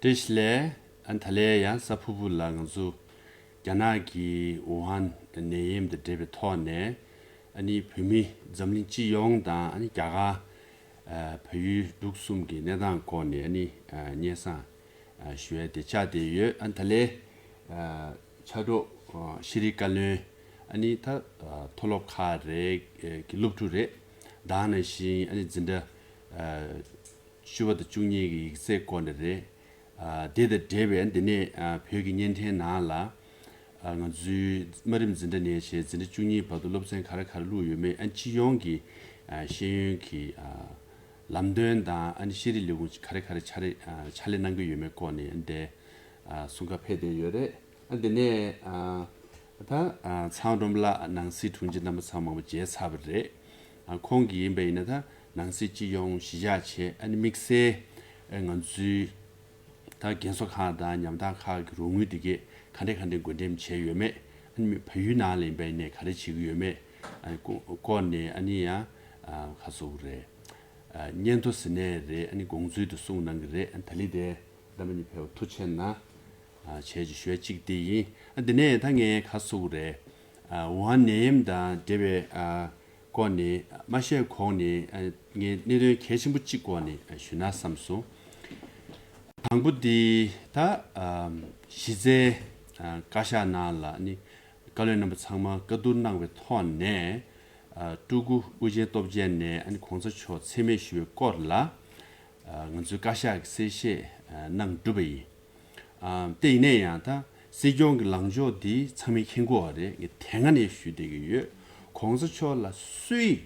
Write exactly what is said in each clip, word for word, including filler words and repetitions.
བཀྲ་ཤིས་བདེ་ལེགས། ཨ་ད་ལན་ཡང་གཟའ་ཕུར་བུ་ལ་ང་ཚོ་རྒྱ་ནག་གི་ཝུ་ཧན་ནད་ཡམས་དང་འབྲེལ་བའི་ཐོག་ནས་ཨ་ནི་བོད་མི་འཛམ་གླིང་སྤྱི་ཡོངས་དང་ཨ་ནི་རྒྱ་གར་ཨ་བལ་ཡུལ་འབྲུག་གསུམ་གྱི་གནས་སྟངས་སྐོར་ནས་ཨ་ནི་ཨ་སྙན་སེང་ཨ་ཞུ་ཡ་དེ་བཅར་བསྡད་ཡོད། ཨ་ད་ལན་ཨ་ཕྱག་རོགས་ཨ་ཤེས་རིག་བཀའ་བློན་ཨ་ནི་ད་ཨ་མཐོ་སློབ་ཁག་རེད་ཨ་གི་སློབ་ཕྲུག་རེད། ད་ག་ནང་བཞིན་ཨ་ནི་འཛིན་གྲྭ་ཨ་བཅུ་པ་དང་བཅུ་གཉིས་ཀྱི་ཡིག་ཚད་སྐོར་ནས་རེད། ཨ་དེ་དང་འབྲེལ་བའི་འདི་ནས་ཨ་བོད་ཀྱི་བརྙན་འཕྲིན་ནང་ལ་ཨ་ང་ཚོའི་དམའ་རིམ་འཛིན་གྲྭ་ནས་བྱས་འཛིན་གྲྭ་བཅུ་གཉིས་བར་དུ་སློབ་ཚན་ག་རེ་ག་རེ་བླུགས་ཡོད་མེད། ཨ་སྤྱི་ཡོངས་ཀྱི་ཨ་ཤེས་ཡོན་གྱི་ཨ་ལམ་སྟོན་དང་ཨ་ནི་ཤེས་རིག་ལས་ཁུངས་ག་རེ་ག་རེ་ཕྱག་ལས་ཨ་ཕྱག་ལས་གནང་གི་ཡོད་མེད་སྐོར་ནས་ཨ་འདི་ཨ་གསུང་བཀའ་ཕེབས་བསྡད་ཡོད་རེད། ཨ་འདི་ནས་ཨ་ད་ཨ་ཚང་སྒྲོལ་མ་ལགས་ནང་སྲིད་དྲུང་ཆེ་རྣམ་པ་ཚང་མ་མཇལ་ཚར་བ་རེད། ཨ་ཁོང་གིས་ཡིན་པ་ཡིན་ན་ད་ནང་སྲིད་སྤྱི་ཡོངས་གཞི་བཞག་བྱས་ཨ་ནི་དམིགས་བསལ་ཨ་ང་ཚོའི་ད་རྒན་གསོ་ཁང་དང་ཉམ་ཐག་ཁག་གི་རོགས་དངུལ་དེ་གས་ག་འདྲས་ག་འདྲས་བགོ་འགྲེམས་བྱས་ཡོད་མེད། ཨ་ནི་བལ་ཡུལ་ནང་ལ་ཡིན་པ་ཡིན་ནའི་ག་རེ་བྱེད་ཀྱི་ཡོད་མེད། ཨ་ནི་སྐོ་སྐོར་ནས་ཨ་ནི་ཡང་ཨ་ག་སོགས་རེད། ཨ་སྙན་ཐོ་ཟེར་ནའི་རེད། ཨ་ནི་དགོངས་ཚུལ་དེ་གསུངས་གནང་གི་རེད། ཨ་ད་ལི་དེ་བདམས་པ་གཉིས་ཕེབས་པ་ཐུགས་རྗེ་གནང་། ཨ་བྱས་ཀྱི་ཞུ་ཡ་གཅིག་དེ་ཡིན། ཨ་དེ་ནས་ད་ངས་ཁ་གསོ་གི་རེད། ཨ་ཝུ་ཧན་ནད་ཡམས་དང་འབྲེལ་བའི་ཨ་སྐོར་ནས་མ་བཤད་གོང་ནས་ཨ་ངས་གནད་དོན་གལ་ཆེན་པོ་གཅིག་སྐོར་ནས་ཨ་ཞུ་ན་བསམ་སོང་། དང་པོ་དེ་ད་ཨ་གཞི་རྩའི་ཨ་བཀའ་ཤག་ནང་ལ་ནི་བཀའ་བློན་རྣམ་པ་ཚང་མ་བཀའ་བསྡུར་གནང་བའི་ཐོག་ནས་ཨ་སྤྲུལ་སྐུ་ཨུ་རྒྱན་སྟོབས་རྒྱལ་ནས་ཨ་ནི་གོང་ས་མཆོག་མཚན་སྨད་ཞུ་བའི་སྐོར་ལ་ཨ་ང་ཚོའི་བཀའ་ཤག་གིས་གསལ་བཤད་ཨ་གནང་གྲུབ་པ་ཡིན། ཨ་དེ་ཡིན་ནའི་ཡང་ད་སྲིད་སྐྱོང་གི་ལངས་ཕྱོགས་འདི་ཚང་མས་མཁྱེན་གྱི་ཡོད་རེད། ངས་དེ་སྔ་ནས་ཞུས་བསྡད་ཀྱི་ཡོད། གོང་ས་མཆོག་ལ་སུས་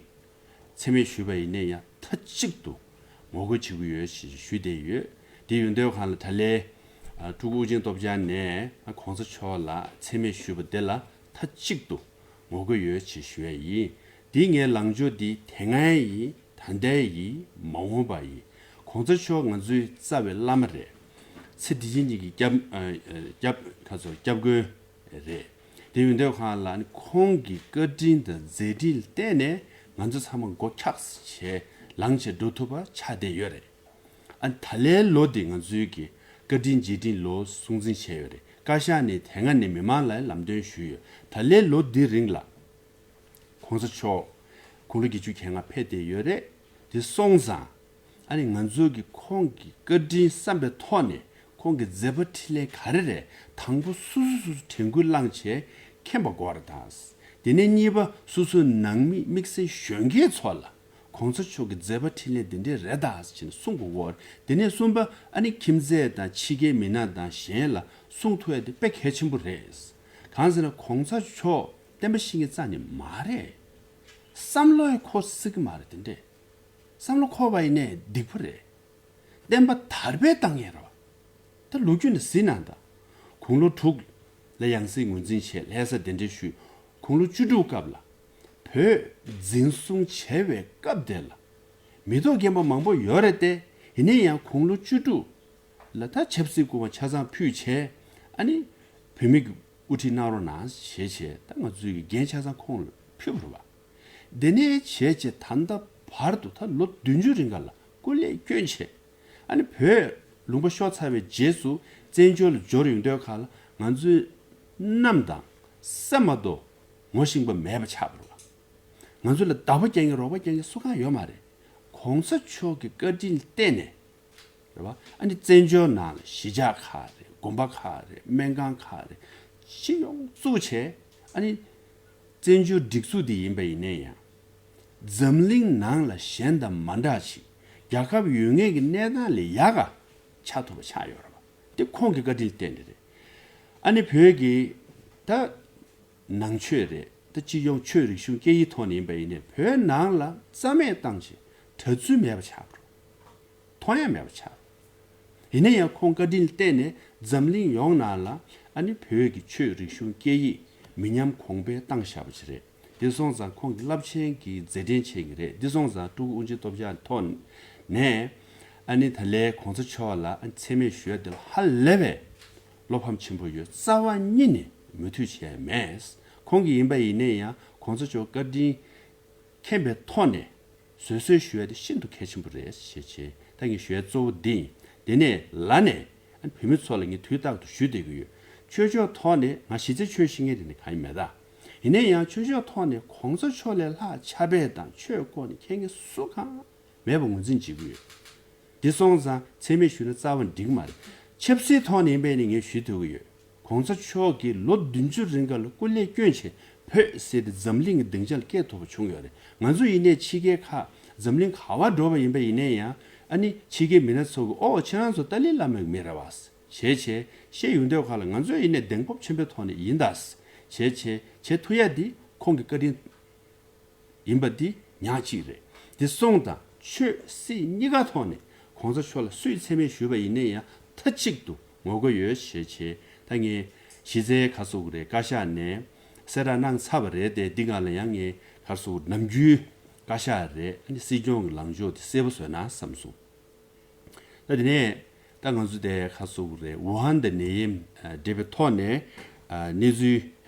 མཚན་སྨད་ཞུས་པ་ཡིན་ནའི་ཡང་མཐའ་གཅིག་ཏུ་ངོ་རྒོལ་བྱེད་ཀྱི་ཡོད་ཞེས་ཞུས་བསྡད་ཡོད། དེ་ཡོད་དུས་གང་ལ་ད་ལན་ཨ་སྤྲུལ་སྐུ་ཨུ་རྒྱན་སྟོབས་རྒྱལ་ནས་ཨ་གོང་ས་མཆོག་ལ་མཚན་སྨད་ཞུས་པ་དེ་ལ་མཐའ་གཅིག་ཏུ་ངོ་རྒོལ་ཡོད་ཅེས་ཞུ་ཡ་ཡིན། འདི་ངའི་ལངས་ཕྱོགས་འདི་དེ་སྔ་ཡིན། ད་ལྟའི་ཡིན། མ་འོངས་པ་ཡིན། གོང་ས་མཆོག་ང་ཚོའི་རྩ་བའི་བླ་མ་རེད། ཚེ་འདི་ཕྱི་གཉིས་ཀྱི་སྐྱབས་ཨ་ཨ་སྐྱབས་ཁ་ཚོ་སྐྱབས་མགོན་རེད། དེ་ཡོད་དུས་གང་ལ་ཨ་ནི་ཁོང་གི་བཀའ་དྲིན་དང་མཛད་འཕྲིན་ལ་བརྟེན་ནས་ང་ཚོ་ཚང་མ་མགོ་འཁྱགས་བྱས་ལངས་བྱས་འགྲོ་ཐུབ་པ་ཆགས་བསྡད་ཡོད་རེད། ཨ་ནི་ད་ལན་ལོ་འདི་ང་ཚོའི་གི་བཀའ་དྲིན་རྗེས་དྲན་ལོ་སྲུང་བརྩི་བྱས་ཡོད་རེད། བཀའ་ཤག་ནས་དེ་སྔ་ནས་མི་མང་ལ་ལམ་སྟོན་ཞུས་ཡོད། ད་ལན་ལོ་འདི་རིང་ལ་གོང་ས་མཆོག་དགུང་ལོ་བརྒྱད་ཅུ་གྱ་ལྔ་ཕེབས་བསྡད་ཡོད་རེད། དེ་སོང་ཙང་ཨ་ནི་ང་ཚོ་གི་ཁོང་གི་བཀའ་དྲིན་བསམ་པའི་ཐོག་ནས་ཁོང་གི་མཛད་པ་འཕྲིན་ལས་ག་རེ་རེད། དང་པོ་སོ་སོ་སོ་སོ་དྲན་སྐུལ་བླངས་བྱས་མཁྱེན་པ་དགོས་རེད་ད། དེ་ནས་གཉིས་པ་སོ་སོའི་ནང་མི་དམིགས་བསལ་གཞོན་སྐྱེས་ཚོ་ལ་གོང་ས་མཆོག་གི་མཛད་པ་འཕྲིན་ལས་འདི་འདྲས་རེད་ད་ཅེས་གསུང་དགོས་ཀྱི་ཡོད་རེད། དེ་ནས་གསུམ་པ་ཨ་ནི་ཁྱིམ་མཚེས་དང་ཕྱི་རྒྱལ་མི་སྣ་དང་གཞན་ལ་གསུང་ཐུབ་ཡ་དེ་དཔེ་གལ་ཆེན་པོ་རེད། གང་ཟེར་ན་གོང་ས་མཆོག་བསྟན་པ་བཤིག་མཁན་རྩ་ནས་མ་རེད། བསམ་བློ་ཡང་འཁོར་སྲིད་ཀྱི་མ་རེད་དེ་འདྲས། བསམ་བློ་འཁོར་བ་ཡིན་ནའི་སྡིག་པ་རེད། བསྟན་པ་དར་སྤེལ་བཏང་མཁན་རེད་བ། ད་ལོ་རྒྱུས་ནས་གཟིགས་གནང་དང་། དགུང་ལོ་དྲུག་ལ་ཡང་སྲིད་ངོས་འཛིན་བྱས་ལྷ་ས་གདན་འདྲེན་ཞུས། དགུང་ལོ་བཅུ་དྲུག་སྐབས་ལ་བོད་འཛིན་བཟུང་བྱས་པའི་སྐབས་དེ་ལ་མི་ཐོག་རྒན་པ་མང་པོ་ཡོད་རེད་དེ། ཡིན་ན་ཡང་དགུང་ལོ་བཅུ་དྲུག་ལ་ད་ཆབ་སྲིད་སྐུ་དབང་ཆ་ཚང་ཕུལ་བྱས་ཨ་ནི་བོད་མི་གི་དབུ་ཁྲིད་གནང་རོགས་གནང་ཞེས་བྱས་ད་ང་ཚོའི་གི་འགན་ཆ་ཚང་ཁོང་ལ་ཕུལ་བ་རེད་བ། དེ་ནས་བྱས་བྱས་ད་ལྟ་བར་དུ་ད་ལོ་བདུན་ཅུ་རིང་ག་ལ་སྐུ་ལས་བསྐྱོན་བྱས། ཨ་ནི་བོད་ལུང་པ་ཤོར་ཚར་བའི་རྗེས་སུ་བཙན་བྱོལ་ལ་འབྱོར་ཡོང་དུས་ག་ལ་ང་ཚོའི་གནམ་དང་ས་མ་གཏོགས་ངོ་ཤེས་པ་མེད་པ་ཆགས་པ་རེད་བ། ང་ཚོ་ལ་བདག་པོ་རྒྱག་མཁན་རོགས་པ་རྒྱག་མཁན་སུ་གང་ཡོད་མ་རེད། གོང་ས་མཆོག་གི་བཀའ་དྲིན་བརྟེན་ནས་རེད་བ། ཨ་ནི་བཙན་བྱོལ་ནང་ལ་གཞིས་ཆགས་ཁག་རེད། དགོན་པ་ཁག་རེད། སྨན་ཁང་ཁག་རེད། སྤྱི་ཡོངས་བཙུགས་བྱས་ཨ་ནི་བཙན་བྱོལ་སྒྲིག་འཛུགས་འདི་ཡིན་པ་ཡིན་ནའི་ཡང་འཛམ་གླིང་ནང་ལ་གཞན་དང་མ་འདྲ་ཞིག་རྒྱལ་ཁབ་ཡོད་ངེས་ཀྱི་གནས་སྟངས་ལས་ཡག་ག་ཆགས་ཐུབ་པ་ཆགས་ཡོད་རེད་བ། དེ་ཁོང་གི་བཀའ་དྲིན་བརྟེན་ནས་རེད། ཨ་ནི་བོད་ཀྱི་ད་ནང་ཆོས་རེད། ད་སྤྱི་ཡོངས་ཆོས་རིག་གཞུང་སྐད་ཡིག་ཐོག་ནས་ཡིན་པ་ཡིན་ནའི་བོད་ནང་ལ་རྩ་མེད་བཏང་བྱས་གྲྭ་བཙུན་མེད་པ་ཆགས་པ་རེད། མཐོང་ཡ་མེད་པ་ཆགས། ཡིན་ན་ཡང་ཁོང་བཀའ་དྲིན་བརྟེན་ནས་འཛམ་གླིང་ཡོངས་ནང་ལ་ཨ་ནི་བོད་ཀྱི་ཆོས་རིག་གཞུང་སྐད་ཡིག་མི་ཉམས་གོང་འཕེལ་བཏང་བཞག་པ་ཞིག་རེད། དེ་སོང་ཙང་ཁོང་གི་རླབས་ཆེན་གྱི་མཛད་འཕྲིན་ཆེ་གི་རེད། དེ་སོང་ཙང་སྤྲུལ་སྐུ་ཨུ་རྒྱན་སྟོབས་རྒྱལ་ཐོག་ནས་ཨ་ནི་ད་ལན་གོང་ས་མཆོག་ལ་ཨ་ནི་མཚན་སྨད་ཞུ་ཡ་དེ་ལ་ཧ་ལས་པའི་བློ་ཕམ་ཆེན་པོ་ཡོད། རྩ་བ་ཉིད་ནས་མོས་མཐུན་བྱས་མེད། ཁོང་གིས་ཡིན་པ་ཡིན་ནའི་ཡང་གོང་ས་མཆོག་བཀའ་དྲིན་མཁྱེན་པའི་ཐོག་ནས་བཟོད་གསོལ་ཞུ་ཡ་དེ་ཤིན་ཏུ་གལ་ཆེན་པོ་རེད་ཞེས་བྱས། ད་ངས་ཞུ་ཡ་གཙོ་བོ་འདི་ཡིན། དེ་ནས་ལ་ནས་ བོད་མི་ཚོ་ལ་ངས་དུས་རྟག་ཏུ་ཞུ་བསྡད་ཀྱི་ཡོད། ཆོས་ཕྱོགས་ཐོག་ནས་ང་གཞི་རྩའི་ཆོས་ཤེས་མཁན་དེ་ནི་གང་ཡིན་མེད་ད། ཡིན་ན་ཡང་ཆོས་ཕྱོགས་ཐོག་ནས་གོང་ས་མཆོག་ལས་ལྷག་ཕྱག་དཔེ་དང་ཆོས་སྐོར་ནས་མཁྱེན་མཁན་སུ་གང་མེད་པ་ངོས་འཛིན་བྱེད་ཀྱི་ཡོད། འདི་སོང་ཙང་མཚན་སྨད་ཞུས་ན་རྩ་བ་འགྲིག་མ་རེད། ཆབ་སྲིད་ཐོག་ནས་ཡིན་པས་ནི་ངས་ཞུ་ཐུབ་ཀྱི་ཡོད། གོང་ས་མཆོག་གིས་ལོ་བདུན་ཅུ་རིང་ག་ལ་སྐུ་ལས་བསྐྱོན་བྱས་བོད་ཟེར་ཏེ་འཛམ་གླིང་གི་སྡིངས་ཆ་ལ་སྐད་ཐོབ་པ་བྱུང་ཡོད་རེད། ང་ཚོ་ཡིན་ནའི་ཕྱི་རྒྱལ་ཁག་འཛམ་གླིང་ག་བར་འགྲོ་བ་ཡིན་པ་ཡིན་ནའི་ཡང་ཨ་ནི་ཕྱི་རྒྱལ་མི་སྣ་ཚོ་གིས་ཨོ་ཁྱེད་རང་ཚོ་ཏཱ་ལའི་བླ་མའི་མི་རེད་བ། བྱས་བྱས་བཤད་ཡོང་དུས་ཁ་ལ་ང་ཚོ་ཡིན་ནའི་གདེང་སྤོབས་ཆེན་པོའི་ཐོག་ནས་ཡིན་ད། བྱས་བྱས་བྱེད་ཐུབ་ཡ་འདི་ཁོང་གི་བཀའ་དྲིན་ཡིན་པ་འདི་ཉག་གཅིག་རེད། འདི་སོང་ཙང་ཆོས་སྲིད་གཉིས་ཀ་ཐོག་ནས་གོང་ས་མཆོག་ལ་སུས་མཚན་སྨད་ཞུས་པ་ཡིན་ནའི་ཡང་མཐའ་གཅིག་ཏུ་ངོ་རྒོལ་ཡོད་ཞེས་བྱས། ད་ངས་གཞི་རྩའི་ཁ་སོག་རེད་བཀའ་ཤག་ནས་གསལ་བསྒྲགས་གནང་ཚར་བ་རེད་དེ། འདི་སྒང་ལ་ཡང་ངས་ཁ་སོག་ནམ་རྒྱུན་བཀའ་ཤག་རེད་ཨ་ནི་སྲིད་སྐྱོང་གི་ལངས་ཕྱོགས་དེ་གསལ་པོ་བཟོས་ན་བསམ་སོང་། ད་དེ་ནས་ད་ང་ཚོ་དེ་ཁ་སོག་རེད་ཝུ་ཧན་དེ་ནད་ཡམས་འདྲེས་པའི་ཐོག་ནས་གནས་ཚུལ་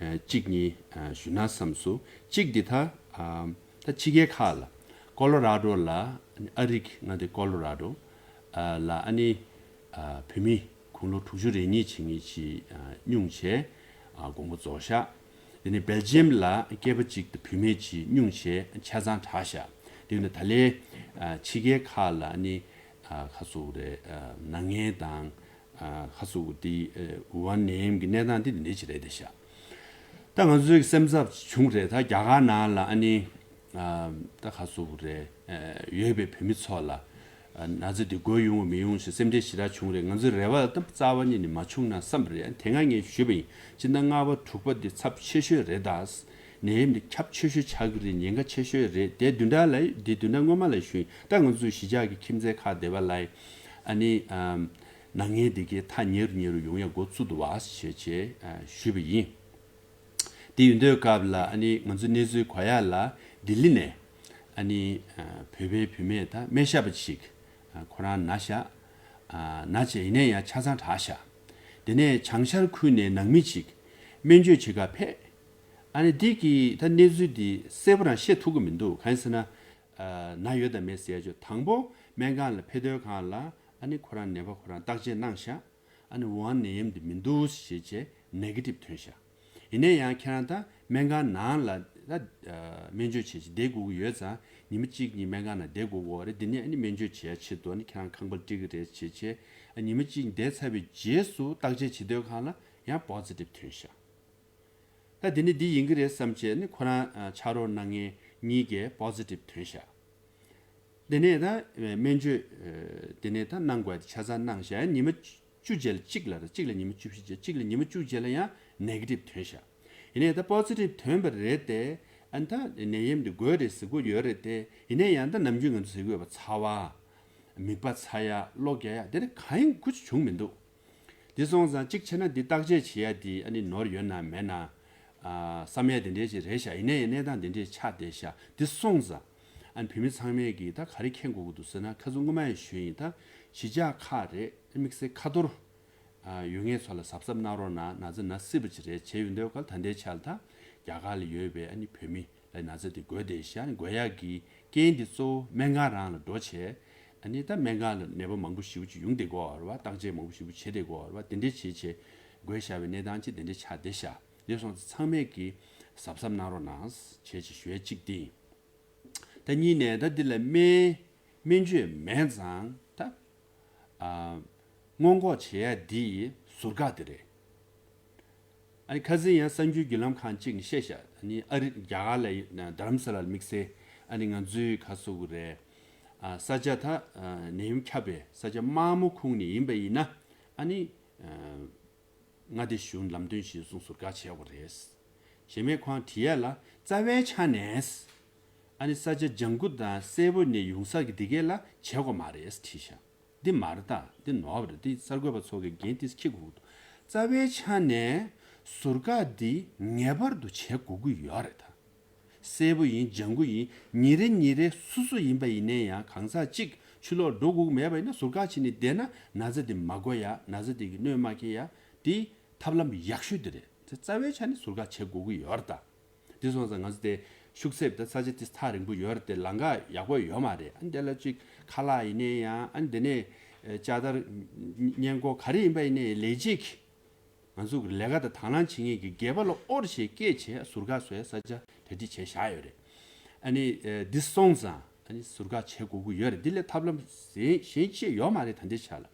གཅིག་གཉིས་ཞུ་ན་བསམ་སོང་། གཅིག་འདི་ད་ད་ཕྱི་རྒྱལ་ཁག་ལ་ཀོ་ལོ་ར་ཌོ་ལ་ཨ་རིག་ང་དེ་ཀོ་ལོ་ར་ཌོ་ལ་ཨ་ནི་བོད་མི་དགུང་ལོ་དྲུག་ཅུ་རེ་གཉིས་ཕྱིན་ངེས་ཀྱི་སྙུང་བྱས་དགོངས་པ་རྫོགས་ཤག་དེ་ནས་སྦེལ་ཇི་ཡམ་ལ་སྐྱེས་པ་གཅིག་དང་བུད་མེད་གཅིག་སྙུང་བྱས་ཆ་ཚང་དྲག་ཤག་དེ་ནས་ད་ལས་ཕྱི་རྒྱལ་ཁག་ལ་ཨ་ནི་ཁ་སོག་རེད་ནད་ངན་དང་ཁ་སོག་དེ་ཝུ་ཧན་ནད་ཡམས་ཀྱི་གནས་སྟངས་དེ་འདི་འདྲ་ཅིག་རེད་དེ་ཤག་ད་ང་ཚོའི་སེམས་འཚབ་བྱུང་རེད། ད་རྒྱ་གར་ནང་ལ་ཨ་ནི་ད་ཁ་སོག་རེད་ཡོད་པའི་བོད་མི་ཚོ་ལ་ན་ཚ་འདི་འགོས་ཡོང་བ་མི་ཡོང་ཞེས་སེམས་ཁྲལ་ཞེ་དྲག་བྱུང་རེད། ང་ཚོའི་རེ་བ་ད་རྩ་བ་ཉིད་ནས་མ་བྱུང་ན་བསམ་པ་རེད། དེ་སྔ་ངས་ཞུས་པ་ཡིན། སྤྱིར་ན་ལྔ་པ་དྲུག་པ་འདི་ཚབས་ཆེ་ཤོས་རེད་ད། ནད་ཡམས་འདི་ཁྱབ་ཆེ་ཤོས་ཆགས་ཀྱི་རེད། ཉེན་ཁ་ཆེ་ཤོས་རེད། དེ་བདུན་ཕྲག་ལ་འདི་བདུན་ཕྲག་སྔོན་མ་ལ་ཞུས་ཡིན། ད་ང་ཚོའི་གཞིས་ཆགས་ཀྱི་ཁྱིམ་མཚེས་ཁག་བསྡད་པ་ལ་ཨ་ནི་ནད་ངན་འདི་གའི་ཐག་ཉེ་རུ་ཉེ་རུ་ཡོང་ཡ་འགོ་བཙུགས་འདུག་བ་ཞེས་བྱས་ཞུས་པ་ཡིན། དེ་ཡིན་དུས་སྐབས་ལ་ཨ་ནི་ང་ཚོ་གནས་ཚུལ་གོ་ཡ་ལ་ལྡི་ལི་ནས་ཨ་ནི་བོད་པའི་བུད་མེད་དང་སྨན་ཞབས་པ་ཞིག་ཁོ་རང་ན་ཤག་ན་བྱས་ཡིན་ནའི་ཡང་ཆ་ཚང་དྲག་ཤག་དེ་ནས་བྱང་ཤར་ཁུལ་ནས་ནང་མི་ཞིག་སྨན་བཅོས་བྱེད་ག་ཕེབས། ཨ་ནི་འདི་གི་ད་གནས་ཚུལ་འདི་གསལ་པོ་རང་བཤད་ཐུབ་ཀྱི་མི་འདུག་གང་ཡིན་ཟེར་ན་ན་ཡོད་དང་མེད་ཟེར་ཡ་ཅོ་དང་པོ་སྨན་ཁང་ལ་ཕེབས་དུས་སྒང་ལ་ཨ་ནི་ཁོ་རང་ནད་པ་ཁོ་རང་བརྟག་དཔྱད་གནང་ཤག་ཨ་ནི་ཝུ་ཧན་ནད་ཡམས་འདི་མི་འདུག་ཞེས་བྱས་ནེ་གེ་ཊིབ་ཐོན་ཤག་ཡིན་ན་ཡང་ཁྱེད་རང་ད་སྨན་ཁང་ནང་ལ་ད་སྨན་བཅོས་བྱེད་ཅིག་བསྡད་དགོས་ཀྱི་ཡོད་ཙང་ཉི་མ་གཅིག་གཉིས་སྨན་ཁང་ནང་བསྡད་དགོས་ཀྱི་རེད། འདི་ནས་ཨ་ནི་སྨན་བཅོས་བྱེད་ཡ་ཆེད་དུ་ཨ་ནི་ཁྱེད་རང་ཁང་པ་སྤྲད་ཀྱི་རེད་ཞེས་བྱས་ཉི་མ་གཅིག་བསྡད་ཚར་བའི་རྗེས་སུ་བརྟག་དཔྱད་བྱེད་དུས་སྒང་ལ་ཡང་པོ་ཛི་ཊིབ་ཐོན་ཤག་ད་དེ་ནི་འདི་ཡིན་གྱི་རེད་བསམ་བྱས་ནི་ཁོ་རང་ཕྱག་རོགས་གནང་མཁན་གཉིས་ཀས་པོ་ཛི་ཊིབ་ཐོན་ཤག་དེ་ནས་ད་སྨན་བཅོས་དེ་ནས་ད་གནང་དགོས་ཆ་ཚང་གནང་ཤག་ཉི་མ་བཅུ་རྗེས་ལ་གཅིག་ལ་རེད། གཅིག་ལ་ཉི་མ་བཅུ་བཞི་རྗེས་གཅིག་ལ་ཉི་མ་བཅུ་རྗེས་ལ་ཡང་ནེ་གེ་ཊིབ་ཐོན་ཤག་ཡིན་ནའི་ད་པོ་ཛི་ཊིབ་ཐོན་པ་རེད་དེ་ཨ་ནི་ད་ནད་ཡམས་འདི་འགོས་རེད་ཟེར་གྱི་ཡོད་རེད་དེ། ཡིན་ནའི་ཡང་ད་ནམ་རྒྱུན་ང་ཚོ་ཟེར་གྱི་ཡོད་པ་ཚ་བ། མིད་པ་ཚ་ཡ། གློ་རྒྱག་ཡ་དེ་འདྲ་གང་ཡང་ཁུ་ཆུ་བྱུང་མི་འདུག་དེ་སོང་ཙང་གཅིག་བྱས་ན་འདི་བརྟག་དཔྱད་བྱེད་ཡ་དེ་ཨ་ནི་ནོར་ཡོད་ན་མེད་ན་ཨ་བསམ་ཡ་དེ་འདྲའི་ཅིག་རེད་ཤག་ཡིན་ནའི་གནས་སྟངས་དེ་འདྲའི་ཆགས་བསྡད་ཤག་དེ་སོང་ཙང་ཨ་ནི་བོད་མི་ཚང་མས་ཀྱིས་ད་ག་རེ་མཁྱེན་དགོས་ཀྱི་འདུག་ཟེར་ན་ཁ་སང་སྔོན་མ་ཡང་ཞུས་ཡིན། ད་གཞིས་ཆགས་ཁག་རེད་དམིགས་བསལ་ཁ་ཐོར་ཨ་ཡོད་མཁན་ཚོ་ལ་གཟབ་གཟབ་གནང་རོགས་གནང་། ན་ཚ་ན་སྲིད་པ་ཅིག་རེད། བྱས་ཡོང་དུས་སྐབས་ད་ལྟའི་ཆར་ད་རྒྱ་གར་ལ་ཡོད་པའི་ཨ་ནི་བོད་མི་ལ་ན་ཚ་དེ་འགོས་བསྡད་ཤག་ཨ་ནི་འགོས་ཡག་གི་རྐྱེན་དེ་གཙོ་བོ་སྨན་ཁང་རང་ལ་འགྲོ་བྱས་ཨ་ནི་ད་སྨན་ཁང་ལ་ནད་པ་མང་པོ་ཞེ་པོ་ཅིག་ཡོང་བསྡད་ཀྱི་ཡོད་རེད་བ། བརྟག་དཔྱད་མང་པོ་ཞེ་པོ་བྱེད་བསྡད་ཀྱི་ཡོད་རེད་བ། དེ་འདྲ་བྱས་བྱས་འགོས་བཞག་པའི་གནས་སྟངས་ཅིག་དེ་འདྲ་ཆགས་བསྡད་ཤག་དེ་སོང་ཙང་ཚང་མས་ཀྱིས་གཟབ་གཟབ་གནང་རོགས་གནང་བྱས་བྱས་ཞུ་ཡ་གཅིག་དེ་ཡིན། ད་གཉིས་ནས་ད་འདི་ལ་སྨན་སྨན་བཅོས་མེད་ཙང་ད་ཨ་སྔོན་འགོག་བྱེད་ཡ་འདི་ཟུར་བཀག་དེ་རེད། ཨ་ནི་ཁ་སང་ཡང་གསར་འགྱུར་བརྒྱུད་ལམ་ཁག་ཅིག་ནས་བཤད་ཤག་ཨ་ནི་ཨ་རི་རྒྱ་གར་ལ་རྡ་རམ་ས་ལར་དམིགས་བསལ་ཨ་ནི་ང་ཚོའི་ཁ་སོ་གི་རེད། ཨ་ས་ཆ་ད་ཨ་ནད་ཡམས་ཁྱབ་པའི་ས་ཆ་དམའ་མོ་ཁུངས་ནས་ཡིན་པ་ཡིན་ན་ཨ་ནི་ཨ་མངའ་སྡེ་གཞུང་ལམ་སྟོན་གཞིར་བཟུང་ཟུར་བཀག་བྱས་པ་རེད། གཞན་མས་ཁོང་དྲི་ཡ་ལ་རྩ་བའི་ཆ་ནས་ཨ་ནི་ས་ཆ་ལྗང་ཁུ་དང་སེར་པོ་ནས་ཡོང་ས་གི་འདི་གས་ལ་བྱེད་དགོས་མ་རེད་དྲིས་ཤག་འདི་མ་རེད་ད། འདི་ནོར་བ་རེད། འདི་གསར་འགོད་པ་ཚོ་གི་འགན་འདི་འཁྱེར་དགོས་ཀྱི་འདུག་རྩ་བའི་ཆ་ནས་ཟུར་བཀག་འདི་ངེས་པར་དུ་བྱེད་དགོས་ཀྱི་ཡོད་རེད་ད། སེར་པོ་ཡིན་ལྗང་ཁུ་ཡིན་ཉིན་རེ་ཉིན་རེ་སུ་སུ་ཡིན་པ་ཡིན་ནའི་ཡང་གང་ཟག་གཅིག་ཕྱི་ལོགས་འགྲོ་དགོས་ཀྱི་མེད་པ་ཡིན་ན་ཟུར་བཀག་བྱས་ནས་བསྡད་ན་ན་ཚ་འདི་མ་འགོ་ཡ། ན་ཚ་འདི་གི་གནོད་མ་སྐྱེལ་ཡ་འདི་ཐབས་ལམ་ཡག་ཤོས་འདི་རེད། དེ་རྩ་བའི་ཆ་ནས་ཟུར་བཀག་བྱེད་དགོས་ཀྱི་ཡོད་རེད་ད། དེ་སོང་ཙང་ང་ཚོ་དེ་ཤུགས་གསེབ་དེ་ས་ཆ་དེ་ཐག་རིང་པོ་ཡོད་རེད་དེ་ལམ་ཁ་ཡག་པོ་ཡོད་མ་རེད། ཨ་ནི་དེ་ལ་ཅིག་ཁ་ལག་ཡིན་ནའི་ཡང་ཨ་ནི་དེ་ནས་ ལྕགས་དར་སྔས་མགོ་ག་རེ་ཡིན་པ་ཡིན་ནའི་ལས་བྱེད་ཀྱི་ང་ཚོ་གི་ལས་ཀ་དང་དང་བླངས་བྱེད་མཁན་གྱི་སྒེར་པ་ལ་ཨོར་ཞེས་སྐད་བྱས་ཟུར་བཀག་བཟོ་ཡ་ས་ཆ་གྲ་སྒྲིག་བྱས་བཞག་ཡོད་རེད། ཨ་ནི་འདི་སོང་ཙང་ཨ་ནི་ཟུར་བཀག་བྱེད་དགོས་ཀྱི་ཡོད་རེད། འདི་ལས་ཐབས་ལམ་གཞན་གཞན་ཅི་ཡོད་མ་རེད། ད་འདི་ཆ་ལ་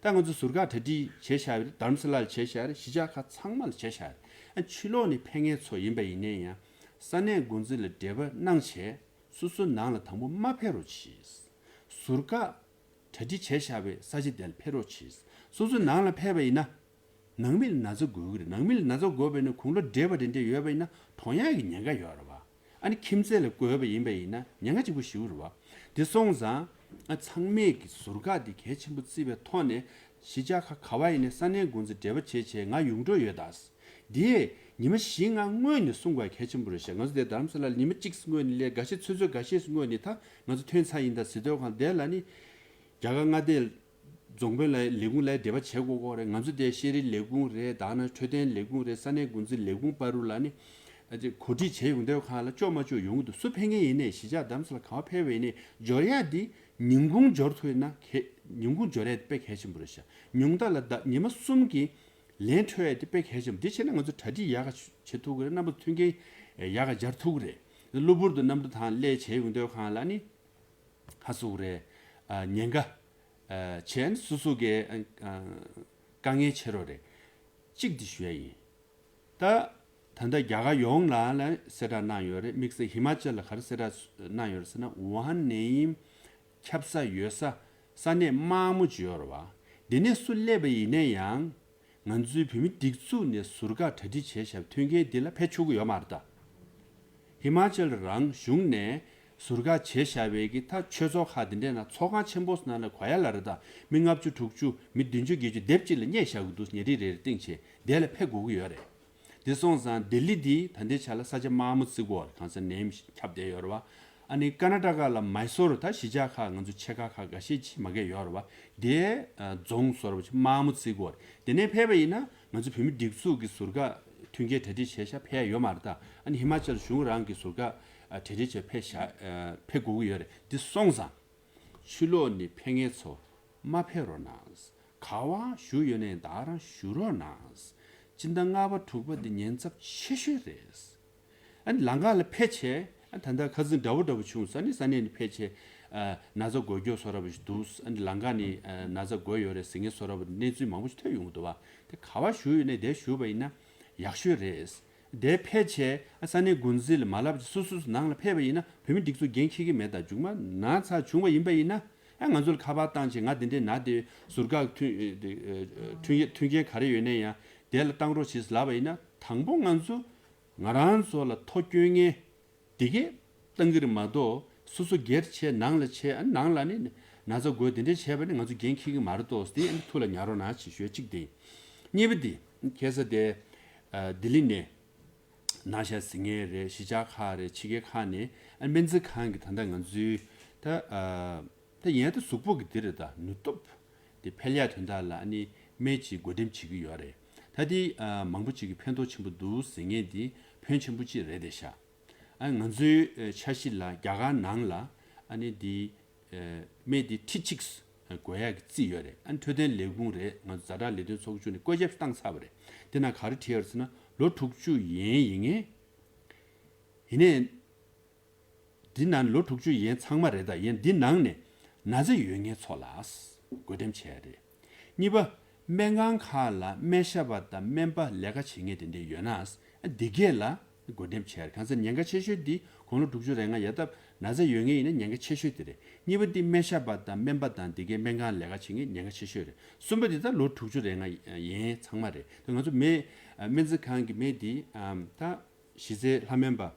ད་ང་ཚོ་ཟུར་བཀག་གྲ་སྒྲིག་བྱས་བཞག་ཡོད་རེད། རྡ་རམ་ས་ལ་ལ་བྱས་བཞག་ཡོད་རེད། གཞིས་ཆགས་ཁག་ཚང་མ་ལ་བྱས་བཞག་ཡོད་རེད། ཨ་ཕྱི་ལོགས་ནས་ཕེབས་མཁན་ཚོ་ཡིན་པ་ཡིན་ནའི་ཡང་ས་གནས་འགོ་འཛིན་ལ་འབྲེལ་བ་གནང་བྱས་སོ་སོའི་ནང་ལ་དང་པོ་མ་ཕེབས་རོགས་གྱིས། ཟུར་བཀག་གྲ་སྒྲིག་བྱས་བཞག་པའི་ས་ཆ་དེ་ལ་ཕེབས་རོགས་གྱིས། སོ་སོའི་ནང་ལ་ཕེབས་པ་ཡིན་ན། ནང་མི་ལ་ན་ཚ་འགོས་ཀྱི་རེད། ནང་མི་ལ་ན་ཚ་འགོས་པ་ཡིན་ན་དགུང་ལོ་བགྲེས་པ་དེ་འདྲས་ཡོད་པ་ཡིན་ན་གྲོངས་ཡག་གི་ཉེན་ཁ་ཡོད་རེད་བ། ཨ་ནི་ཁྱིམ་མཚེས་ལ་འགོས་པ་ཡིན་པ་ཡིན་ན་ཉེན་ཁ་གཅིག་པུ་ཞིག་རེད་བ། དེ་སོང་ཙང་ཨ་ཚང་མས་ཀྱི་ཟུར་བཀག་འདི་གལ་ཆེན་པོ་བརྩིས་པའི་ཐོག་ནས་གཞིས་ཆགས་ཁག་ག་བ་ཡིན་ནའི་ས་གནས་འགོ་འཛིན་འབྲེལ་བ་བྱེད་བྱས་ང་ཡོང་འགྲོ་ཡོད་ད། དེས་ཉི་མ་བཞི་ལྔ་སྔོན་ནས་གསུང་དགོས་གལ་ཆེན་པོ་རེད་ཤག་ང་ཚོ་དེ་རྡ་རམ་ས་ལ་ལ་ཉི་མ་གཅིག་སྔོན་ནས་ལས་འགའ་ཤས་ཚོད་ཚོད་འགའ་ཤས་སྔོན་ནས་ད་ང་ཚོ་ཐོན་ཚར་ཡིན་ད་ཟེར་དུས་གང་དེ་ལ་ནི་རྒྱ་གར་མངའ་སྡེ་རྫོང་དཔོན་ལ་ལས་ཁུངས་ལ་འབྲེལ་བ་བྱེད་དགོས་ཀྱི་རེད། ང་ཚོ་དེ་ཤེས་རིག་ལས་ཁུངས་རེད། ད་ནི་འཕྲོད་བསྟེན་ལས་ཁུངས་རེད། ས་གནས་འགོ་འཛིན་ལས་ཁུངས་བར་དུ་ལ་ནི་ཨ་ཅེ་གོ་སྒྲིག་བྱས་ཡོང་དུས་གང་ལ་ཅོག་མ་ཅོག་ཡོང་གི་འདུག་སུ་ཕེབས་མཁན་ཡིན་ནའི་གཞིས་ཆགས་རྡ་རམ་ས་ལ་ག་བ་ཕེབས་པ་ཡིན་ནའི་འབྱོར་ཡག་འདི་ཉིན་གུང་འབྱོར་ཐུབ་ཡིན་ན་གལ་ཉིན་གུང་འབྱོར་ཡག་དེ་དཔེ་གལ་ཆེན་པོ་རེད་ཤག་ཉུང་མཐའ་ལ་ཟླ་ཉི་མ་གསུམ་གྱི་ལན་འཕྲོད་ཡ་དེ་དཔེ་གལ་ཆེན་པོ། དེ་བྱས་ན་ང་ཚོ་གྲ་སྒྲིག་ཡག་ག་བྱེད་ཐུབ་ཀྱི་རེད། རྣམ་པ་མཐུན་རྐྱེན་ཡག་ག་སྦྱར་ཐུབ་ཀྱི་རེད། གློ་བུར་དུ་གནམ་གྲུ་དང་སླེབས་བྱས་ཡོང་དུས་གང་ལ་ནི་ཧ་སུ་རེད། ཉེན་ཁ་བྱས་ནས་སོ་སོ་གའི་དཀའ་ངལ་ཆེ་རོགས་རེད། གཅིག་འདི་ཞུ་ཡ་ཡིན། ད་ད་ལྟ་རྒྱ་གར་ཡོངས་ལ་ལ་གསལ་བསྒྲགས་གནང་ཡོད་རེད། དམིགས་བསལ་ཧི་མ་ཅལ་ལ་ག་རེ་གསལ་བསྒྲགས་གནང་ཡོད་རེད་ཟེར་ན་ཝུ་ཧན་ནས་ཡིན། ཁྱབ་ས་ཡོད་ས་ས་གནས་དམའ་མོ་ཅིག་ཡོད་རེད་བ། འདི་ནས་སུ་སླེབས་པ་ཡིན་ན་ཡང་ང་ཚོའི་བོད་མི་སྒྲིག་འཛུགས་ནས་ཟུར་བཀག་གྲ་སྒྲིག་བྱས་བཞག་པའི་མཐུན་རྐྱེན་འདི་ལ་ཕེབས་ཆོག་གི་ཡོད་མ་རེད་ད། ཧི་མ་ཅལ་རང་གཞུང་ནས་ཟུར་བཀག་བྱས་བཞག་པའི་གི་ད་ཆོས་ཚོགས་ཁག་འདི་འདྲས་ན་ཚོགས་ཁང་ཆེན་པོ་ནང་ལ་གོ་ཡ་ལ་རེད་ད། མི་ལྔ་བཅུ་དྲུག་ཅུ་མི་བདུན་ཅུ་བརྒྱད་ཅུ་སྡེབ་གཅིག་ལ་བསྙད་བཞག་གི་འདུག་ཉལ་ཁྲི་རེ་རེ་སྟེང་བྱས་དེ་ལ་ཕེབས་དགོས་ཀྱི་ཡོད་རེད། དེ་སོང་ཙང་ལྡི་ལི་འདི་ད་ལྟའི་ཆ་ལ་ས་ཆ་དམའ་མོ་བརྩི་གི་ཡོད་རེད། གང་ཟེར་ནེམ་ཁྱབ་བསྡད་ཡོད་རེད་བ། ཨ་ནི་ཀར་ན་ཊ་ཀ་ལ་མའི་སོར་ད་གཞིས་ཆགས་ཁག་ང་ཚོ་ཆེ་ཁག་ཁག་འགའ་ཤས་ཅིག་མ་གས་ཡོད་རེད་བ། དེ་རྫོང་བཟོ་འདྲ་པོ་ཅིག་དམའ་མོ་བརྩི་གི་ཡོད་རེད། དེ་ནས་ཕེབས་པ་ཡིན་ན་ང་ཚོ་བོད་མི་སྒྲིག་འཛུགས་ཀྱི་ཟུར་བཀག་མཐུན་རྐྱེན་གྲ་སྒྲིག་བྱས་ཤག་ཕེབས་ཡ་ཡོད་མ་རེད་ད། ཨ་ནི་ཧི་མ་ཅལ་གཞུང་རང་གི་ཟུར་བཀག་གྲ་སྒྲིག་བྱས་ཕེབས་ཤག་ཕེབས་དགོས་ཀྱི་ཡོད་རེད། དེ་སོང་ཙང་ཕྱི་ལོགས་ནས་ཕེབས་མཁན་ཚོ་མ་ཕེབས་རོགས་གནང་། ག་བ་བཞུགས་ཡོད་ནའི་ད་རང་བཞུགས་རོགས་གནང་། སྤྱི་ཟླ་ལྔ་པ་དྲུག་པ་འདི་ཉེན་ཚབས་ཆེ་ཤོས་རེད། ཨ་ནི་ལམ་ཁ་ལ་ཕེབས་བྱས་ཨ་ད་ལྟ་ཁ་སང་འདྲ་པོ་འདྲ་པོ་བྱུང་སོང་། ཨ་ནི་ས་གནས་ནས་ཕེབས་བྱས་ཨ་ན་ཚ་འགོས་མཁན་བཟོ་འདྲ་པོ་ཞིག་འདུག་ཨ་ནི་ལམ་ཁ་ནས་ཨ་ན་ཚ་འགོས་ཡོད་རེད་ཟེར་མཁན་བཟོ་འདྲ་པོ་གནས་ཚུལ་མང་པོ་ཞིག་ཐོན་ཡོང་གི་འདུག་བ། དེ་ག་བ་བཞུགས་ཡོད་ནའི་དེ་བཞུགས་པ་ཡིན་ན་ཡག་ཤོས་རེད། དེ་ཕལ་ཆེར་ས་གནས་འགོ་འཛིན་ལ་མ་ལབ་ཀྱི་སོ་སོ་སོ་ནང་ལ་ཕེབས་པ་ཡིན་ན་བོད་མི་སྒྲིག་འཛུགས་འགན་འཁྱེར་གྱི་མེད། ད་མཇུག་མ་ན་ཚ་བྱུང་བ་ཡིན་པ་ཡིན་ན་ཡང་ང་ཚོ་ལ་ཁ་པར་བཏང་བྱས་ང་དེ་འདྲས་ན་དེ་ཟུར་བཀག་མཐུན་མཐུན་མཐུན་རྐྱེན་ག་རེ་ཡོད་ན་ཡང་དེ་ལ་བཏང་རོགས་བྱེད་ལབ་པ་ཡིན་ན་དང་པོ་ང་ཚོ་ང་རང་ཚོ་ལ་ཐོ་སྐྱོན་མཁན་དེ་གས་བཏང་གི་རེད་མ་གཏོགས་སོ་སོ་སྒེར་བྱས་ནང་ལ་བྱས་ཨ་ནང་ལ་ནི་ན་ཚ་འགོས་དེ་འདྲས་བྱས་པ་ནི་ང་ཚོ་འགན་འཁྱེར་གྱི་མ་རེད་དོ། དེ་ཨ་ནི་ཐུགས་ལ་ཉར་རོགས་གནང་ཞེས་ཞུ་ཡ་གཅིག་དེ་ཡིན། གཉིས་པ་དེ་ཁ་སང་དེ་ལྡི་ལི་ནས་ན་ཤ་ཟིན་ངེས་རེད། གཞིས་ཆགས་ཁག་རེད། ཕྱི་རྒྱལ་ཁག་ནས་ཨ་སྨན་རྩིས་ཁང་གི་ད་ལྟ་ང་ཚོའི་ད་ད་ཡན་ད་གཟུགས་པོ་གི་དེ་རེད། ད་ནུས་སྟོབས་དེ་འཕེལ་ཡག་དོན་དག་ལ་ཨ་ནི་སྨན་གྱི་བགོ་འགྲེམས་བྱེད་ཀྱི་ཡོད་རེད། ད་དེ་མང་པོ་ཅིག་གི་ཕན་ཐོགས་ཆེན་པོ་འདུག་ཟེར་མཁན་དེ་ཕོན་ཆེན་པོ་ཅིག་རེད་དེ་ཤག་ཨ་ང་ཚོའི་འཆར་གཞི་ལ་རྒྱ་གར་ནང་ལ་ཨ་ནི་དེ་སྨན་དེ་ཁྲི་གཅིག་བགོ་ཡག་གི་རྩིས་ཡོད་རེད། ཨ་ནི་འཕྲོད་བསྟེན་ལས་ཁུངས་རེད། ང་ཚོ་ཛ་དྲག་ལས་དོན་ཚོགས་ཆུང་ནས་བཀོད་ཁྱབ་བཏང་ཚར་བ་རེད། དེ་ན་ག་རེ་བྲིས་ཡོད་རེད་ཟེར་ན་ལོ་དྲུག་ཅུ་ཡན་ཡིན་ངེས། ཡིན་ནའི་འདི་ནང་ལོ་དྲུག་ཅུ་ཡན་ཚང་མ་རེད། ད་ཡན་འདི་ནང་ནས་ན་ཚ་ཡོད་མཁན་ཚོ་ལ་བགོ་འགྲེམས་བྱས་རེད། གཉིས་པ། སྨན་ཁང་ཁག་ལ་སྨན་ཞབས་པ་དང་སྨན་པ་ལས་ཀ་བྱེད་མཁན་དེ་འདྲ་ཡོད་ན་འདི་གས་ལ་བགོ་འགྲེམས་བྱས་རེད། གང་ཟེར་ཉེན་ཁ་ཆེ་ཤོས་འདི་དགུང་ལོ་དྲུག་ཅུ་རེ་ལྔ་ཡར་ད་ན་ཚ་ཡོད་མཁན་ཡིན་ན་ཉེན་ཁ་ཆེ་ཤོས་དེ་རེད། གཉིས་པ་འདི་སྨན་ཞབས་པ་དང་སྨན་པ་དང་འདི་གས་སྨན་ཁང་ལས་ཀ་བྱེད་མཁན་ཉེན་ཁ་ཆེ་ཤོས་རེད། གསུམ་པ་འདི་ད་ལོ་དྲུག་ཅུ་རེ་ལྔ་ཡན་ཚང་མ་རེད། ད་ང་ཚོ་མི་སྨན་རྩིས་ཁང་གི་མི་འདི་ད་གཞི་རྩའི་ལྷ་སྨན་པ།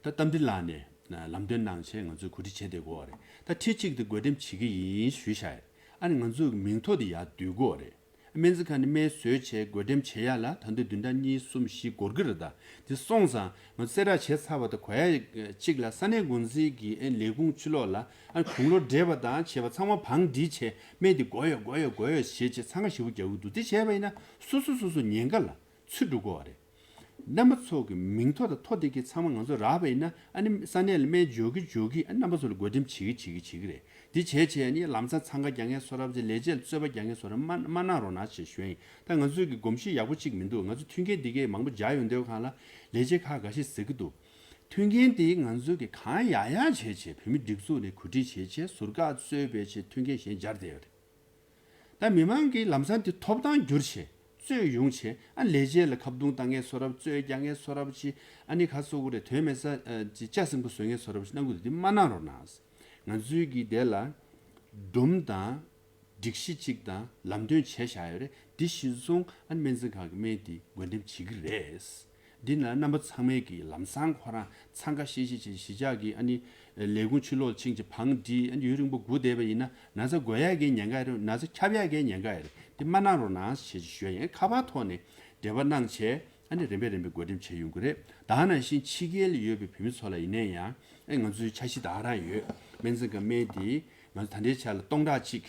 ད་རྟ་མགྲིན་ལགས་ནས་ལམ་སྟོན་གནང་བྱས་ང་ཚོས་གོ་སྒྲིག་བྱས་བསྡད་ཡོད་རེད། ད་ཁྲི་གཅིག་དེ་བགོ་འགྲེམས་བྱེད་ཀྱི་ཡིན་ཞུས་བཞག་ཡོད། ཨ་ནི་ང་ཚོའི་མིང་ཐོ་དེ་ཡར་བསྡུ་དགོས་རེད། སྨན་རྩིས་ཁང་ནས་སྨན་བཟོས་བྱས་བགོ་འགྲེམས་བྱེད་ཡ་ལ་ད་དུང་བདུན་ཕྲག་གཉིས་གསུམ་བཞི་འགོར་གྱི་རེད། ད་དེ་སོང་ཙང་ང་ཚོ་གསལ་བསྒྲགས་བྱས་ཚར་བ་དང་གོ་ཡ་གཅིག་ལ་ས་གནས་འགོ་འཛིན་གྱི་ཨེ་ལས་ཁུངས་ཕྱི་ལོགས་ལ་ཨ་ནི་དགུང་ལོ་བགྲེས་པ་དང་བྱས་པ་ཚང་མ་བང་སྒྲིག་བྱས་སྨན་དེ་དགོས་ཡོད་དགོས་ཡོད་དགོས་ཡོད་ཞེས་བྱས་འཚང་ཁ་ཞེ་པོ་རྒྱག་གི་འདུག་དེ་བྱས་པ་ཡིན་ན་སོ་སོ་སོ་སོ་ཉེན་ཁ་ལ་ཚུད་འགྲོ་གི་རེད། རྣམ་པ་ཚོ་གི་མིང་ཐོ་དང་ཐོ་དེ་གི་ཚང་མ་ང་ཚོ་རག་པ་ཡིན་ན། ཨ་ནི་ས་གནས་ལ་སྨན་འཇོག་གི་འཇོག་གི། ཨ་ནི་རྣམ་པ་ཚོ་ལ་བགོ་འགྲེམས་བྱེད་ཀྱི་བྱེད་ཀྱི་བྱེད་ཀྱི་རེད། འདི་བྱས་བྱས་ནི་ལམ་སང་འཚང་ཁ་རྒྱག་མཁན་བཟོ་འདྲ་བྱས། ལས་བྱེད་ལ་རྩོད་པ་རྒྱག་མཁན་བཟོ་འདྲ་མ་མ་གནང་རོགས་གནང་ཞེས་ཞུ་ཡ་ཡིན། ད་ང་ཚོས་ཀྱི་གོམས་གཤིས་ཡག་པོ་གཅིག་མི་འདུག་ང་ཚོ་མཐུན་རྐྱེན་འདི་གས་མང་པོ་སྦྱར་ཡོང་དུས་སྒང་ལ་ལས་བྱེད་ཁག་འགའ་ཤས་ཟེར་གྱི་འདུག་མཐུན་རྐྱེན་དེ་ང་ཚོས་ཀྱི་གང་ཡག་ཡག་བྱས་བྱས། བོད་མི་སྒྲིག་འཛུགས་ནས་གོ་སྒྲིག་བྱས་བྱས། ཟུར་བཀག་རྩོད་པའི་ཆེད་མཐུན་རྐྱེན་གཞན་སྦྱར་བསྡད་ཡོད་རེད། ད་མི་མང་གིས་ལམ་སང་དེ་ཐོབ་ཐང་བསྒྱུར་བྱས་རྩོད་ཡོང་བྱས། ཨ་ལས་བྱེད་ལ་ཁ་རྡུང་བཏང་མཁན་བཟོ་འདྲ། རྩོད་རྒྱག་མཁན་བཟོ་འདྲ་བྱས། ཨ་ནི་ཁ་གསོ་གི་རེད། དོན་མེད་ས་ཅི་ལྕགས་སྲིན་པོ་བཟོ་མཁན་བཟོ་འདྲ་བྱས་གནང་གི་འདུག་དེ་མ་གནང་རོགས་གནང་། ང་ཚོའི་གི་དེ་ལ་སྒྲོམ་དང་སྒྲིག་གཞི་གཅིག་དང་ལམ་སྟོན་བྱས་བཞག་ཡོད་རེད། འདི་གཞིར་བཟུང་ཨ་ནི་སྨན་རྩིས་ཁང་གི་སྨན་དེ་བགོ་འགྲེམས་བྱེད་ཀྱི་རེད། འདི་ན་རྣམ་པ་ཚང་མས་ཀྱི་ལམ་སང་ཁོ་རང་འཚང་ཁ་ཤིག་ཤིག་བྱས། གཞིས་ཆགས་ཀྱི་ཨ་ནི་ལས་ཁུངས་ཕྱི་ལོགས་ཕྱིན་བྱས་བང་སྒྲིག། ཨ་ནི་ཡུན་རིང་པོ་སྒུག་བསྡད་པ་ཡིན་ན་ན་ཚ་འགོས་ཡག་གི་ཉེན་ཁ་རེད། ན་ཚ་ཁྱབ་ཡག་གི་ཉེན་ཁ་རེད། འདི་མ་གནང་རོགས་གནང་ཞེས་ཞུ་ཡ་ཡིན། ཁ་པར་ཐོག་ནས་འབྲེལ་བ་གནང་བྱས། ཨ་ནི་རིམ་པས་རིམ་པས་བགོ་འགྲེམས་བྱས་ཡོང་གི་རེད། ད་ནང་བཞིན་ཕྱི་རྒྱལ་ལ་ཡོད་པའི་བོད་མི་ཚོ་ལ་ཡིན་ན་ཡང་། ཨ་ང་ཚོའི་འཆར་གཞི་ད་ག་རང་ཡོད། སྨན་རྩིས་ཁང་སྨན་དེ་ང་ཚོ་ད་ལྟའི་ཆ་ལ་སྟོང་ཕྲག་གཅིག་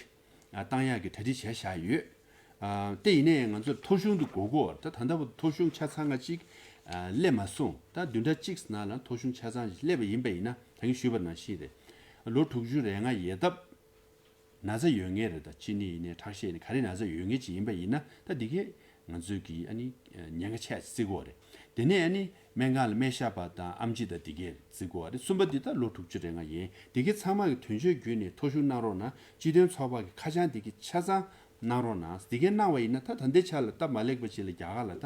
ཨ་བཏང་ཡག་གི་གྲ་སྒྲིག་བྱས་བཞག་ཡོད། ཨ་དེ་ཡིན་ནའི་ང་ཚོར་ཐོ་གཞུང་དུ་དགོས་ཀྱི་ཡོད་རེད། ད་ད་ལྟ་བར་ཐོ་གཞུང་ཆ་ཚང་ང་གཅིག་ཨ་སླེབས་མ་སོང་། ད་བདུན་ཕྲག་གཅིག་ནང་ལ་ཐོ་གཞུང་ཆ་ཚང་ཞིག་སླེབས་པ་ཡིན་པ་ཡིན་ན། ད་གིན་ཞུས་པ་ནང་བཞིན་རེད། ལོ་དྲུག་ཅུ་རེ་ལྔ་ཡས་སྟབས་ན་ཚ་ཡོད་མཁན་རེད། ད་གཅིན་སྙི་ཡིན་ནའི་ཁྲག་ཤེད་ཡིན་ནའི་ག་རེ་ན་ཚ་ཡོད་མཁན་ཅིག་ཡིན་པ་ཡིན་ན། ད་འདི་གས་ང་ཚོས་ཀྱིས་ཨ་ནི་ཉེན་ཁ་ཆེ་བརྩི་གི་ཡོད་རེད། དེ་ནས་ཨ་ནི་སྨན་ཁང་ལ་སྨན་ཞབས་པ་དང་ཨེམ་ཆི་དང་འདི་གས་བརྩི་གི་ཡོད་རེད། གསུམ་པ་འདི་ད་ལོ་དྲུག་ཅུ་རེ་ལྔ་ཡིན། འདི་གས་ཚང་མ་གི་དོན་གཅོད་བརྒྱུད་ནས་ཐོ་གཞུང་གནང་རོགས་གནང་། སྤྱི་དོན་ཚོགས་པ་གི་ཁ་བྱང་འདི་གས་ཆ་ཚང་གནང་རོགས་གནང་། འདི་གས་གནང་བ་ཡིན་ན། ད་ད་ལྟའི་ཆ་ལ་སྟབས་མ་ལེགས་པ་ཅིག་ལ་རྒྱ་གར་ལ་ད་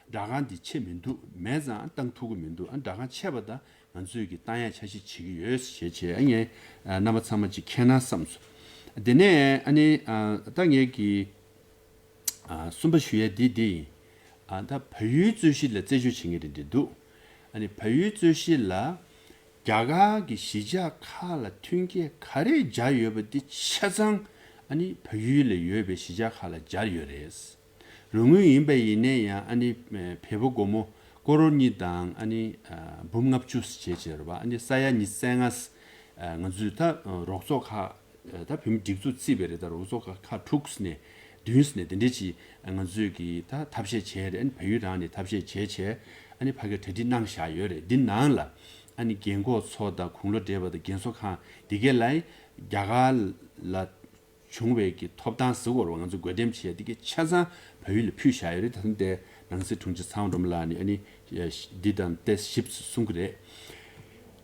སྦྲག་ཁང་འདི་ཆེ་མི་འདུག་མེད་ཙང་བཏང་ཐུབ་ཀྱི་མི་འདུག་ཨ་སྦྲག་ཁང་ཆེ་བ་ད་ང་ཚོས་ཀྱི་བཏང་ཡ་འཆར་གཞི་བྱེད་ཀྱི་ཡོད་ཞེས་བྱས། ཨ་ངས་ཨ་རྣམ་པ་ཚང་མ་ཅིག་མཁྱེན་ན་བསམ་སོང་། དེ་ནས་ཨ་ནི་ཨ་ད་ངས་ཀྱི་ཨ་གསུམ་པ་ཞུ་ཡ་འདི་འདི་ཡིན། ཨ་ད་བལ་ཡུལ་རྩོད་གཞི་ལ་རྩད་གཅོད་བྱེད་མཁན་རེ་འདྲ་འདུག་ཨ་ནི་བལ་ཡུལ་རྩོད་གཞི་ལ་རྒྱ་གར་གྱི་གཞིས་ཆགས་ཁག་ལ་མཐུན་རྐྱེན་ག་རེ་སྦྱར་ཡོད་པ་འདི་ཆ་ཚང་ཨ་ནི་བལ་ཡུལ་ལ་ཡོད་པའི་གཞིས་ཆགས་ཁག་ལ་སྦྱར་ཡོད་རེད། རོགས་དངུལ་ཡིན་པ་ཡིན་ནའི་ཡང་། ཨ་ནི་བལ་པོ་སྒོར་མོ་ཀོ་རོར་གཉིས་དང་ཨ་ནི་འབུམ་ལྔ་བཅུ་བྱས་བྱས་རེད་པ། ཨ་ནི་ས་ཡ་ཉི་ཤུ་རྩ་ལྔ། ང་ཚོས་ད་རོགས་ཚོགས་ཁག་ད་བོད་མི་སྒྲིག་འཛུགས་བརྩིས་པ་རེད། ད་རོགས་ཚོགས་ཁག་ཁག་དྲུག་ནས་བདུན་ནས་དེ་འདྲས་ཅིག་ང་ཚོས་ཀྱིས་ད་ཐབས་ཤེས་བྱས་རེད། ཨ་ནི་བལ་ཡུལ་རང་ནས་ཐབས་ཤེས་བྱས་བྱས། ཨ་ནི་ཕ་གིར་གྲ་སྒྲིག་གནང་བཞག་ཡོད་རེད། འདི་ནང་ལ་ཨ་ནི་རྒན་གོག་ཚོ་དང་དགུང་ལོ་བགྲེས་པ་དང་རྒན་གསོ་ཁང་འདི་གས་ལ་རྒྱ་གར་ལ་བྱུང་བའི་གི་ཐོབ་ཐང་ཟེར་བ་རེད་པ། ང་ཚོ་བགོ་འགྲེམས་བྱས་འདི་གའི་ཆ་ཚང་བལ་ཡུལ་ལ་ཕུལ་བཞག་ཡོད་རེད། ད་ལྟ་ནང་སྲིད་དྲུང་ཆེ་ཚེ་དབང་སྒྲོལ་མ་ལགས་ནས་ཨ་ནི་འདི་དང་དེ་ཞིབ་ཚགས་གསུང་གི་རེད།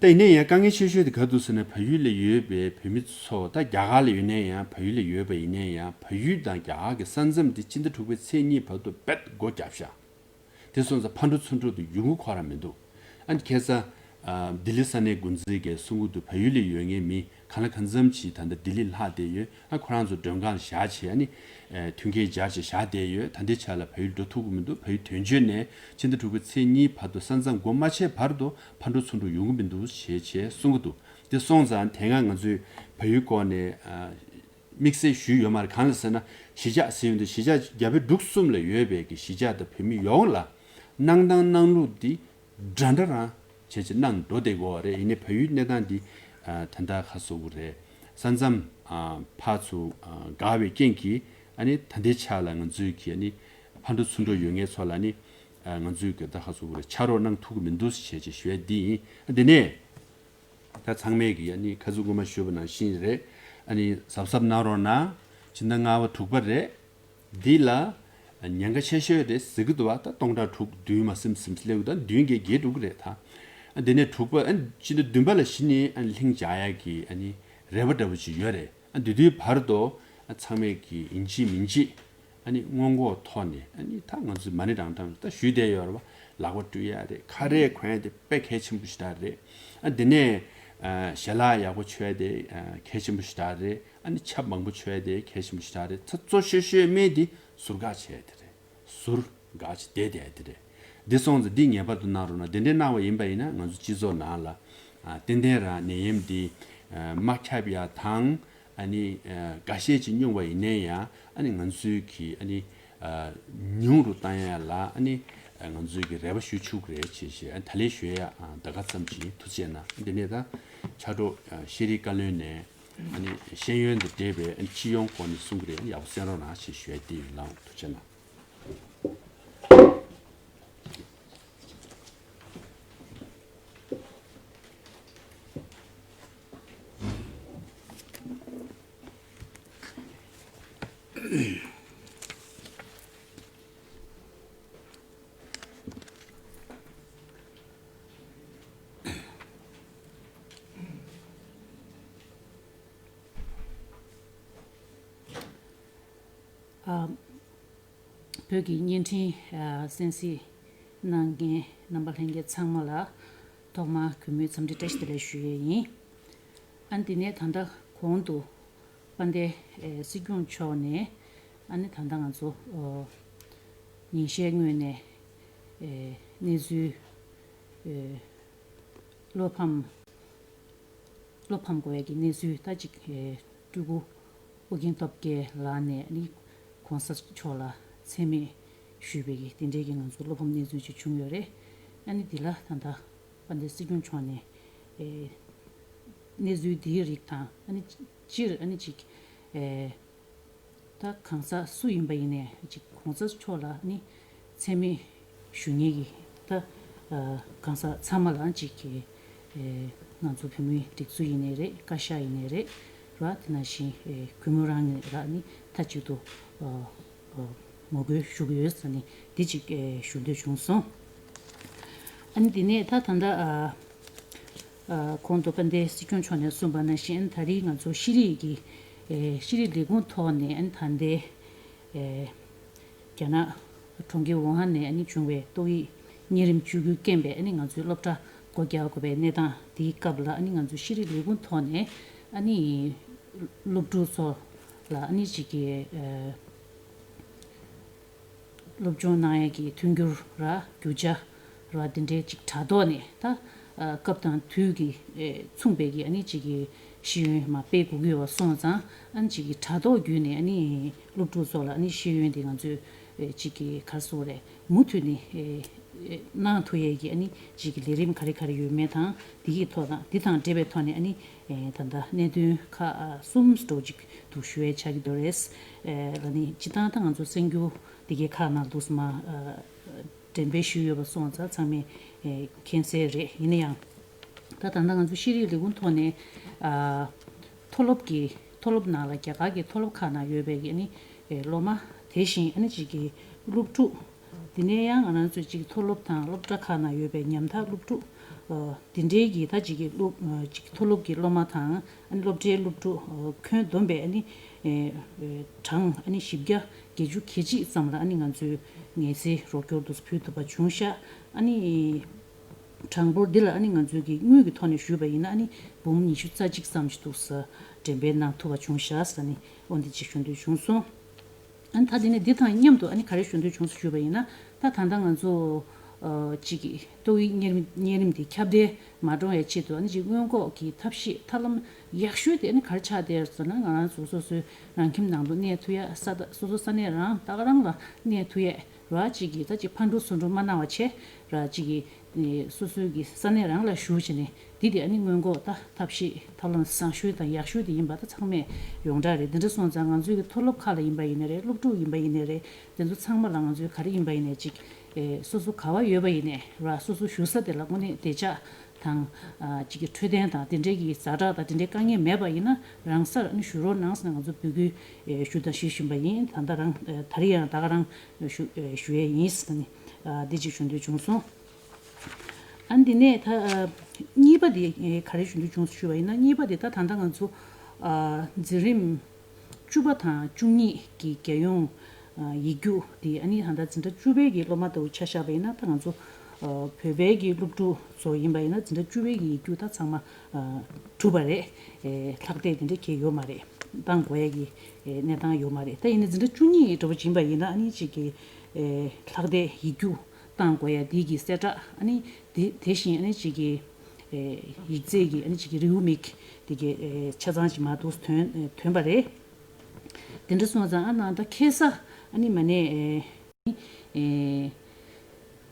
ད་ཡིན་ནའི་ཡང་དཀའ་ངལ་ཆེ་ཤོས་དེ་ག་རེ་འདུག་ཟེར་ན། བལ་ཡུལ་ལ་ཡོད་པའི་བོད་མི་ཚོ་ད་རྒྱ་གར་ལ་ཡོད་ནའི་ཡང་། བལ་ཡུལ་ལ་ཡོད་པ་ཡིན་ནའི་ཡང་། བལ་ཡུལ་དང་རྒྱ་གར་གྱི་ས་མཚམས་དེ་སྤྱི་ཟླ་དྲུག་པའི་ཚེས་གཉིས་བར་དུ་རྦད་སྒོ་བརྒྱབ་བཞག་དེ་སོང་ཙང་ཕར་འགྲོ་ཚུར་འགྲོ་དེ་ཡོང་གི་ཁོ་རང་མི་འདུག་ཨ་ནི་ཁ་སང་ལྡི་ལི་ས་གནས་འགོ་འཛིན་གྱིས་གསུང་གི་འདུག་བལ་ཡུལ་ལ་ཡོད་མཁན་མི་གང་ལ་གང་འཚམ་ཅིག་ད་ལྟ་ལྡི་ལི་ལྷག་བསྡད་ཡོད། ཨ་ཁོ་རང་ཚོ་མགྲོན་ཁང་ལ་བཞག་བྱས། ཨ་ནི་མཐུན་རྐྱེན་སྦྱར་བྱས་བཞག་བསྡད་ཡོད། ད་ལྟའི་ཆ་ལ་བལ་ཡུལ་འགྲོ་ཐུབ་ཀྱི་མི་འདུག་བལ་ཡུལ་དོན་གཅོད་ནས་ཕྱི་ཟླ་དྲུག་པའི་ཚེས་གཉིས་བར་དུ་ས་མཚམས་སྒོ་མ་ཕྱེ་བར་དུ་ཕར་འགྲོ་ཚུར་འགྲོ་ཡོང་གི་མི་འདུག་ཞེས་བྱས་གསུང་གི་འདུག་དེ་སོང་ཙང་དེ་སྔ་ང་ཚོས་བལ་ཡུལ་སྐོར་ནས་དམིགས་བསལ་ཞུས་ཡོད་མ་རེད། གང་ལ་ཟེར་ན། གཞིས་ཆགས་ཟེར་ཡོང་དུས་གཞིས་ཆགས་རྒྱ་བལ་འབྲུག་གསུམ་ལ་ཡོད་པའི་གི་གཞིས་ཆགས་དང་བོད་མི་ཡོངས་ལ་གནང་སྟངས་གནང་ལུགས་འདི་འདྲ་འདྲ་རང་བྱས་བྱས་གནང་འགྲོ་བསྡད་ཀྱི་ཡོད་རེད། ཡིན་ནའི་བལ་ཡུལ་གནས་སྟངས་འདི་ད་ལྟ་ག་ཟེར་དགོས་རེད། ས་མཚམས་ཕར་ཚུར་འགག་པའི་རྐྱེན་གྱིས། ཨ་ནི་ད་ལྟའི་ཆ་ལ་ང་ཚོའི་གི་ཨ་ནི་ཕར་འགྲོ་ཚུར་འགྲོ་ཡོད་མཁན་ཚོ་ལ་ནི་ང་ཚོའི་གི་ད་ག་ཟེར་དགོས་རེད། ཕྱག་རོགས་གནང་ཐུབ་ཀྱི་མི་འདུག་ཞེས་བྱས་ཞུ་ཡ་འདི་ཡིན། དེ་ནས། ད་ཚང་མས་ཀྱིས་ཨ་ནི་ཁ་རྩང་སྔོན་མ་ཞུས་པ་ནང་བཞིན་རེད། ཨ་ནི་གཟབ་གཟབ་གནང་རོགས་གནང་། སྤྱི་ཟླ་ལྔ་པ་དྲུག་པ་རེད། འདི་ལ་ཉེན་ཁ་ཆེ་ཤོས་རེད་ཟེར་གྱི་འདུག་བ། ད་སྟོང་ཕྲག་དྲུག་བདུན་མ་ཟིན་ཟིན་སླེབས་ཀྱི་འདུག་བདུན་བརྒྱད་བརྒྱད་འགྲོ་གི་རེད་ད། ཨ་དེ་ནས་དྲུག་པ། ཨ་སྤྱི་ཟླ་བདུན་པ་ལ་གཞི་ནས་ཨ་ལྷིང་འཇགས་ཡག་གི་ཨ་ནི་རེ་བ་འདྲ་པོ་ཅིག་ཡོད་རེད། ཨ་དེ་དུས་བར་དུ་ཨ་ཚང་མས་ཀྱིས་ཡིན་གཅིག་མིན་གཅིག་ཨ་ནི་སྔོན་འགོག་ཐོག་ནས། ཨ་ནི་ད་ང་ཚོས་མ་ཎི་བགྲང་སྟངས་ད་ཞུས་བསྡད་ཡོད་རེད་བ། ལག་པ་བཀྲུ་ཡ་རེད། ཁ་རས་གོན་ཡ་དེ་དཔེ་གལ་ཆེན་པོ་ཞེ་དྲག་རེད། ཨ་དེ་ནས་ཨ་ཞལ་ལག་ཡག་པོ་མཆོད་ཡ་དེ་ཨ་གལ་ཆེན་པོ་ཞེ་དྲག་རེད། ཨ་ནི་ཆབ་མང་པོ་མཆོད་ཡ་དེ་གལ་ཆེན་པོ་ཞེ་དྲག་རེད། ད་གཙོ་ཤོས་ཤོས་དམན་དེ་ཟུར་བཀག་བྱས་དེ་རེད། ཟུར་བཀག་བྱས་བསྡད་བསྡད་དེ་རེད། འདི་སོང་ཙང་འདི་ངེས་པར་དུ་གནང་རོགས་གནང་། དེ་འདྲའི་གནང་བ་ཡིན་པ་ཡིན་ན་ང་ཚོ་སྤྱི་ཚོགས་ནང་ལ་ཨ་ཏན་ཏན་རང་ནད་ཡམས་འདི་ཨ་མ་ཁྱབ་ཡ་དང་། ཨ་ནི་ཨ་འགའ་ཤས་ཅིག་སྙུང་བ་ཡིན་ནའི་ཡང་། ཨ་ནི་ང་ཚོའི་གི་ཨ་ནི་ཨ་ཉུང་རུ་བཏང་ཡ་ལ་ཨ་ནི་ཨ་ང་ཚོའི་གི་རེ་བ་ཞུ་ཆོག་གི་རེད་ཅེས་བཤད། ཨ་ད་ལན་ཞུ་ཡ་ཨ་ད་ག་ཙམ་ཅིག་ཡིན། ཐུགས་རྗེ་གནང་། འདི་ནས་ད་ཕྱག་རོགས་ཨ་ཤེས་རིག་བཀའ་བློན་ནས་ཨ་ནི་ཤེས་ཡོན་དང་འབྲེལ་བའི་ཨ་ནི་སྤྱི་ཡོངས་སྐོར་ནས་གསུང་གི་རེད། ཨ་ནི་ཡག་པོ་གསན་རོགས་གནང་ཞེས་ཞུ་ཡ་འདི་ཡིན། ལགས་འོང་། ཐུགས་རྗེ་གནང་། ཨ། བོད་ཀྱི་བརྙན་འཕྲིན་ཨ་གསན་གཟིགས་གནང་མཁན་རྣམ་པ་ལྷན་རྒྱས་ཚང་མ་ལ་ཐོག་མར་གུས་མོས་འཚམས་འདྲི་བཀྲ་ཤིས་བདེ་ལེགས་ཞུ་ཡས་ཡིན། ཨ་ནི་དེ་ནས་ད་ལྟ་གོང་དུ་དཔལ་ལྡན་ཨེ་སྲིད་སྐྱོང་མཆོག་ནས་ཨ་ནི་ད་ལྟ་ང་ཚོ་ཨོ་ཉིན་ཤས་སྔོན་ནས་ཨེ་གནས་ཚུལ་ཨེ་བློ་ཕམ་བློ་ཕམ་དགོས་ཡ་གི་གནས་ཚུལ་ད་ཅིག་ཨེ་སྤྲུལ་སྐུ་ཨོ་རྒྱན་སྟོབས་རྒྱལ་ལགས་ནས་ཨ་ནི་གོང་ས་མཆོག་ལ་མཚན་སྨད་ཞུས་པའི་གི་དེ་འདྲའི་གི་ང་ཚོ་བློ་ཕམ་གནས་ཚུལ་ཅིག་བྱུང་ཡོད་རེད། ཨ་ནི་འདི་ལ་ད་ལྟ་དཔལ་ལྡན་སྲིད་སྐྱོང་མཆོག་ནས་ཨེ་གནས་ཚུལ་འདིའི་རིགས་དང་ཨ་ནི་སྤྱིར་ཨ་ནི་ཅིག་ཨེ་ད་གང་ཟག་སུ་ཡིན་པ་ཡིན་ནའི་ཅིག་གོང་ས་མཆོག་ལ་ནི་མཚན་སྨད་ཞུ་མཁན་གྱི་ད་ཨ་གང་ཟག་ཚང་མ་ལ་ཅིག་གི་ཨེ་ང་ཚོ་བོད་མིའི་སྒྲིག་འཛུགས་ཡིན་ནའི་རེད། བཀའ་ཤག་ཡིན་ནའི་རེད། ར་དེ་ནང་བཞིན་ཨེ་གུས་མོ་རང་ནས་ར་ནི་མཐའ་གཅིག་ཏུ་ཨ་ཨ་ངོ་རྒོལ་ཞུ་གི་ཡོད་ཟེར་ནས་འདི་ཅིག་ཨེ་ཞུ་འདོད་བྱུང་སོང་། ཨ་ནི་དེ་ནས་ད་ད་ལྟ་ཨ་ཨ་གོང་དུ་དཔལ་ལྡན་སྲིད་སྐྱོང་མཆོག་ནས་གསུངས་པ་ནང་བཞིན་ད་རེས་ང་ཚོ་ཤེས་རིག་གི་ཨེ་ཤེས་རིག་ལས་ཁུངས་ཐོག་ནས་ཨ་ནི་ད་ལྟའི་ཨེ་རྒྱ་ནག་གྲོང་ཁྱེར་ཝུ་ཧན་ནས་ཨ་ནི་བྱུང་བའི་ཏོག་དབྱིབས་གཉན་རིམས་བཅུ་དགུའི་རྐྱེན་པས་ཨ་ནི་ང་ཚོའི་སློབ་གྲྭ་སྒོ་རྒྱག་དགོས་པའི་གནས་སྟངས་དེའི་སྐབས་ལ་ཨ་ནི་ང་ཚོའི་ཤེས་རིག་ལས་ཁུངས་ཐོག་ནས་ཨ་ནི་སློབ་ཕྲུག་ཚོ་ལ་ཨ་ནི་ཅིག་གི་ཨེ་སློབ་སྦྱོང་གནང་ཡས་ཀྱི་མཐུན་འགྱུར་ར་རྒྱུ་ཆ་ར་འདི་འདྲའི་ཅིག་དྲ་ཐོག་ནས་ད་ཨ་སྐབས་དང་དུས་ཀྱི་ཨེ་མཚུངས་པའི་གི་ཨ་ནི་ཅིག་གི་ཤེས་ཡོན་མ་སྤེལ་དགོས་ཀྱི་ཡོད་པ་སོང་ཙང་ཨ་ནི་ཅིག་གི་དྲ་ཐོག་བརྒྱུད་ནས་ཨ་ནི་སློབ་ཕྲུག་ཚོ་ལ་ཨ་ནི་ཤེས་ཡོན་དེ་ང་ཚོས་ཨེ་ཅིག་གི་ག་རེ་ཟེར་དགོས་རེད། མུ་མཐུད་ནས་ཨེ་ཨེ་གནང་ཐུབ་ཡས་ཀྱི་ཨ་ནི་ཅིག་གི་ལས་རིམ་ག་རེ་ག་རེ་ཡོད་མེད་དང་དེ་གི་ཐོག་དང་དེ་དང་འབྲེལ་བའི་ཐོག་ནས་ཨ་ནི་ཨེ་ད་ལྟ་གནད་དོན་ཁག་ཨ་གསུམ་འདྲ་བོ་ཅིག་འདུག་ཞུ་ཡས་ཆགས་ཀྱི་འདུག་རེད། ཨེ་ལ་ནི་སྤྱིར་བཏང་ད་ང་ཚོ་གསར་འགྱུར་འདི་གའི་ཁག་ནང་འདུག་སེ་མར་ཨ་འགྲེམས་སྤེལ་ཞུས་ཡོད་པ་སོང་ཙང་ཚང་མས་ཨེ་མཁྱེན་གསལ་རེད། ཡིན་ན་ཡང་ད་ད་ལྟ་ང་ཚོ་ཤེས་རིག་ལས་ཁུངས་ཐོག་ནས་ཨ་མཐོ་སློབ་ཀྱི་མཐོ་སློབ་ནང་ལ་རྒྱ་གར་གྱི་མཐོ་སློབ་ཁག་ནང་ཡོད་པའི་གི་ཨ་ནི་ཨེ་སློབ་མ་དེ་བཞིན་ཨ་ནི་ཅིག་གི་སློབ་ཕྲུག་དེ་ནས་ཡང་ང་རང་ཚོའི་ཅིག་མཐོ་སློབ་དང་སློབ་གྲྭ་ཁག་ནང་ཡོད་པའི་ཉམ་ཐག་སློབ་ཕྲུག་ཨ་དེ་འདྲའི་གི་ད་ཅིག་གི་སློབ་ཨ་ཅིག་མཐོ་སློབ་ཀྱི་སློབ་མ་དང་ཨ་ནི་སློབ་གྲྭའི་སློབ་ཕྲུག་ཨ་ཁྱོན་བསྡོམས་པས་ཨ་ནི་ཨེ་ཨེ་གྲངས་ཨ་ནི་བཞི་བརྒྱ་བརྒྱད་ཅུ་གྱ་གཅིག་ཙམ་ལ་ཨ་ནི་ང་ཚོས་ངལ་སེལ་རོགས་སྐྱོར་དུ་ཕུལ་ཐུབ་པ་བྱུང་ཤག་ཨ་ནི་གྲངས་འབོར་འདི་ལ་ཨ་ནི་ང་ཚོས་ཀྱི་དངུལ་གྱི་ཐོག་ནས་ཞུས་པ་ཡིན་ན་ཨ་ནི་འབུམ་ཉི་ཤུ་རྩ་གཅིག་ཙམ་ཞིག་འདུག་ཟེར་འགྲེམས་སྤེལ་གནང་ཐུབ་པ་བྱུང་ཤག་ཟེར་ནི་འོ་འདི་ཅིག་ཞུ་འདོད་བྱུང་སོང་། ཨ་ནི་ད་དེ་ནས་འདི་དང་མཉམ་དུ་ཨ་ནི་ག་རེ་ཞུ་འདོད་བྱུང་ཟེར་ཞུས་པ་ཡིན་ན་ད་ད་ལྟ་ང་ཚོ་ཨ་ཅིག་གི་ཏོག་དབྱིབས་གཉན་རིམས་གཉན་རིམས་འདི་ཁྱབ་གདལ་མ་འགྲོ་བའི་ཆེད་དུ་ཨ་ནི་ཅིག་སྔོན་འགོག་གི་ཐབས་ཤེས་ཐབས་ལམ་ཡག་ཤོས་དེ་ཨ་ནི་ག་རེ་ཆགས་བསྡད་ཟེར་ན་ང་རང་ཚོ་སོ་སོའི་རང་ཁྱིམ་ནང་དུ་གནས་ཐུབ་ཡ། ས་ད་སོ་སོ་ས་གནས་རང་ད་ག་རང་ལ་གནས་ཐུབ་ཡ། ར་ཅིག་གིས་ད་ཅིག་ཕར་འགྲོ་ཚུར་འགྲོ་མ་གནང་བ་བྱས་ར་ཅིག་གིས་སོ་སོའི་གི་ས་གནས་རང་ལ་བཞུགས་བྱས་ནས་འདི་དེ་ཨ་ནི་སྔོན་འགོག་ད་ཐབས་ཤེས་ཐབས་ལམ་བཟང་ཤོས་དང་ཡག་ཤོས་དེ་ཡིན་པ་ད་ཚང་མས་ཡོངས་གྲགས་རེད། འདི་འདྲ་སོང་ཙང་ང་ཚོའི་གི་མཐོ་སློབ་ཁག་ལ་ཡིན་པ་ཡིན་ནའི་རེད། སློབ་ཕྲུག་ཡིན་པ་ཡིན་ནའི་རེད། དེ་ཚོ་ཚང་མ་ལ་ང་ཚོའི་ག་རེ་ཡིན་པ་ཡིན་ནའི་ཅིག་སོ་སོ་ག་བ་ཡོད་པ་ཡིན་ནའི་ར་སོ་སོ་བཞུགས་ས་དེ་ལ་དངོས་གནས་བདེ་འཇགས་དང་ཨ་ཅིག་གི་འཕྲོད་བསྟེན་དང་དེ་འདྲའི་གི་ཛ་དྲག་དང་དེ་འདྲའི་དཀའ་ངལ་མེད་པ་ཡིན་ན་རང་སར་ཨ་ནི་བཞུགས་རོགས་གནང་ཟེར་ནས་ང་ཚོ་འབོད་སྐུལ་ཞུ་དང་ཞུ་བཞིན་པ་ཡིན། ད་ལྟ་རང་ད་རེས་ཡང་ད་ག་རང་ཞུ་ཞུ་ཡས་ཡིན་ཟེར་ནས་འདི་ཅིག་ཞུ་འདོད་བྱུང་སོང་། ཨ་འདི་ནས་ད་གཉིས་པ་དེ་ག་རེ་ཞུ་འདོད་བྱུང་ཞུ་བ་ཡིན་ན་གཉིས་པ་དེ་ད་ད་ལྟ་ང་ཚོ་འཛིན་རིམ་བཅུ་པ་དང་བཅུ་གཉིས་ཀྱི་རྒྱལ་ཡོངས་ཡིག་རྒྱུགས་དེ་ཨ་ནི་ད་ལྟ་འཛིན་གྲྭ་བཅུ་པའི་གི་སློབ་མ་ལྟ་བུ་ཆ་བཞག་པ་ཡིན་ན་ད་ང་ཚོ་བོད་པའི་གི་སློབ་ཕྲུག་ཚོ་ཡིན་པ་ཡིན་ན་འཛིན་གྲྭ་བཅུ་པའི་གི་ཡིག་རྒྱུགས་ད་ཚང་མ་གྲུབ་པ་རེད། ལྷག་བསྡད་དེ་འདྲ་གང་ཡོད་མ་རེད། བཏང་དགོས་ཡ་གི་གནས་སྟངས་ཡོད་མ་རེད། ད་ཡིན་ན་འཛིན་གྲྭ་བཅུ་གཉིས་འདྲ་པོ་ཡིན་པ་ཡིན་ན་ཨ་ནི་གཅིག་གི་ལྷག་བསྡད་ཡིག་རྒྱུགས་བཏང་དགོས་ཡ་འདི་གི་གསལ་བསྒྲགས་ཨ་ནི་དེ་དེ་བཞིན་ཨ་ནི་གཅིག་གི་ཡིག་ཚད་ཀྱི་ཨ་ནི་གཅིག་གི་རེའུ་མིག་དེ་གི་ཆ་ཚང་ཞིག་མར་འདུག་ཐོན་ཐོན་པ་རེད། དེ་འདྲ་སོང་ཙང་ཨ་ནང་ད་ཁ་སང་ཨ་ནི་མ་ནས་ཨེ་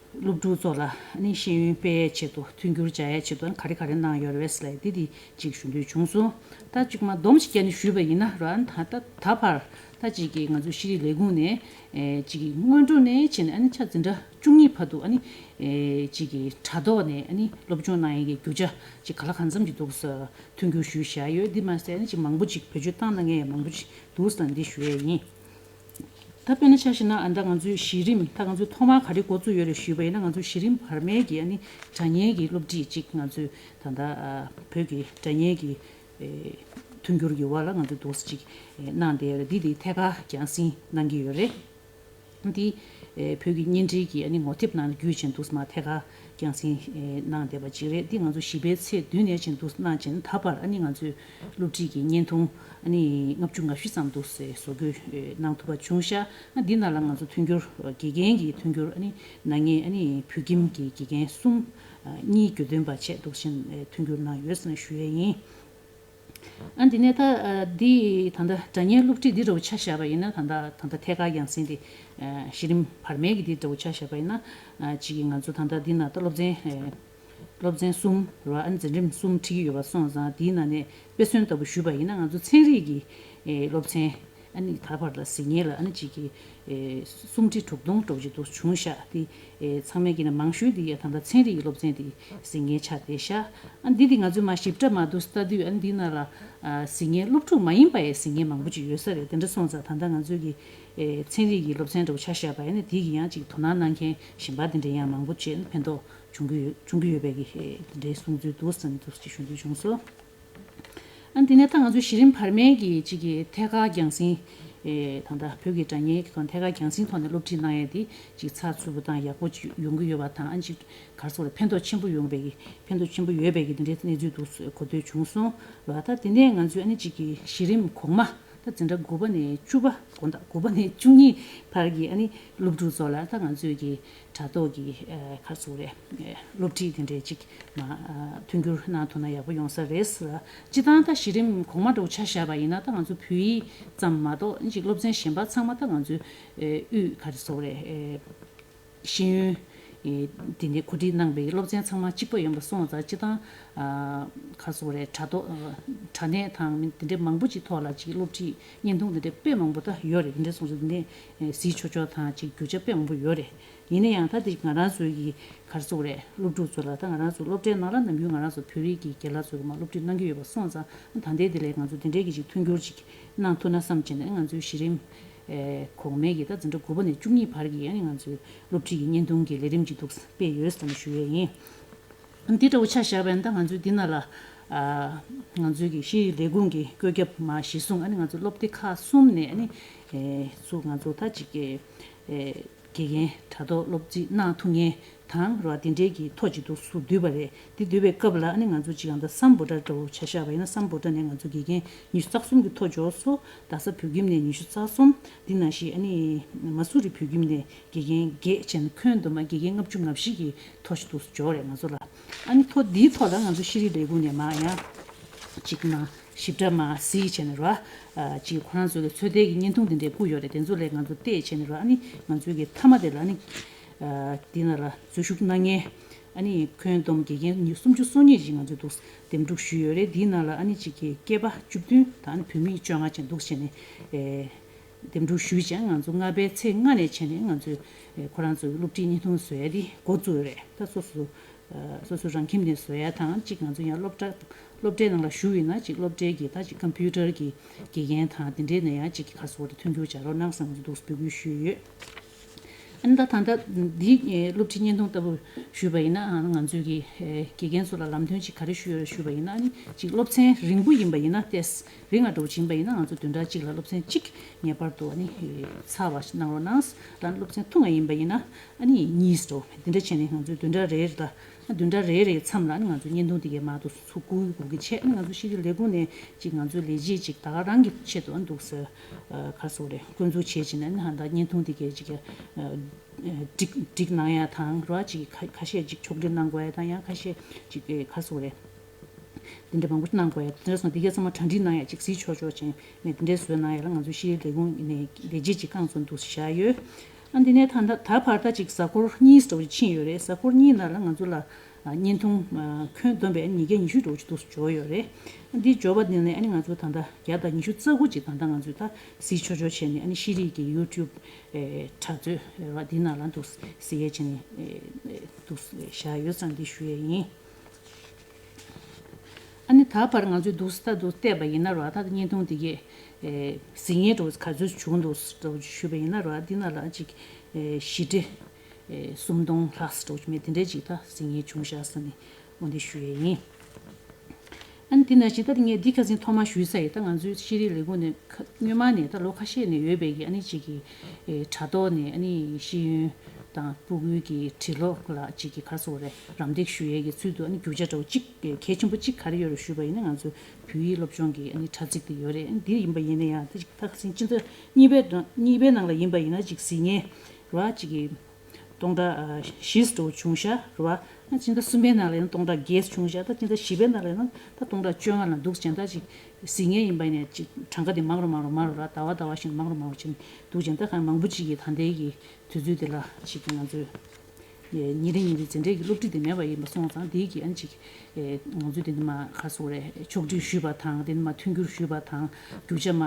སློབ་ཕྲུག་ཚོ་ལ་ཨ་ནི་ཤེས་ཡོན་སྤེལ་ཡའི་ཆེད་དུ་མཐུན་འགྱུར་སྦྱར་ཡའི་ཆེད་དུ་ཨ་ནི་ག་རེ་ག་རེ་གནང་ཡོད་རེད་ཟེར་ལ་འདི་འདི་གཅིག་ཞུ་འདོད་བྱུང་སོང་། ད་གཅིག་མ་སྡོམ་ཞིག་བརྒྱབ་ནས་ཞུས་པ་ཡིན་ན་ར་ཨ་ནི་ད་ད་ད་བར་ད་གཅིག་གི་ང་ཚོ་ཤེས་རིག་ལས་ཁུངས་ནས་ཨེ་གཅིག་གི་སྔོན་འགྲོ་ནས་བྱས་ནས་ཨ་ནི་ཆ་འཛིན་གྲྭ་བཅུ་གཉིས་བར་དུ་ཨ་ནི་ཨེ་གཅིག་གི་དྲ་ཐོག་ནས་ཨ་ནི་སློབ་སྦྱོང་གནང་ཡས་ཀྱི་རྒྱུ་ཆ་གཅིག་ག་ལ་གང་འཚམ་གྱི་འདུག་ཟེར་མཐུན་འགྱུར་ཞུས་བཞག་ཡོད། འདི་མ་ཟད་ཨ་ནི་གཅིག་མང་པོ་གཅིག་བེད་སྤྱོད་བཏང་གནང་མཁན་ཡང་མང་པོ་གཅིག་འདུག་ཟེར་འདི་ཞུ་ཡས་ཡིན། ད་དཔེར་ན་ཆ་བཞག་ན་ཨ་ད་ང་ཚོའི་གཞི་རིམ་ད་ང་ཚོས་ཐོག་མར་ག་རེ་འགོ་བཙུགས་ཡོད་རེད་ཞུས་པ་ཡིན་ན། ང་ཚོའི་གཞི་རིམ་བར་མའི་གི་ཨ་ནི་སྒྲ་སྙན་གྱི་སློབ་ཁྲིད་ཅིག་ང་ཚོས་ད་ལྟ་ཨ་བོད་ཀྱི་སྒྲ་སྙན་གྱི་ཨེ་མཐུན་འགྱུར་གྱི་འོག་ལ་ང་ཚོས་འདུག་སེ་ཅིག་ཨེ་གནང་བསྡད་ཡོད་རེད། འདི་དེ་ཐད་ཀར་རྒྱང་སྲིང་གནང་གི་ཡོད་རེད། འདི་ཨེ་བོད་ཀྱི་བརྙན་འཕྲིན་གྱི་ཨ་ནི་ངོ་དེབ་ནང་ལ་བརྒྱུད་བྱས་འདུག་སེ་མར་ཐད་ཀར་རྒྱང་སྲིང་ཨེ་གནང་བསྡད་པ་ཅིག་རེད། འདི་ང་ཚོ་བཞི་པའི་ཚེས་བདུན་ནས་བྱས་འདུག་སེ་གནང་བྱས་ནས་ད་བར་ཨ་ནི་ང་ཚོས་སློབ་ཁྲིད་ཀྱི་བརྙན་ཐུང་ཨ་ནི་ལྔ་བཅུ་ང་བཞི་ཙམ་འདུག་སེ་བཟོ་འགོད་ཨེ་གནང་ཐུབ་པ་བྱུང་ཤག་ཨ་འདི་ནང་ལ་ང་ཚོ་མཐུན་འགྱུར་དགེ་རྒན་གྱི་མཐུན་འགྱུར་ཨ་ནི་གནང་མཁན་ཨ་ནི་བོད་ཁྱིམ་གྱི་དགེ་རྒན་གསུམ་ཨ་གཉིས་དགེ་འདུན་པ་བྱས་འདུག་སེ་ཨེ་མཐུན་འགྱུར་གནང་ཡོད་ཟེར་ནས་ཞུ་ཡས་ཡིན། ཨ་འདི་ནས་ད་ཨ་འདི་ད་ལྟ་སྒྲ་སྙན་སློབ་ཁྲིད་འདི་འདྲ་བོ་ཆ་བཞག་པ་ཡིན་ན། ད་ལྟ་ད་ལྟ་ཐད་ཀར་རྒྱང་སྲིང་འདི་ཨ་གཞི་རིམ་བར་མའི་གི་འདི་འདྲ་བོ་ཆ་བཞག་པ་ཡིན་ན། ཨ་གཅིག་གི་ང་ཚོ་ད་ལྟ་འདི་ན་ད་སློབ་ཚན་ཨེ་སློབ་ཚན་གསུམ་རེད་བ། ཨ་ནི་འཛིན་རིམ་གསུམ་ཁྲིད་ཀྱི་ཡོད་པ་སོང་ཙང་། འདིའི་ནང་ནས་དཔེ་མཚོན་ལྟ་བུ་ཞུས་པ་ཡིན་ན། ང་ཚོ་ཚན་རིག་གི་ཨེ་སློབ་ཚན་ཨ་ནི་ད་བར་ལ་གཟིགས་མཁན་ལ་ཨ་ནི་གཅིག་གི་ཨེ་སུམ་ཁྲི་དྲུག་སྟོང་འགྲོ་གི་འདུག་བྱུང་ཤག་དེ་ཨེ་ཚང་མས་ཀྱི་ན་མང་ཤོས་དེ་ཡ་ད་ལྟ་ཚན་རིག་གི་སློབ་ཚན་དེ་གཟིགས་མཁན་ཆགས་བསྡད་ཤག་ཨ་འདི་དེ་ང་ཚོས་མར་ཞིབ་ཕྲ་མར་འདུག་ལྟ་དུས། ཨ་འདི་ནང་ལ་ཨ་གཟིགས་མཁན་སློབ་ཕྲུག་མ་ཡིན་པ་ཡང་གཟིགས་མཁན་མང་པོ་ཅིག་ཡོད་ས་རེད། དེ་འདྲ་སོང་ཙང་ད་ལྟ་ང་ཚོས་ཀྱི་ཨེ་ཚན་རིག་གི་སློབ་ཚན་འདྲ་བོ་ཆ་བཞག་པ་ཡིན་ན། དེ་གི་ཡང་ཅིག་དོ་སྣང་གནང་མཁན་གཞན་པ་དེ་འདྲ་ཡང་མང་པོ་བྱས་ནས་ཕན་ཐོགས་བྱུང་གི་ཡོད་བྱུང་གི་ཡོད་པའི་གི་ཨེ་དེ་འདྲའི་གསུང་ཚུལ་འདུག་ཟེར་ནས་འདུག་ཅིག་ཞུ་འདོད་བྱུང་སོང་། ཨ་འདི་ནས་ད་ང་ཚོ་གཞི་རིམ་བར་མའི་གི་གཅིག་གི་ཐད་ཀར་རྒྱང་སྲིང་ཨེ་ད་ལྟ་བོད་ཀྱི་སྒྲ་སྙན་གྱི་ཐོག་ཐད་ཀར་རྒྱང་སྲིང་ཐོག་ནས་སློབ་ཁྲིད་གནང་ཡས་དེ་ཅིག་ཚགས་ཚུད་པོ་དང་ཡག་པོ་ཅིག་ཡོང་གི་ཡོད་པ་དང་། ཨ་ཅིག་ག་རེ་ཟེར་དགོས་རེད། ཕན་ཐོགས་ཆེན་པོ་ཡོང་པའི་གི་ཕན་ཐོགས་ཆེན་པོ་ཡོད་པའི་གི་འདི་འདྲའི་གནས་ཚུལ་འདུག་གོ་ཐོས་བྱུང་སོང་། ལ་ད་དེ་ནས་ང་ཚོས་ཨ་ནི་གཅིག་གི་གཞི་རིམ་གོང་མ་ད་འཛིན་གྲྭ་དགུ་པ་ནས་བཅུ་པ་དགོང་དག་དགུ་པ་ནས་བཅུ་གཉིས་བར་གྱི་ཨ་ནི་སློབ་ཕྲུག་ཚོ་ལ་ད་ང་ཚོས་ཀྱི་དྲ་ཐོག་གི་ཨ་ག་རེ་ཟེར་དགོས་རེད། ཨེ་སློབ་ཁྲིད་དེ་འདྲའི་ཅིག་མ་ཨ་མཐུན་འགྱུར་གནང་ཐུབ་ན་ཡག་པོ་ཡོང་ས་རེད་ལ། སྤྱིར་བཏང་ད་གཞི་རིམ་གོང་མ་འདྲ་བོ་ཆ་བཞག་པ་ཡིན་ན། ད་ང་ཚོ་བོད་ཡིག་ཙམ་མ་གཏོགས་ཅིག་སློབ་ཚན་གཞན་པ་ཚང་མ་ད་ང་ཚོའི་ཨེ་དབུས་ག་རེ་ཟེར་དགོས་རེད། ཨེ་ཤེས་ཡོན་ཨེ་དེ་འདྲའི་གོ་སྒྲིག་གནང་པའི་སློབ་ཚན་ཚང་མ་གཅིག་པ་ཡིན་པ་སོང་ཙང་། སྤྱིར་བཏང་ཨ་ག་རེ་ཟེར་དགོས་རེད། དྲ་ཐོག་ཨ་དྲ་གནས་དང་དེ་འདྲའི་མང་པོ་ཅིག་ཐོག་ལ་ཅིག་སློབ་ཁྲིད་བརྙན་ཐུང་དེ་འདྲའི་དཔེ་མང་པོ་ད་ཡོད་རེད། དེ་འདྲ་སོང་ཙང་དེ་འདྲའི་ཨེ་གཟིགས་ཆོག་ཆོག་དང་ཅིག་རྒྱུ་ཆ་དཔེ་མང་པོ་ཡོད་རེད། ཡིན་ན་ཡང་ད་དེ་ང་རང་ཚོའི་གི་ག་རེ་ཟེར་དགོས་རེད། སློབ་ཕྲུག་ཚོ་ལ་ད་ང་རང་ཚོ་སློབ་གྲྭའི་ནང་ལ་ནམ་རྒྱུན་ང་རང་ཚོ་བོད་རིགས་ཀྱི་རྒན་ལགས་ཚོ་གི་མར་སློབ་ཁྲིད་གནང་གི་ཡོད་པ་སོང་ཙང་། ད་ལྟའི་དེ་ལས་ང་ཚོ་དེ་འདྲའི་གི་ཅིག་མཐུན་འགྱུར་ཅིག་གནང་ཐུབ་ན་བསམ་བྱས་ནས། ང་ཚོའི་གཞི་རིམ་ཨེ་གོང་མའི་གི་ད་འཛིན་གྲྭ་དགུ་པ་ནས་བཅུ་གཉིས་བར་གྱི་ཨ་ནི་ང་ཚོའི་སློབ་ཁྲིད་ཀྱི་བརྙན་ཐུང་གི་ལས་རིམ་ཅིག་འདུག་སྤེལ་ཡོད་ཟེར་ནས་ཞུ་ཡས་ཡིན། འདི་འདྲ་བོ་ཆ་བཞག་པ་ཡིན་ན། ད་ང་ཚོའི་འདི་ནང་ལ་ཨ་ང་ཚོའི་གི་ཤེས་རིག་ལས་ཁུངས་ཀྱི་བཀོད་ཁྱབ་མར་གཞིར་བཟུང་། ཨ་ནི་ང་ཚོ་སློབ་སྡེ་ཁག་གསུམ་ནས་ཨ་ནི་ཨེ་ཚུར་ང་ཚོ་ད་ཅིག་ཨེ་དགེ་རྒན་དྲ་ཐོག་སློབ་ཁྲིད་གནང་ཐུབ་མཁན་དང་ར་དེ་འདྲའི་གི་ཐོ་ཅིག་འདུག་ཚུར་བསྡུས་པ་རེད། དེ་བསྡུས་པའི་སྐབས་ལ་ཨ་ནི་ང་ཚོ་ཅིག་ཡང་ད་སམ་བྷོ་ཊ་འདྲ་བོ་ཆ་བཞག་པ་ཡིན་ན། སམ་བྷོ་ཊ་ནས་ང་ཚོ་དགེ་རྒན་ཉི་ཤུ་རྩ་གསུམ་གྱི་ཐོ་འབྱོར་སོང་། རྡ་ས་བོད་ཁྱིམ་ནས་ཉི་ཤུ་རྩ་གསུམ། འདི་ནང་བཞིན་ཨ་ནི་མ་སུ་རི་བོད་ཁྱིམ་ནས་དགེ་རྒན་བརྒྱད་བྱས་ནས་ཁྱོན་བསྡོམས་པ་དགེ་རྒན་ལྔ་བཅུ་ང་བཞི་གི་ཐོ་ཞིག་འདུག་འབྱོར་རེད་ང་ཚོ་ལ། ཨ་ནི་ཐོ་འདིའི་ཐོག་ལ་ང་ཚོ་ཤེས་རིག་ལས་ཁུངས་ནས་མར་ཡང་ཅིག་མར་ཞིབ་ཕྲ་མར་གཟིགས་བྱས་ནས་ར། ཨ་ཅིག་ཁོ་རང་ཚོའི་གི་ཚོད་ལྟའི་གི་བརྙན་ཐུང་དེ་འདྲས་བསྐུར་ཡོད་རེད། དེ་ཚོ་ལ་ང་ཚོ་བལྟས་བྱས་ནས་ར། ཨ་ནི་ང་ཚོའི་གི་མཐའ་མ་དེ་ལ་ཨ་ནི་ཨ་འདི་ནང་ལ་འཛུལ་ཞུགས་གནང་མཁན་ཨ་ནི་ཁྱོན་བསྡོམས་དགེ་རྒན་ཉི་སུམ་ཅུ་སོ་གཉིས་ཅིག་ང་ཚོས་འདུག་འདེམས་སྒྲུག་ཞུས་ཡོད་རེད། འདིའི་ནང་ལ་ཨ་ནི་ཅིག་གི་སྐྱེས་པ་བཅུ་བདུན་དང་ཨ་ནི་བུད་མེད་བཅོ་ལྔ་ཅན་འདུག་བྱས་ནས་ཨེ་འདེམས་སྒྲུག་ཞུས་བྱས། ང་ཚོ་ལྔ་པའི་ཚེས་ལྔ་ནས་བྱས་ནས་ང་ཚོས་ཨེ་ཁོ་རང་ཚོའི་སློབ་ཁྲིད་བརྙན་ཐུང་བཟོ་ཡ་དེ་འགོ་བཙུགས་ཡོད་རེད། ད་སོ་སོ་ཨ་སོ་སོ་རང་ཁྱིམ་ནས་བཟོ་ཡ་དང་། གཅིག་ང་ཚོ་ཡང་སློབ་གྲྭ་སློབ་གྲྭའི་ནང་ལ་ཞུགས་ཡོད་ན། གཅིག་སློབ་གྲྭའི་གི་ད་གཅིག་ཀམ་པུ་ཊར་གི་དགེ་རྒན་དང་དེ་འདྲའི་ནས་ཡང་གཅིག་གི་ཁ་སོ་རེ་མཐུན་འགྱུར་བྱ་རོགས་གནང་བསམ་གྱི་འདུག་འབོད་སྐུལ་ཞུས་ཡོད། ཨ་ནི་ད་ད་ལྟ་འདི་སློབ་ཁྲིད་བརྙན་ཐུང་ལྟ་བུ་ཞུས་པ་ཡིན་ན། ང་ཚོའི་གི་དགེ་རྒན་ཚོ་ལ་ལམ་སྟོན་ཅིག་ག་རེ་ཞུས་ཡོད་རེད་ཞུས་པ་ཡིན་ན། ཨ་ནི་གཅིག་སློབ་ཚན་རིང་པོ་ཡིན་པ་ཡིན་ན། ཏོག་ཙམ་རིང་ང་འགྲོ་བཞིན་པ་ཡིན་ན། ང་ཚོ་བདུན་ཕྲག་གཅིག་ལ་སློབ་ཚན་གཅིག་ངེས་པར་དུ་ཨ་ནི་ཚར་བ་ཞིག་གནང་རོགས་གནང་། ལ་སློབ་ཚན་ཐུང་ང་ཡིན་པ་ཡིན་ན་ཨ་ནི་གཉིས་འགྲོ་འདི་འདྲ་བྱས་ནས། ང་ཚོས་བདུན་ཕྲག་རེ་རེ་ལ་བདུན་ཕྲག་རེ་རེའི་མཚམས་ལ་ཨ་ནི་ང་ཚོ་བརྙན་ཐུང་དེ་གའི་མར་དུ་ཚུར་བསྐུར་དགོས་ཀྱི་བྱས། ཨ་ནི་ང་ཚོ་ཤེས་རིག་ལས་ཁུངས་ནས་ཅིག་ང་ཚོའི་ལས་བྱེད་ཅིག་ད་ག་རང་གི་ཆེད་དུ་ཨ་འདུག་སེ་ཨ་ག་རེ་ཟེར་དགོས་རེད། སྐུ་འཛུགས་བྱས་བྱས་ནས་ཨ་ནི་ཧ་ད་བརྙན་ཐུང་དེ་གའི་ཅིག་ཨ་སྒྲིག་སྒྲིག་གནང་ཡ་དང་ར། ཅིག་ཁ་ཁ་ཤས་ཅིག་ཕྱོགས་སྒྲིག་གནང་དགོས་ཡ་དང་། ཡང་ཁ་ཤས་ཅིག་ག་རེ་ཟེར་དགོས་རེད། དེ་འདྲ་མང་པོ་གནང་དགོས་ཡ། དེ་འདྲ་སོང་དེ་གའི་ཚང་མ་གྲ་སྒྲིག་གནང་ཡ་ཅིག་གཟིགས་ཆོག་ཆོག་བྱས་ནས་དེ་འདྲའི་བཟོས་གནང་ཡ་ལ་ང་ཚོ་ཤེས་རིག་ལས་ཁུངས་ནས་ལས་བྱེད་ཅིག་རྐང་བཙུགས་འདུག་བཞག་ཡོད། ཨ་འདི་ནས་ད་ད་ད་བར་ད་ཅིག་གཟའ་འཁོར་གཉིས་འདྲ་བོ་ཅིག་ཕྱིན་ཡོད་རེད། གཟའ་འཁོར་གཉིས་ནང་ལ་ང་ཚོ་ལ་ཨ་བརྙན་ཐུང་ཨ་ཁྱོན་བསྡོམས་པས་ཉིས་བརྒྱ་ཉི་ཤུ་འདྲ་བོ་ཅིག་འདུག་སེ་འབྱོར་ཡོད་རེད། ཨ་འདི་འབྱོར་བ་འདི་ནས་ཨ་ནི་ང་ཚོ་ད་ལྟ་བརྒྱ་དང་ཉི་ཤུ་རྩ་དགུ་ཅིག་ད་ལྟ་ང་ཚོས་ད་གཟིགས་ཆོག་ཆོག་བྱས་ནས། ཨ་ནི་ཤེས་རིག་གི་ཡུ་ཊུབ་ཨེ་དྲ་ཚོད་རེད་བ། འདི་ནང་ལ་འདུག་སེ་གཟིགས་ཡས་བྱས་ནས་ཨེ་འདུག་སེ་བཞག་ཡོད་ཙང་འདི་ཞུ་ཡས་ཡིན། ཨ་ནི་ད་བར་ང་ཚོས་འདུག་སེ་ད་འདུག་བལྟས་པ་ཡིན་ན་ར། ད་བརྙན་ཐུང་འདི་གས་ ཨེ་གཟིགས་མཁན་འདྲ་བོ་ག་ཚོད་བྱུང་འདུག་འདྲ་བོ་ཞུས་པ་ཡིན་ན་ར། འདི་ནང་ལ་ཅིག་ཨེ་བཞི་ཁྲི་ཨེ་སུམ་སྟོང་ལྷག་འདྲ་བོ་མེད་དེ་འདྲའི་ཅིག་ད་གཟིགས་མཁན་བྱུང་ཤག་ཟེར་ནས་འོ་འདི་ཞུ་ཡས་ཡིན། ཨ་ནི་དེ་ནང་བཞིན་ད་ངས་འདི་ཁ་སང་ཐོག་མར་ཞུས་ཚར་ཡིན། ད་ང་ཚོའི་ཤེས་རིག་ལས་ཁུངས་ནས་ཁ་སྔོན་མ་ནས་ད་ལོ་ཁ་ཤས་ནས་ཡོད་པའི་གི་ཨ་ནི་ཅིག་གི་ཨེ་དྲ་ཐོག་ནས་ཨ་ནི་ཤེས་ཡོན་དང་ཕྲུ་གུའི་གི་བྲིས་ཀློག་ལ་ཅིག་གི་ག་རེ་ཟེར་དགོས་རེད། རམ་འདེགས་ཞུ་ཡས་ཀྱི་ཚུལ་དུ་ཨ་ནི་རྒྱུ་ཆ་འདྲ་བོ་གཅིག་གལ་ཆེན་པོ་གཅིག་ག་རེ་ཡོད་རེད་ཞུས་པ་ཡིན་ན། ང་ཚོ་བོད་ཡིག་སློབ་སྦྱོང་གི་ཨ་ནི་དྲ་ཚིགས་དེ་ཡོད་རེད། ཨ་ནི་འདི་ཡིན་པ་ཡིན་ན་ཡང་ད་ཅིག་ད་ག་སེང་སྤྱི་ཟླ་གཉིས་པའི་གཉིས་པའི་ནང་ལ་ཡིན་པ་ཡིན་ན་ཅིག་གཟིགས་མཁན་རེད་བ། ཅིག་གི་སྟོང་ཕྲག་ཨ་བཞི་འདྲ་བོ་བྱུང་ཤག་རེད་བ། ཨ་སྤྱི་ཟླ་གསུམ་པའི་ནང་ལ་ཡང་སྟོང་ཕྲག་བརྒྱད་བྱུང་ཤག་ད་སྤྱི་ཟླ་བཞི་པའི་ནང་ལ་ཡང་ད་སྟོང་ཕྲག་བཅོ་ལྔ་ལ་འདུག་ཅིང་། ད་ཅིག་གཟིགས་མཁན་ཡིན་པ་ཡིན་ན་ཅིག་གྲངས་ཀ་དེ་མང་རུ་མང་རུ་མང་རུ་ར། ཟླ་བ་ཟླ་བ་བཞིན་མང་རུ་མང་རུ་ཕྱིན་འདུག་ཅིང་། ད་གང་མང་པོ་ཅིག་གིས་ད་ལྟའི་གི་དུས་ཚོད་དེ་ལ་ཅིག་ང་ཚོས་ཉིན་རེ་ཉིན་རེ་འཛིན་གྲྭའི་གི་སློབ་ཁྲིད་དེ་མེད་པ་ཡིན་པ་སོང་ཙང་། དེའི་གི་ཨ་ནི་ཅིག་ཨེ་ང་ཚོས་དེ་འདི་མ་ག་རེ་ཟེར་དགོས་རེད། ཕྱོགས་སྒྲིག་ཞུས་པ་དང་། དེ་འདི་མ་མཐུན་འགྱུར་ཞུས་པ་དང་། རྒྱུ་ཆ་མ་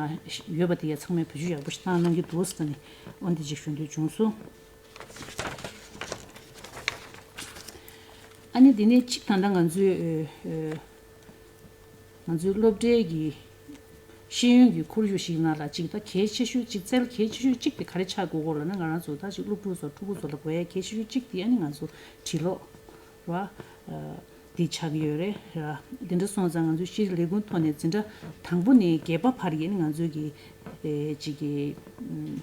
ཡོད་པ་དེ་ཡ་ཚང་མས་བེད་སྤྱོད་ཡག་པོ་ཞིག་བཏང་གནང་གི་འདུག་ཟེར་ནས་འོ་འདི་ཅིག་ཞུ་འདོད་བྱུང་སོང་། ཨ་ནི་དེ་ནས་གཅིག་ད་ལྟ་ང་ཚོའི་ཨེ་ཨེ་ང་ཚོའི་སློབ་གྲྭའི་གི་ཤེས་ཡོན་གྱི་ཁོར་ཡུག་ཞིག་ནང་ལ་ཅིག་ད་གལ་ཆེ་ཤོས་ཅིག་རྩལ་གལ་ཆེ་ཤོས་གཅིག་དེ་ག་རེ་ཆགས་དགོས་གོ་ལབ་ན། ང་རང་ཚོ་ད་ཅིག་སློབ་ཕྲུག་ཚོ་ཕྲུ་གུ་ཚོ་ལ་དགོས་ཡ་གལ་ཆེ་ཤོས་གཅིག་དེ་ཨ་ནི་ང་ཚོ་བྲིས་ཀློག་ར་འདི་ཆགས་ཀྱི་ཡོད་རེད་ར། དེ་འདྲ་སོང་ཙང་ང་ཚོའི་ཤེས་རིག་ལས་ཁུངས་ཐོག་ནས་འཛིན་གྲྭ་དང་པོ་ནས་བརྒྱད་པ་བར་གྱི་ཨ་ནི་ང་ཚོའི་གི་ཨེ་ཅིག་གི་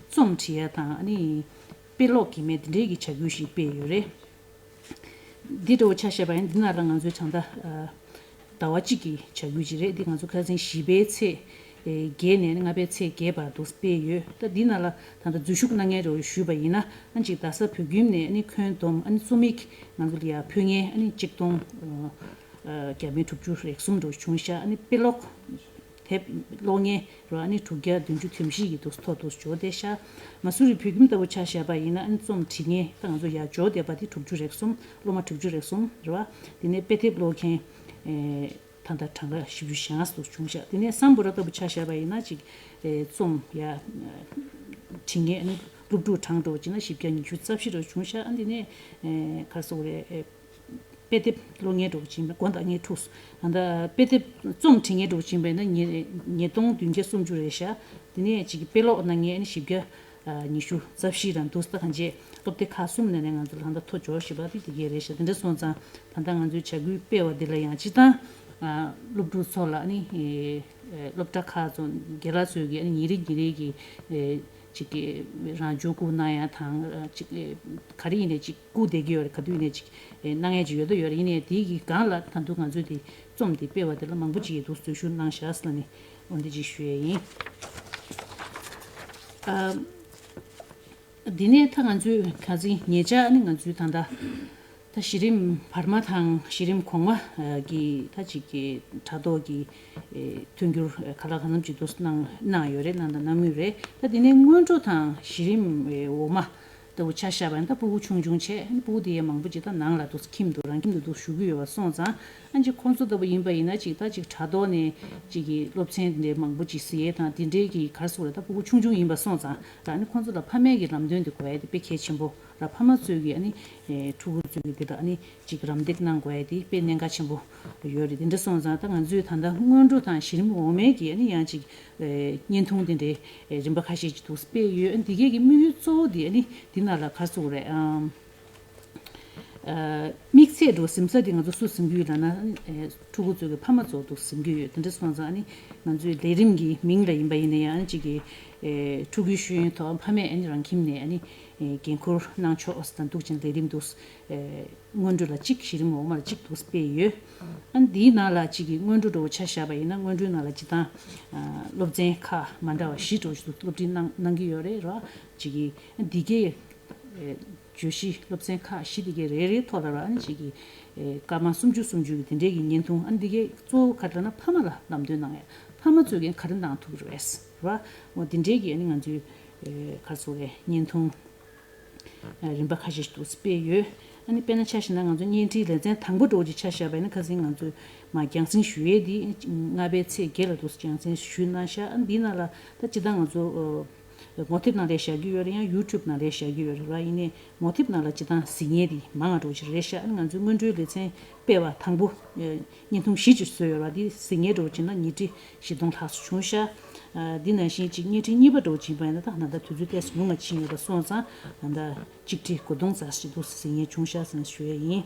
རྩོམ་བྲིས་ཡ་དང་ཨ་ནི་དཔེ་ཀློག་གི་མེད་དེ་འདྲའི་གི་བྱ་འགུལ་ཞིག་སྤེལ་ཡོད་རེད། འདི་འདྲ་བོ་ཆ་བཞག་པ་ཡིན། འདི་ནང་ལ་ང་ཚོའི་ད་ལྟ་ཟླ་བ་གཅིག་གི་བྱ་འགུལ་ཅིག་རེད། འདི་ང་ཚོ་ཁ་སང་བཞི་པའི་ཚེས་བརྒྱད་ནས་ལྔ་པའི་ཚེས་བརྒྱད་བར་དུ་སྤེལ་ཡོད། ད་འདི་ནང་ལ་ད་ལྟ་འཛུལ་ཞུགས་གནང་མཁན་འདྲ་བོ་ཞུས་པ་ཡིན་ན། ཨ་ཅིག་རྡ་ས་བོད་ཁྱིམ་ནས་ཨ་ནི་ཁྱོན་བསྡོམས་ཨ་ནི་རྩོམ་ཡིག་ང་ཚོ་ལ་ཡ་ཕུལ་མཁན་ཨ་ནི་གཅིག་སྟོང་བརྒྱ་མེད་དྲུག་ཅུ་རེ་གསུམ་འདྲ་བོ་བྱུང་ཤག་ཨ་ནི་དཔེ་ཀློག་དེབ་ཀློག་མཁན་རེད་བ། ཨ་ནི་དྲུག་བརྒྱ་བདུན་ཅུ་དོན་བཞི་ཡི་འདུག་ཐོ་འདུག་འབྱོར་བསྡད་ཤག་མ་སུ་རི་བོད་ཁྱིམ་ལྟ་བུ་ཆ་བཞག་པ་ཡིན་ན། ཨ་ནི་རྩོམ་བྲིས་མཁན་ད་ང་ཚོ་ཡར་འབྱོར་བསྡད་པ་དེ་དྲུག་ཅུ་རེ་གསུམ། སློབ་མ་དྲུག་ཅུ་རེ་གསུམ་རེད་བ། དེ་ནས་དཔེ་དེབ་ཀློག་མཁན་ཨེ་ད་ལྟ་གྲངས་ཀ་བཞི་བཅུ་ཞེ་ལྔ་འདུག་བྱུང་ཤག་དེ་ནས་སམ་བྷོ་ཊ་ལྟ་བུ་ཆ་བཞག་པ་ཡིན་ན་ཅིག་ཨེ་རྩོམ་ཡར་བྲིས་མཁན་ཨ་ནི་སློབ་ཕྲུག་གྲངས་འདྲ་བོ་བྱས་ན་བཞི་བརྒྱ་ཉི་ཤུ་རྩ་བཞི་འདྲ་བོ་བྱུང་ཤག་ཨ་འདི་ནས་ཨེ་ག་རེ་ཟེར་དགོས་རེད། ཨེ་དཔེ་དེབ་ཀློག་མཁན་འདྲ་བོ་ཅིག་ཡིན་པ་དགོངས་དག་ངས་འཁྲུགས་སོང་། ད་ལྟ་དཔེ་དེབ་རྩོམ་བྲིས་མཁན་འདྲ་བོ་ཅིག་ཡིན་པ་ཡིན་ན་ཉིས་ཉིས་སྟོང་བདུན་བརྒྱ་སུམ་ཅུ་རེད་ཤག་དེ་ནས་ཅིག་དཔེ་ཀློག་གནང་མཁན་ཨ་ནི་བཞི་བརྒྱ་ཉི་ཤུ་རྩ་བཞི་རང་འདུག་ད་གང་བྱས་སློབ་སྡེ་ཁག་གསུམ་ནས་ནས་ང་ཚོ་ལ་ད་ལྟ་ཐོ་འབྱོར་བཞིན་པ་དེ་དེ་གས་རེད་ཤག་དེ་འདྲ་སོང་ཙང་ད་ལྟ་ང་ཚོའི་བྱ་འགུལ་སྤེལ་བ་འདི་ལ་ཡང་སྤྱིར་བཏང་སློབ་ཕྲུག་ཚོ་ལ་ཨ་ནི་སློབ་གྲྭ་ཁག་ཚོ་རྒན་ལགས་ཚོས་ཀྱི་ཨ་ནི་ཉིན་རེ་ཉིན་རེ་གི་ཅིག་གི་རང་འཇུག་སྒོ་གནང་ཡ་དང་། ཅིག་ག་རེ་ཡིན་ནའི་ཅིག་སྒུག་བསྡད་ཀྱི་ཡོད་རེད། ག་དུས་ཡིན་ནའི་ཅིག་གནང་ཡ་ཅིག་ཡོད་དོ་ཡོད་རེད། ཡིན་ནའི་དེའི་གི་སྒང་ལ་ད་དུང་ང་ཚོས་དེ་རྩོམ་དེ་སྤེལ་བ་དེ་ལ་མང་པོ་ཅིག་གིས་འདུག་འཛུལ་ཞུགས་གནང་ཤག་ཟེར་ནས་འོ་འདི་ཅིག་ཞུ་ཡ་ཡིན། ཨ་འདི་ནས་ད་ང་ཚོས་ག་ཚོད་ཉེ་ཆར་ནི་ང་ཚོའི་ད་ལྟ་ད་གཞི་རིམ་བར་མ་དང་གཞི་རིམ་གོང་མ་གི་ད་ཅིག་གི་དྲ་ཐོག་གི་ཨེ་མཐུན་འགྱུར་ཨེ་ག་ལ་གང་འཚམ་ཅིག་འདུག་གནང་གནང་ཡོད་རེད། གནང་དང་གནང་མུས་རེད། ད་དེ་ནས་སྔོན་འགྲོ་དང་གཞི་རིམ་ཨེ་འོག་མ་ལྟ་བུ་ཆ་བཞག་པ་ཡིན་ན། ད་ཕྲུ་གུ་ཆུང་ཆུང་བྱས། ཕྲུ་གུ་དེ་ཡང་མང་པོ་ཅིག་ད་ནང་ལ་འདུག་ཁྱིམ་དུ་རང་ཁྱིམ་དུ་འདུག་བཞུགས་ཀྱི་ཡོད་པ་སོང་ཙང་། ཨ་ཅིག་ཁོང་ཚོ་ལྟ་བུ་ཡིན་པ་ཡིན་ན་ཅིག་ད་ཅིག་དྲ་ཐོག་ནས་ཅིག་གི་སློབ་ཚན་དེ་འདྲའི་མང་པོ་ཅིག་གཟིགས་ཡས་དང་དེ་འདྲའི་གི་ག་རེ་ཟེར་དགོས་རེད། ད་ཕྲུ་གུ་ཆུང་ཆུང་ཡིན་པ་སོང་ཙང་ད་ཨ་ནི་ཁོང་ཚོ་ལ་ཕ་མའི་གི་ལམ་སྟོན་དེ་དགོས་ཡ་དེ་དཔེ་གལ་ཆེན་པོ་ར། ཕ་མ་ཚོས་གི་ཨ་ནི་ཨེ་ཕྲུ་གུ་ཚོའི་གི་དེ་ལ་ཨ་ནི་ཅིག་རམ་འདེགས་གནང་དགོས་ཡ་དེ་དཔེ་གནད་འགག་ཆེན་པོ་ཡོད་རེད། དེ་འདྲ་སོང་ཙང་ད་ང་ཚོས་ད་ལྟ་སྔོན་འགྲོ་དང་གཞི་རིམ་འོག་མའི་གི་ཨ་ནི་ཡང་ཅིག་ཨེ་བརྙན་ཐུང་དེ་འདྲའི་ཨེ་རིམ་པ་ཁ་ཤས་ཅིག་འདུག་སྤེལ་ཡོད། ཨ་འདི་གས་ཀྱི་དམིགས་ཡུལ་གཙོ་བོ་དེ་ཨ་ནི་འདི་ནང་ལ་ག་རེ་ཟེར་དགོས་རེད། ཨམ། ཨ་དམིགས་ཚད་འགྲོ་ཟིན་ས་དེ་ང་ཚོ་སུ་ཟིན་གྱི་ཡོད་ལབ་ན། ཨེ་ཕྲུ་གུ་ཚོའི་གི་ཕ་མ་ཚོ་འདུག་ཟིན་གྱི་ཡོད། དེ་འདྲ་སོང་ཙང་ཨ་ནི་ང་ཚོའི་ལས་རིམ་གྱི་མིང་ལ་ཡིན་པ་ཡིན་ན་ཡང་ཨ་ནི་གཅིག་གི་ཨེ་ཕྲུ་གུའི་ཤེས་ཡོན་ཐོག་ཕ་མས་ཨ་ནི་རང་ཁྱིམ་ནས་ཨ་ནི་ཨེ་འགན་འཁུར་གནང་ཆོག་ཟེར་དང་འདུག་ཅིང་ལས་རིམ་འདུག་ཨེ་སྔོན་འགྲོ་ལ་གཅིག་གཞི་རིམ་འོག་མ་ལ་གཅིག་འདུག་སྤེལ་ཡོད། ཨ་ནི་འདིའི་ནང་ལ་གཅིག་གི་སྔོན་འགྲོ་འདྲ་བོ་ཆ་བཞག་པ་ཡིན་ན། སྔོན་འགྲོའི་ནང་ལ་སྤྱིར་བཏང་ཨ་སློབ་ཚན་ཁག་མ་འདྲ་བ་བཞི་འདྲ་བོ་ཞིག་འདུག་སློབ་ཁྲིད་གནང་གནང་གི་ཡོད་རེད་ར། གཅིག་གི་ཨ་འདི་གས་ཨེ་བརྗོད་གཞི་སློབ་ཚན་ཁག་བཞི་དེ་གའི་རེ་རེའི་ཐོག་ལ་ར། ཨ་ནི་གཅིག་གི་ཨེ་སྐར་མ་སུམ་ཅུ་སུམ་ཅུ་གི་དེ་འདྲའི་གི་བརྙན་ཐུང་། ཨ་ནི་འདི་གའི་གཙོ་བོ་ག་རེ་ལབ་ན་ཕ་མ་ལ་ལམ་སྟོན་གནང་ཡ། ཕ་མ་ཚོས་ཀྱང་ག་རེ་གནང་ཐུབ་ཀྱི་རེད་ར། འོ་དེ་འདྲའི་གི་ཨ་ནི་ང་ཚོའི་ཨེ་ག་རེ་ཟེར་དགོས་རེད། བརྙན་ཐུང་ཨེ་རིམ་པ་ཁ་ཤས་ཤིག་འདུག་སྤེལ་ཡོད། ཨ་ནི་དཔེར་ན་ཆ་བཞག་ན་ང་ཚོ་བརྙན་འཕྲིན་ལེ་ཚན་དང་པོ་འདྲ་བོ་ཅིག་ཆ་བཞག་པ་ཡིན་ན། ཁ་སང་ང་ཚོས་མར་རྒྱང་སྲིང་ཞུ་ཡས་འདི་ལྔ་པའི་ཚེས་བརྒྱད་ལ་འདུག་རྒྱང་སྲིང་ཞུས་གནང་ཤག་ཨ་ནི་འདིའི་ནང་ལ་ད་སྤྱིར་བཏང་ང་ཚོ་ཨ། ངོ་དེབ་ནང་ལ་བཞག་གི་ཡོད་རེད། ཡང་ཡུ་ཊུབ་ནང་ལ་བཞག་གི་ཡོད་རེད་ར། ཡིན་ནའི་ངོ་དེབ་ནང་ལ་སྤྱིར་བཏང་གཟིགས་མཁན་དེ་མང་བ་འདྲ་བོ་ཅིག་རེད་ཤག་ཨ་ནི་ང་ཚོའི་སྔོན་འགྲོའི་ལེ་ཚན་སྤེལ་བ་དང་པོ་ཨེ་བརྙན་ཐུང་བཞི་ཅིག་བཟོས་ཡོད་ར། དེ་གཟིགས་མཁན་འདྲ་བོ་བྱས་ན་ཉིས་ཁྲི་བཞི་སྟོང་ལྷག་ཙམ་བྱུང་ཤག་འདི་ནང་བཞིན་ཅིག་བརྙན་འཕྲིན་གཉིས་པ་འདྲ་བོ་ཕྱིན་པ་ཡིན་ན། ད་ད་ལྟ་དུས་ཚོད་ཏོག་ཙམ་ཉུང་ང་ཕྱིན་ཡོད་པ་སོང་ཙང་། ད་ལྟ་གཅིག་ཁྲི་དགུ་སྟོང་ཙམ་ཞིག་འདུག་ཟིན་ཡས་བྱུང་ཤག་ཟེར་ཞུ་ཡས་ཡིན།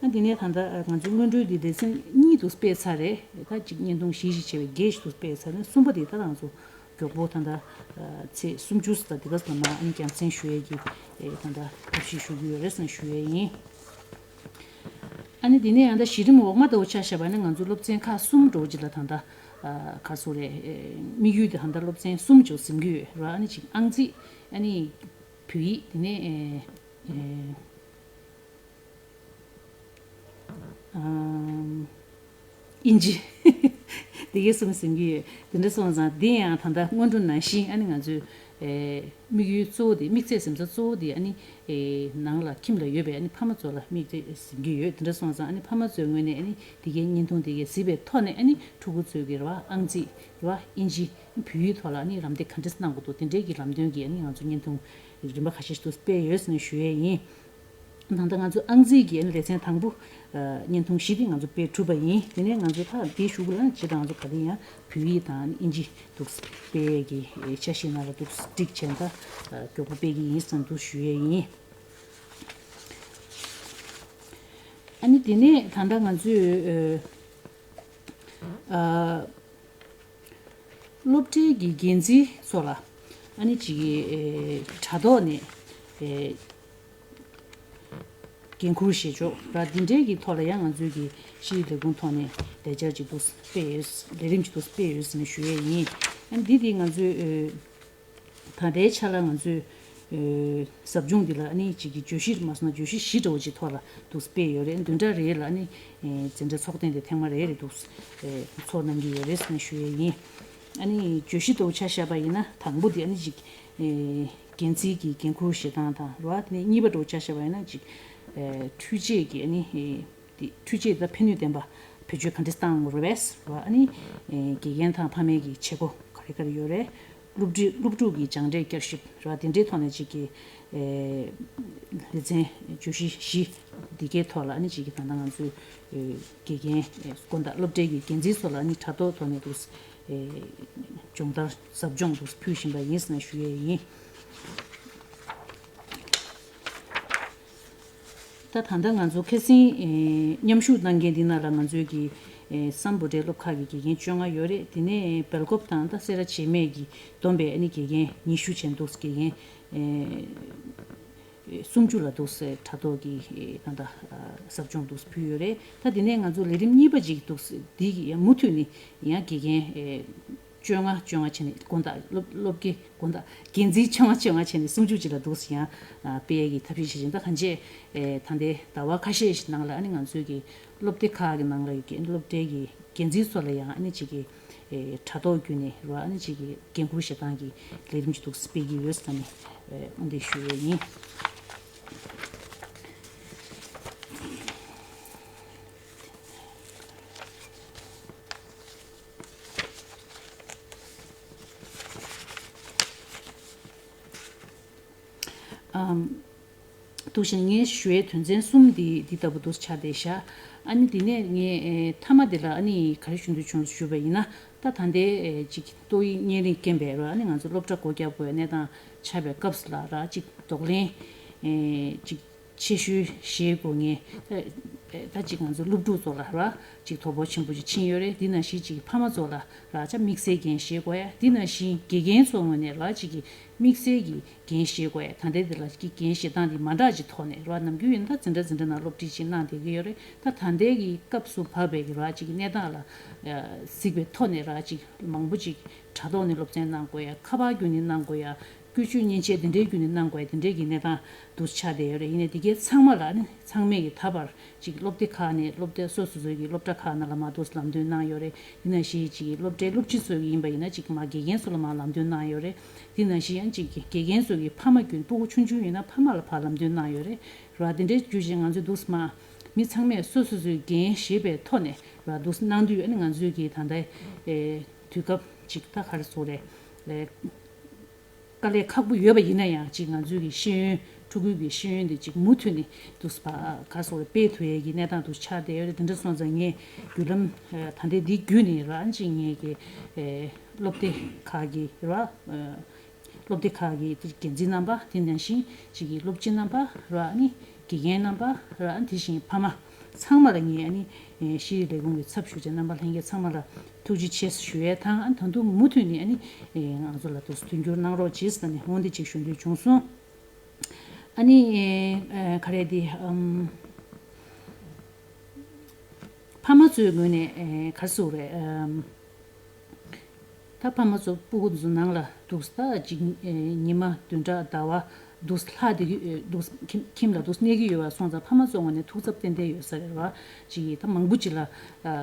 ཨ་འདི་ནས་ད་ལྟ་ང་ཚོའི་སྔོན་འགྲོའི་འདི་སྡེ་ཚན་གཉིས་འདུག་སྤེལ་ཚར་རེད། ད་གཅིག་བརྙན་ཐུང་བཞི་ཞིག་བྱས་པའི་བརྒྱད་ཞིག་འདུག་སྤེལ་ཚར་ནས། གསུམ་པ་འདི་ད་ང་ཚོ་མགྱོགས་པོ་ད་ལྟ་ཚེས་སུམ་ཅུ་ཙམ་འདི་ག་ཙམ་ལ་མར་ཨ་ནི་རྒྱང་སྲིང་ཞུ་ཡས་ཀྱི་ད་ལྟ་ཐབས་ཤེས་ཞུ་གི་ཡོད་རེད་ཟེར་ཞུ་ཡས་ཡིན། ཨ་ནི་དེ་ནས་ཡང་ད་གཞི་རིམ་འོག་མ་ལྟ་བུ་ཆ་བཞག་པ་ན། ང་ཚོའི་སློབ་ཚན་ཁག་གསུམ་འདྲ་བོ་ཅིག་ལ་ད་ལྟ་ཨ་ག་རེ་ཟེར་དགོས་རེད། ཨེ་དམིགས་ཡུལ་དེ་ད་ལྟ་སློབ་ཚན་གསུམ་ཅིག་ཟིན་གྱི་ཡོད་རེད། ཨ་ནི་གཅིག་ཨང་རྩིས། ཨ་ནི་བོད་ཡིག། དེ་ནས་ཨེ་ཨེ་ཨམ། དབྱིན་ཇི། དེ་གའི་གསུམ་ཟིན་གྱི་ཡོད། དེ་འདྲ་སོང་ཙང་འདི་ཡང་ད་ལྟ་སྔོན་འགྲོ་ནང་བཞིན། ཨ་ནི་ང་ཚོའི་ཨེ་དམིགས་ཡུལ་གཙོ་བོ་དེ། དམིགས་ཚད་ཟིན་ས་གཙོ་བོ་དེ། ཨ་ནི་ཨེ་ནང་ལ་ཁྱིམ་ལ་ཡོད་པའི་ཨ་ནི་ཕ་མ་ཚོ་ལ་དམིགས་ཏེ་ཟིན་གྱི་ཡོད། དེ་འདྲ་སོང་ཙང་ཨ་ནི་ཕ་མ་ཚོའི་ངོས་ནས་ཨ་ནི་དེ་གའི་བརྙན་ཐུང་དེ་གའི་གཟིགས་པའི་ཐོག་ནས། ཨ་ནི་ཕྲུ་གུ་ཚོའི་གི་རེད་བ། ཨང་རྩིས་རེད་བ། དབྱིན་ཇི། བོད་ཡིག་ཐོག་ལ་ཨ་ནི་རམ་འདེགས་ག་འདྲས་གནང་དགོས་འདུག་དེ་འདྲའི་གི་ལམ་སྟོན་གྱི་ཨ་ནི་ང་ཚོ་བརྙན་ཐུང་རིམ་པ་ཁ་ཤས་ཤིག་ཏུ་སྤེལ་ཡོད་ཟེར་ནས་ཞུ་ཡས་ཡིན། ད་ལྟ་ང་ཚོ་ཨང་རྩིས་ཀྱི་ལེ་ཚན་དང་པོ་ཨ་བརྙན་ཐུང་བཞི་དེ་ང་ཚོ་སྤེལ་གྲུབ་པ་ཡིན། དེ་ནས་ང་ཚོ་ད་དེའི་གཞུག་ལ་ཇི་ལྟར་ང་ཚོ་ག་རེ་ཡང་བོད་ཡིག་དང་དབྱིན་ཇི་འདུག་སྤེལ་གྱི་འཆར་གཞི་ནང་ལ་འདུག་སྒྲིག་བྱས། ད་མགྱོགས་པོ་སྤེལ་གྱི་ཡིན་ཟེར་འདུག་ཞུ་ཡས་ཡིན། ཨ་ནི་དེ་ནས་ད་ལྟ་ང་ཚོས་ཨ། སློབ་གྲྭའི་གི་འགན་འཛིན་ཚོ་ལ་ཨ་ནི་ཅིག་གི་ཨེ་དྲ་ཐོག་ནས་ཨེ་འགན་འཁུར་བཞེས་ཕྱོགས་ར། འདི་འདྲའི་གི་ཐོག་ལ་ཡང་ང་ཚོའི་གི་ཕྱིའི་ལས་ཁུངས་ཐོག་ནས་ལས་འཆར་ཅིག་ཏུ་སྤེལ་ཡོད། ལས་རིམ་ཅིག་ཏུ་སྤེལ་ཡོད་ཟེར་ནས་ཞུ་ཡས་ཡིན། ཨ་ནི་འདི་དེ་ང་ཚོའི་ཨེ་ད་ལྟའི་ཆ་ལ་ང་ཚོའི་ཨེ་ཟབ་སྦྱོང་འདི་ལ་ཨ་ནི་གཅིག་གི་བརྗོད་གཞི། མ་སོང་ན་བརྗོད་གཞི་བཞི་འདྲ་བོ་ཅིག་ཐོག་ལ་འདུག་སྤེལ་ཡོད་རེད། བདུན་ཕྲག་རེ་ལ་ཨ་ནི་ཨེ་འཛིན་གྲྭ་ཚོགས་ཐེངས་དེ་ཐེངས་མ་རེ་རེ་འདུག་ཨེ་ཚོགས་གནང་གི་ཡོད་རེད་ཟེར་ནས་ཞུ་ཡས་ཡིན། ཨ་ནི་བརྗོད་གཞི་འདྲ་བོ་ཆ་བཞག་པ་ཡིན་ན། དང་པོ་དེ་ཨ་ནི་གཅིག་ཨེ་འགན་འཛིན་གྱི་འགན་འཁུར་བཞེས་སྟངས་དང་རེད་བ། དེ་ནས་གཉིས་པ་འདྲ་བོ་ཆ་བཞག་པ་ཡིན་ན་གཅིག་ཨེ་འཕྲུལ་ཆས་ཀྱི་ཨ་ནི་ཨེ་དེ་འཕྲུལ་ཆས་དང་ཕན་ནུས་ལྡན་པ་བེད་སྤྱོད་ག་འདྲས་བཏང་དགོས་རེད་པས་རེད་བ། ཨ་ནི་ཨེ་དགེ་རྒན་དང་ཕ་མའི་གི་བྱེད་སྒོ་ག་རེ་ག་རེ་ཡོད་རེད། སློབ་ཁྲིད། སློབ་ཕྲུག་གི་སྦྱངས་འབྲས་བསྐྱར་ཞིབ་རེད་བ། དེ་འདྲའི་ཐོག་ནས་གཅིག་གི་ཨེ་ལེ་ཚན་བརྗོད་གཞི་བཞི་འདི་གའི་ཐོག་ལ་ཨ་ནི་གཅིག་གི་ད་ལྟ་ང་ཚོའི་ཨེ་དགེ་རྒན་ཨེ་དགོན་བདག་སློབ་གྲྭའི་གི་འགན་འཛིན་ཚོ་ལ་ཨ་ནི་དྲ་ཐོག་ཐོག་ནས་འདུག་ཨེ་སྦྱོང་བརྡར་ཟབ་སྦྱོང་འདུག་ཕུལ་བཞིན་པ་ཡིན་ཟེར་ནས་ཞུ་ཡས་ཡིན། ད་ད་ལྟ་ང་ཚོ་ཁ་སང་ཨེ་མཉམ་ཞུགས་གནང་མཁན་འདི་ནང་ལ་ང་ཚོའི་གི་ཨེ་སམ་བྷོ་ཊའི་སློབ་ཁག་གི་དགེ་རྒན་བཅོ་ལྔ་ཡོད་རེད། དེ་ནས་སྦེལ་ཀོབ་དང་ད་སེ་ར་བྱེས་སྨད་ཀྱི་བསྡོམས་པས་ཨ་ནི་དགེ་རྒན་ཉི་ཤུ་བྱས་འདུག་དགེ་རྒན་ཨེ་སུམ་ཅུ་ལ་འདུག་སེ་དྲ་ཐོག་གི་ཨེ་ད་ལྟ་ཨ་ཟབ་སྦྱོང་འདུག་ཕུལ་ཡོད་རེད། ད་དེ་ནས་ང་ཚོ་ལས་རིམ་གཉིས་པ་ཅིག་འདུག་སེ་འདི་གི་ཡང་མུ་མཐུད་ནས་ཡང་དགེ་རྒན་ཨེ་བཅོ་ལྔ་བཅོ་ལྔ་བྱས་ནས། དགོན་བདག་སློབ་སློབ་དགེ་དགོན་བདག་འགན་འཛིན་བཅོ་ལྔ་བཅོ་ལྔ་བྱས་ནས་སུམ་ཅུ་ཅིག་ལ་འདུག་སེ་ཡང་ཨ་སྤེལ་ཡས་ཀྱི་ཐབས་ཤེས་བྱེད་བཞིན། ད་གང་ཅི་ཨེ་ད་ལྟའི་ཟླ་བ་ཁ་ཤས་ཤིག་ནང་ལ་ཨ་ནི་ང་ཚོའི་གི་སློབ་སྡེ་ཁག་གི་ནང་ལ་ཡོད་མཁན་སློབ་གྲྭའི་གི་འགན་འཛིན་ཚོ་ལ་ཡང་ཨ་ནི་གཅིག་གི་ཨེ་དྲ་ཐོག་བརྒྱུད་ནས་རེད་བ། ཨ་ནི་གཅིག་གི་འགན་འཁུར་བཞེས་སྟངས་ཀྱི་ལས་རིམ་ཅིག་འདུག་སེ་སྤེལ་གྱི་ཡོད་ཟེར་ནས་ཨེ་འོ་འདི་ཞུ་ཡས་ཡིན། ཨམ། འདུག་བྱས་ནས་ངས་ཞུ་ཡས་དོན་ཚན་གསུམ་འདི་འདི་ལྟ་བུ་འདུག་སེ་ཆགས་བསྡད་ཤག་ཨ་ནི་དེ་ནས་ངས་ཨེ་མཐའ་མ་དེ་ལ་ཨ་ནི་ག་རེ་ཞུ་འདོད་བྱུང་ཞུས་པ་ཡིན་ན། ད་ད་ལྟའི་ཨེ་ཅིག་ཏོག་དབྱིབས་གཉན་རིམས་རྐྱེན་པས་ར། ཨ་ནི་ང་ཚོ་སློབ་གྲྭ་སྒོ་བརྒྱབ་དགོས་གནས་སྟངས་ཆགས་པའི་སྐབས་སུ་ལ་ར། ཅིག་གདོང་ལེན་ཨེ་ཅིག་ཆེ་ཤོས་བཞེས་དགོས་ངེས། ད་ད་ཅིག་ང་ཚོ་སློབ་ཕྲུག་ཚོ་ལ་ར་ཅིག་དོ་ཕོག་ཆེན་པོ་ཅིག་ཕྱིན་ཡོད་རེད། དེ་ནང་བཞིན་ཅིག་ཕ་མ་ཚོ་ལ་ར་ཅིག་དམིགས་བསལ་འགན་བཞེས་དགོས་ཡ། དེ་ནང་བཞིན་དགེ་རྒན་ཚོ་ངོས་ནས་ར་ཅིག་གི་དམིགས་བསལ་གྱི་འགན་བཞེས་དགོས་ཡ། ད་ལྟའི་འདི་ལ་ཅིག་གི་འགན་བཞེས་སྟངས་འདི་མ་འདྲ་ཅིག་ཐོག་ནས་ར། ནམ་རྒྱུན་ཡིན་ན་ད་འཛིན་གྲྭ་འཛིན་གྲྭ་ནང་སློབ་ཁྲིད་ཅིག་གནང་བསྡད་ཀྱི་ཡོད་རེད། ད་ད་ལྟའི་གི་སྐབས་སུ་བབས་པའི་གི་ར་ཅིག་གི་གནས་སྟངས་ལ་གཟིགས་པའི་ཐོག་ནས་ར་ཅིག་མང་པོ་ཅིག་དྲ་ཐོག་ནས་སློབ་ཚན་གནང་དགོས་ཡ། ཁ་པར་བརྒྱུད་ནས་གནང་དགོས་ཡ། ཀུན་སྤྱོད་མཉེན་ཆས་དེ་འདྲའི་བརྒྱུད་ནས་གནང་དགོས་ཡ། དེ་འདྲའི་གི་གནས་སྟངས་འདུག་ཆགས་བསྡད་ཡོད་རེད། ཡིན་ནའི་དེ་གའི་ཚང་མ་ལ་ནི་ཚང་མས་ཀྱི་ད་བར་ཅིག་སློབ་སྡེ་ཁག་ནས་སློབ་སྡེ་སོ་སོ་སོའི་གི་སློབ་གྲྭ་ཁག་ནང་ལ་མར་འདུག་ལམ་སྟོན་གནང་ཡོད་རེད། དེ་ནང་བཞིན་ཅིག་སློབ་གྲྭའི་སློབ་སྤྱི་ཚོ་ཡིན་པ་ཡིན་ན་ཅིག་མར་དགེ་རྒན་ཚོ་ལ་མར་ལམ་སྟོན་གནང་ཡོད་རེད། དེ་ནང་བཞིན་ཡང་ཅིག་དགེ་རྒན་ཚོ་གི་ཕ་མ་རྒྱུན་སྤུ་གུ་ཆུང་ཆུང་ཡིན་ན་ཕ་མ་ལ་ཕར་ལམ་སྟོན་གནང་ཡོད་རེད། ར་དེ་འདྲའི་བརྒྱུད་བཞིན་ང་ཚོས་འདུག་མ་མི་ཚང་མས་སོ་སོ་སོའི་འགན་བཞེས་པའི་ཐོག་ནས་ར་འདུག་གནང་དུས། ཨ་ནི་ང་ཚོས་ཀྱི་ད་ལྟའི་ཨེ་དུས་སྐབས་ཅིག་ད་ག་རེ་ཟེར་དགོས་རེད། ཨེ། དཀའ་ལས་ཁག་པོ་ཡོད་པ་ཡིན་ན་ཡང་། ཅིག་ང་ཚོའི་གི་ཤེས་ཡོན། ཕྲུ་གུའི་གི་ཤེས་ཡོན་དེ་ཅིག་མུ་མཐུད་ནས་འདུག་སེ་ཕར་ག་རེ་ཟེར་དགོས་རེད། སྤེལ་ཐུབ་ཡས་ཀྱི་གནས་སྟངས་འདུག་ཆགས་བསྡད་ཡོད་རེད། དེ་འདྲ་སོང་ཙང་ངས་བརྒྱུད་ལམ་ཨེ་ད་ལྟའི་འདི་བརྒྱུད་ནས་ར་ཅིག་ངས་ཀྱི་ཨེ་ སློབ་སྡེ་ཁག་གི་རེད་བ། སློབ་སྡེ་ཁག་གི་འགན་འཛིན་རྣམ་པ། དེ་ནང་བཞིན་གཅིག་གི་སློབ་སྤྱི་རྣམ་པ་རེད་བ། ཨ་ནི་དགེ་རྒན་རྣམ་པ་རེད་བ། ཨ་ནི་དེ་བཞིན་ཕ་མ་ཚང་མ་ལ་ངས་ཨ་ནི་ཤེས་རིག་ལས་ཁུངས་ཀྱི་ཚབ་ཞུ་བྱ་རྣམ་པ་ལྷན་རྒྱས་ཚང་མ་ལ་ཐུགས་རྗེ་ཆེ་ཞུ་ཡས་དང་། ཨ་ནི་ད་དུང་མུ་མཐུད་ནས་ཨ་ནི་ང་ཚོ་ལ་དུ་མཐུན་འགྱུར་གནང་རོགས་བྱེད་ཟེར་ནས་འོ་འདི་གཅིག་ཞུ་འདོད་བྱུང་སོང་། ཨ་ནི་ག་རེ་འདི། ཕ་མ་ཚོའི་ངོས་ནས་ག་རེ་ཟེར་དགོས་རེད། ད་ཕ་མ་ཚོ་སྤུ་གུ་ཚོ་ནང་ལ་འདུག་ད་ཅིག་ཉི་མ་བདུན་ཕྲག་ཟླ་བ་འདུག་ལྷག་བསྡད་ཀྱི་འདུག་ཁྱིམ་ལ་འདུག་གནས་ཀྱི་ཡོད་པ་སོང་ཙང་ཕ་མ་ཚོ་ངོས་ནས་ཐུགས་འཚབ་ཏན་ཏན་ཡོད་ས་རེད་བ། ཅིག་ད་མང་པོ་ཅིག་ལ་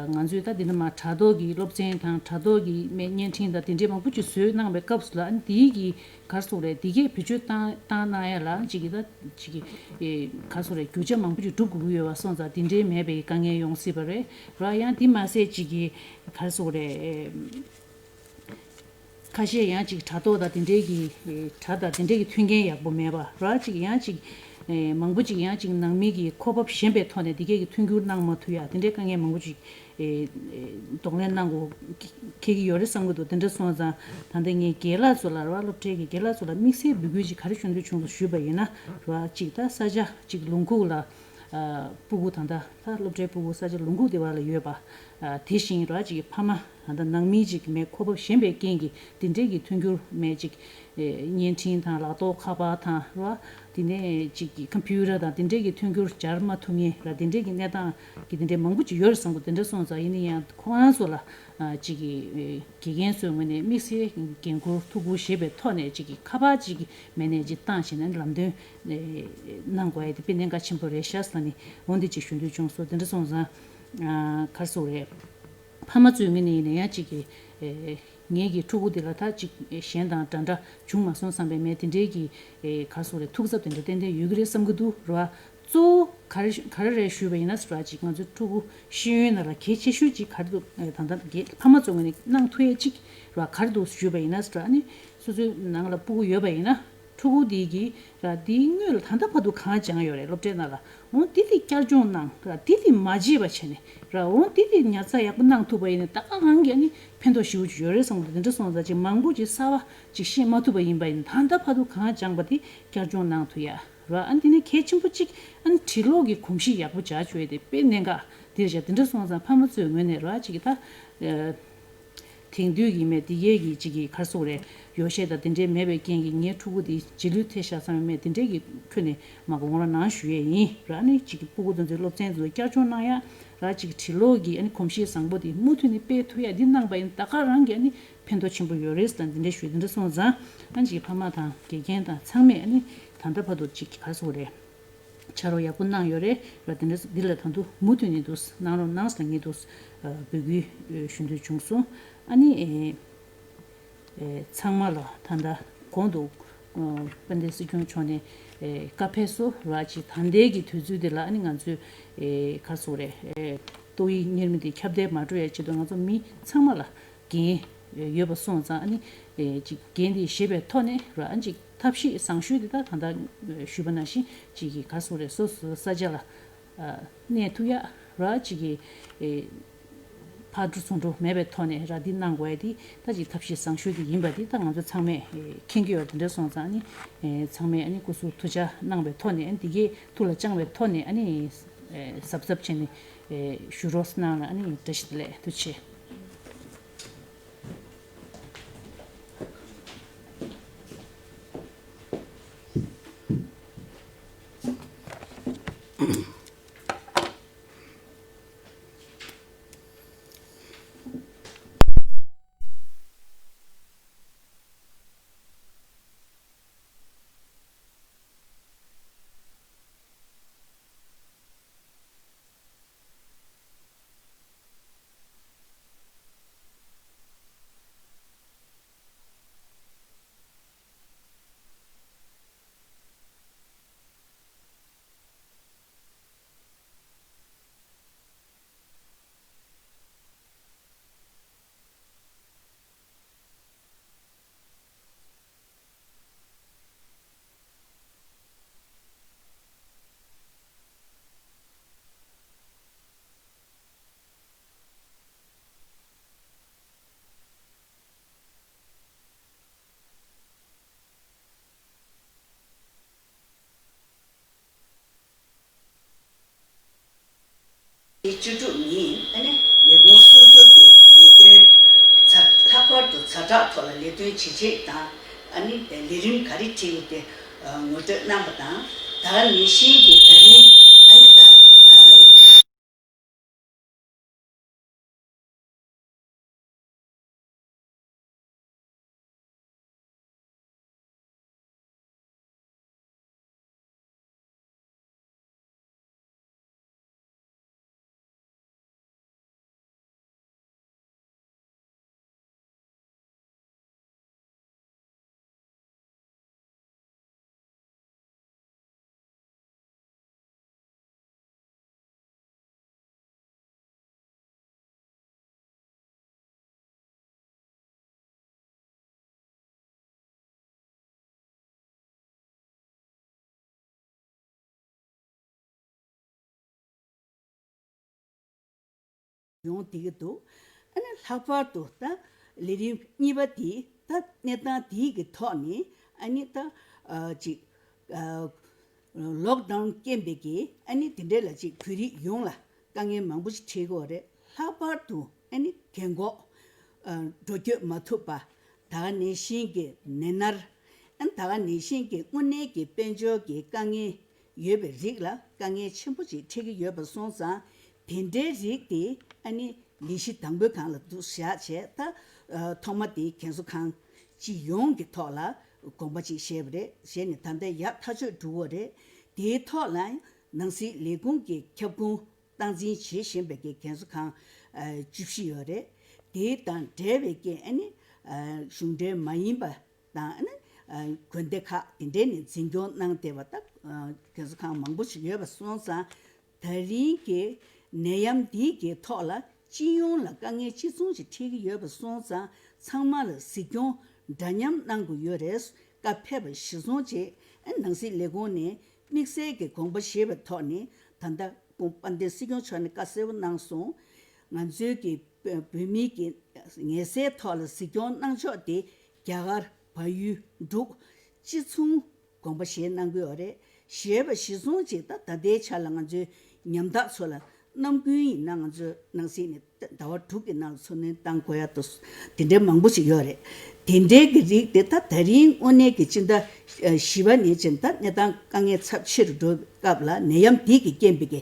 ང་ཚོས་ད་འདི་འདྲ་མ་དྲ་ཐོག་གི་སློབ་ཚན་དང་དྲ་ཐོག་གི་མི་བརྙན་འཕྲིན་དང་དེ་འདྲའི་མང་པོ་ཅིག་བཟོས་གནང་བའི་སྐབས་སུ་ལ་ཨ་ནི་དེའི་གི་ག་རེ་ཟེར་དགོས་རེད། འདི་གས་བེད་སྤྱོད་བཏང་བཏང་གནང་ཡ་ལ་ཅིག་གི་ད་ཅིག་གི་ག་རེ་ཟེར་དགོས་རེད། རྒྱུ་ཆ་མང་པོ་ཅིག་སྒྲུབ་དགོས་ཀྱི་ཡོད་པ་སོང་ཙང་དེ་འདྲའི་མེད་པའི་དཀའ་ངལ་ཡོང་སྲིད་པ་རེད་ར། ཡང་དེ་མ་ཟད་ཅིག་གི་ག་རེ་ཟེར་དགོས་རེད། ཁ་ཤས་ཡང་ཅིག་དྲ་ཐོག་དང་དེ་འདྲའི་གི་དྲ་དང་དེ་འདྲའི་གི་མཐུན་རྐྱེན་ཡག་པོ་མེད་པ་ར། ཅིག་ཡང་ཅིག་མང་པོ་ཅིག་ཡང་ཅིག་ནང་མི་གི་གོ་བབ་ཞན་པའི་ཐོག་ནས་དེ་གས་ཀྱི་མཐུན་འགྱུར་གནང་མ་ཐུབ་ཡ་དེ་འདྲའི་དཀའ་ངལ་མང་པོ་ཅིག་གདོང་ལེན་གནང་དགོས་འཁེལ་གྱི་ཡོད་རེད་བསམ་གྱི་འདུག་དེ་འདྲ་སོང་ཙང་ད་ལྟ་ངས་རྒན་ལགས་ཚོ་ལ་རེད་བ། སློབ་གྲྭའི་གི་རྒན་ལགས་ཚོ་ལ་དམིགས་བསལ་འབོད་སྐུལ་ཅིག་ག་རེ་ཞུ་འདོད་བྱུང་སོང་ཞུས་པ་ཡིན་ན་རེད་བ། ཅིག་ད་ས་ཆ་ཅིག་ལུང་ཁུག་ལ་སྤུ་གུ་ད་ལྟ་ད་སློབ་གྲྭའི་སྤུ་གུ་ས་ཆ་ལུང་ཁུག་དེ་བ་ལ་ཡོད་པ་དེ་བཞིན་རེད་བ། ཅིག་ཕ་མ་ད་ལྟ་ནང་མི་ཅིག་མེད། གོ་བབ་ཞན་པའི་རྐྱེན་གྱིས་དེ་འདྲའི་གི་མཐུན་འགྱུར་མེད། ཅིག་བརྙན་འཕྲིན་དང་ལག་ཐོག་ཁ་པར་དང་རེད་བ། དེ་ནས་ཅིག་གི་ཁམ་ཕིའུ་ཊར་དང་དེ་འདྲའི་གི་མཐུན་འགྱུར་སྦྱར་མ་ཐུབ་མཁན་ར། དེ་འདྲའི་གི་གནས་སྟངས་ཀྱི་དེ་འདྲའི་མང་པོ་ཅིག་ཡོད་རེད་བསམ་གི། དེ་འདྲ་སོང་ཙང་ཡིན་ན་ཡང་ཁོ་རང་ཚོ་ལ་ཅིག་གི་དགེ་རྒན་ཚོའི་ངོས་ནས་དམིགས་བསལ་འགན་ཁུར་ཐུགས་ཁུར་བཞེས་པའི་ཐོག་ནས་ཅིག་གི་ཁ་པར་ཅིག་གི་མེད་ནས་ཅིག་བཏང་བྱས་ནས་ལམ་སྟོན་གནང་དགོས་ཡ་དེ་དཔེ་གནད་འགག་ཆེན་པོ་རེད་ཤག་ཟེར་ནས་འོ་འདི་ཅིག་ཞུ་འདོད་བྱུང་སོང་། དེ་འདྲ་སོང་ཙང་ག་རེ་ཟེར་དགོས་རེད། ཕ་མ་ཚོའི་ངོས་ནས་ཡིན་ན་ཡང་ཅིག་གི་ངེད་ཀྱི་ཕྲུ་གུ་དེ་ལ་ད་ཅིག་གཞན་དང་འདྲ་འདྲ་བྱུང་མ་སོང་བསམ་པའི་མེད་དེ་འདྲའི་གི་ག་རེ་ཟེར་དགོས་རེད། ཐུགས་འཚབ་དེ་འདྲ་ཏན་ཏན་ཡོད་ཀྱི་རེད་བསམ་གྱི་འདུག་ར། གཙོ་བོ་ག་རེ་ག་རེ་རེད་ཞུས་པ་ཡིན་ན་ར། ཅིག་ང་ཚོའི་ཕྲུ་གུ་ཤེས་ཡོན་ནང་ལ་གལ་ཆེ་ཤོས་ཅིག་ག་རེ་འདུག་ད་ལྟ་རྒན་ཕ་མ་ཚོའི་ངོས་ནས་གནང་ཐུབ་ཡས་ཅིག་ར་ག་རེ་འདུག་ཞུས་པ་ཡིན་ན་ར། ཨ་ནི་སོ་སོའི་ནང་ལ་ཕྲུ་གུ་ཡོད་པ་ཡིན་ན་ཕྲུ་གུ་དེ་གི་ར་དེའི་སྔོན་ལ་ད་ལྟ་བར་དུ་གང་སྦྱངས་ཡོད་རེད་སློབ་གྲྭའི་ནང་ལ། འོ་དེ་དེ་བསྐྱར་སྦྱོང་གནང་ར། དེ་དེ་མ་བརྗེད་པ་བྱས་ནས་ར། འོ་དེ་དེ་ཉར་ཚགས་ཡག་པོ་གནང་ཐུབ་པ་ཡིན་ན་ད་ག་རང་གི་ཨ་ནི་ཕན་ཐོགས་ཞེ་པོ་ཅིག་ཡོད་རེད་བསམ་གི་འདུག་དེ་འདྲ་སོང་ཙང་ཅིག་མང་པོ་ཅིག་གསར་པ་ཅིག་ཤེས་མ་ཐུབ་པ་ཡིན་པ་ཡིན་ན་ད་ལྟ་བར་དུ་གང་སྦྱངས་པ་དེ་བསྐྱར་སྦྱོང་གནང་ཐུབ་ཡ་ར། ཨ་ནི་དེ་ནས་གལ་ཆེན་པོ་ཅིག་ཨ་ནི་བྲིས་ཀློག་གི་གོམས་གཤིས་ཡག་པོ་སྦྱར་བཅུག་ཡ་དེ་དཔེ་གནད་འགག་དེ་རེད་ཤག་དེ་འདྲ་སོང་ཙང་ཕ་མ་ཚོའི་ངོས་ནས་ར་ཅིག་གི་ད། དེང་དུས་ཀྱི་མེད་དེ་གས་ཀྱི་ཅིག་གི་ག་རེ་ཟེར་དགོས་རེད། ཡོ་བྱད་དང་དེ་འདྲའི་མེད་པའི་རྐྱེན་གྱིས་ངའི་ཕྲུ་གུ་དེ་རྗེས་ལུས་ཐེབས་ཤག་བསམ་པའི་མེད་དེ་འདྲའི་གི་ཁྱོན་ནས་མ་དགོངས་ར་གནང་ཞུ་ཡས་ཡིན་ར། ཨ་ནི་ཅིག་གི་སྤུ་གུ་དེ་ཚོའི་སློབ་ཚན་དེ་ཚོ་བསྐྱར་སྦྱོང་གནང་ཡ་ར། ཅིག་བྲིས་ཀློག་གི་ཨ་ནི་གོམས་གཤིས་བཟང་པོ་དེ་མུ་མཐུད་ནས་སྤེལ་ཐུབ་ཡ་འདི་གནང་པ་ཡིན་ན་ད་ག་རང་གི་ཨ་ནི་ཕན་ཐོགས་ཆེན་པོ་ཡོད་རེད་ཟེར་དང་དེ་འདྲ་ཞུས། དེ་འདྲ་སོང་ཙང་ཨ་ནི་ཅིག་ཕ་མ་དང་དགེ་རྒན་དང་ཚང་མས་ཨ་ནི་ད་ལྟ་བར་དུ་ཅིག་གི་ག་རེ་ཟེར་དགོས་རེད། ཕྱག་རོགས་ཡག་པོ་གནང་ཡོད་རེད་ར། དེ་འདྲ་འདི་ལ་ད་དུང་མུ་མཐུད་ནས་འདུག་གནང་རོགས་གནང་ཟེར་ངས་འདུག་འབོད་སྐུལ་ཞུ་འདོད་བྱུང་སོང་། ཨ་ནི་ཚང་མ་ལ་ད་ལྟ་གོང་དུ་དཔལ་ལྡན་སྲིད་སྐྱོང་མཆོག་ནས་བཀའ་ཕེབས་སོ་ར། ཅིག་ད་ལྟའི་གི་དུས་ཚོད་འདི་ལ་ཨ་ནི་ང་ཚོས་ག་རེ་ཟེར་དགོས་རེད། ཏོག་དབྱིབས་གཉན་རིམས་འདི་ཁྱབ་གདལ་མ་འགྲོ་ཡ་ཆེད་དུ་ང་ཚོ་མི་ཚང་མ་ལ་འགན་ཡོད་པ་སོང་ཙང་ཨ་ནི་ཅིག་འགན་འདི་བཞེས་པའི་ཐོག་ནས་ར། ཨ་ཅིག་ཐབས་ཤེས་བཟང་ཤོས་དེ་དག་ད་ལྟ་ཞུས་པ་ནང་བཞིན་ཅིག་གི་ག་རེ་ཟེར་དགོས་རེད། སོ་སོའི་ས་ཆ་ལ་གནས་ཐུབ་ཡ་ར། ཅིག་གི་ཕར་འགྲོ་ཚུར་འགྲོ་མེད་པའི་ཐོག་ནས་ར་འདི་གནང་དགོས་ཡ་དེ་ད་ཅིག་ཐབས་ཤེས་བཟང་ཤོས་དེ་ཡིན་པ་དེ་ད་ང་ཚོ་ཚང་མས་མཁྱེན་གྱི་ཡོད། དེ་འདྲ་སོང་ཙང་ཨ་ནི་ཚང་མས་ཨ་ནི་སྐུ་གཟུགས་ཐུགས་ཅག་གནང་བའི་ཐོག་ནས་ཨ་ནི་འདི་གས་ཐུགས་ལ་བཅངས་པའི་ཐོག་ནས་ཨ་ནི་གཟབ་གཟབ་བྱས་ནས་ཞུ་རོགས་གནང་ལ་ཨ་ནི་བཀྲ་ཤིས་བདེ་ལེགས། ཐུགས་རྗེ་ཆེ། བཅུ་དྲུག་ཉིན་ཨ་ནི་ལས་ཁུངས་སོ་སོ་གི་ལས་དོན་ཛ་ལྷག་པར་དུ་ཛ་དྲག་ཐོག་ལ་ལས་དོན་བྱེད་ཆེད་དང་ཨ་ནི་ལས་རིམ་ག་རེ་བྲིས་ཡོད་དེ་ངོ་སྤྲོད་གནང་པ་དང་། ད་ག་ནང་བཞིན་གྱི་ད་རིང་ཨ་ནི་ད། ཡོང་བསྡད་ཀྱི་འདུག་ཨ་ནི་ལྷག་པར་དུ་ད་ལས་རིམ་གཉིས་པ་དེ་ད་གནས་སྟངས་དེའི་གི་ཐོག་ནས་ཨ་ནི་ད་ཅིག་ལོག་ཌའུན་རྐྱེན་པས་ཀྱི་ཨ་ནི་དེ་འདྲས་ལ་ཅིག་བོད་རིགས་ཡོངས་ལ་དཀའ་ངལ་མང་པོ་ཞིག་འཕྲད་ཀྱི་ཡོད་རེད། ལྷག་པར་དུ་ཨ་ནི་རྒན་གོག་འགྲོ་སྐྱོད་མ་ཐུབ་པ། ད་ག་ནང་བཞིན་གྱི་ནད་མནར། ཨ་ནི་ད་ག་ནང་བཞིན་གྱི་དངོས་གནས་ཀྱི་དཔལ་འབྱོར་གྱི་དཀའ་ངལ་ཡོད་པའི་རིགས་ལ་དཀའ་ངལ་ཆེན་པོ་ཅིག་འཕྲད་ཀྱི་ཡོད་པ་སོང་ཙང་། དེ་འདྲའི་རིགས་དེ་ཨ་ནི་ལས་གཞི་དང་པོའི་སྒང་ལ་འདུག་བཞག་བྱས། ད་ཐོག་མ་དེ་རྒན་གསོ་ཁང་སྤྱི་ཡོངས་ཀྱི་ཐོག་ལ་དགོངས་པ་ཅིག་བཞེས་པ་རེད། བཞེས་ནས་ད་ལྟ་ཡག་ཐག་ཆོད་འགྲོ་གི་ཡོད་རེད། དེའི་ཐོག་ལ་ནང་སྲིད་ལས་ཁུངས་ཀྱི་ཁྱབ་ཁོངས་སྟངས་འཛིན་བྱེད་བཞིན་པའི་གི་རྒན་གསོ་ཁང་བཅུ་བཞི་ཡོད་རེད། དེ་དང་འབྲེལ་བའི་གི་ཨ་ནི་གཞུང་འབྲེལ་མ་ཡིན་པ་དང་ཨ་ནི་དགོན་སྡེ་ཁག་དེ་འདྲས་ནས་འཛིན་སྐྱོང་གནང་བསྡད་པ་དང་རྒན་གསོ་ཁང་མང་པོ་ཞིག་ཡོད་པ་སོང་ཙང་། ད་རིང་གི་ནད་ཡམས་འདིའི་གི་ཐོག་ལ་སྤྱི་ཡོངས་ལ་དཀའ་ངལ་གཅིག་མཚུངས་ཤིག་འཕྲད་ཀྱི་ཡོད་པ་སོང་ཙང་། ཚང་མ་ལ་གཟིགས་སྐྱོང་འདྲ་མཉམ་གནང་དགོས་ཡོད་རེད། བཀའ་ཕེབས་པ་གཞིར་བཟུང་བྱས་ཨ་ནང་སྲིད་ལས་ཁུངས་ནས་དམིགས་བསལ་གྱི་དགོངས་པ་བཞེས་པའི་ཐོག་ནས། ད་ལྟ་སྐུ་ངོ་དཔལ་ལྡན་སྲིད་སྐྱོང་མཆོག་ནས་བཀའ་གསལ་པོ་གནང་སོང་། ང་ཚོའི་གི་བོད་མིའི་གི་ངལ་སེལ་ཐོག་ལ་གཟིགས་སྐྱོང་གནང་ཕྱོགས་དེ་རྒྱ་གར་བལ་ཡུལ་འབྲུག་གཅིག་མཚུངས་དགོངས་པ་བཞེས་གནང་གི་ཡོད་རེད། བཞེས་པ་གཞིར་བཟུང་བྱས། ད་ད་ལྟའི་ཆ་ལ་ང་ཚོའི་ཉམ་ཐག་ཚོ་ལ་ནམ་རྒྱུན་ཡིན་ན་ང་ཚོའི་ནང་སྲིད་ནས་ཟླ་བ་དྲུག་གི་ནང་ལ་འཚོ་སྣོན་གཏང་དགོས་ཡ་དེ་འདྲའི་མང་པོ་ཞིག་ཡོད་རེད། དེ་འདྲའི་གི་རིགས་དེ་ད་ད་རིང་དངོས་གནས་ཀྱི་སྤྱི་ཟླ་བཞི་པ་ནས་བྱས་ད་གནས་སྟངས་དཀའ་ངལ་ཚབས་ཆེ་རུ་འགྲོ་སྐབས་ལ་ནད་ཡམས་འདི་གི་རྐྱེན་པས་ཀྱི་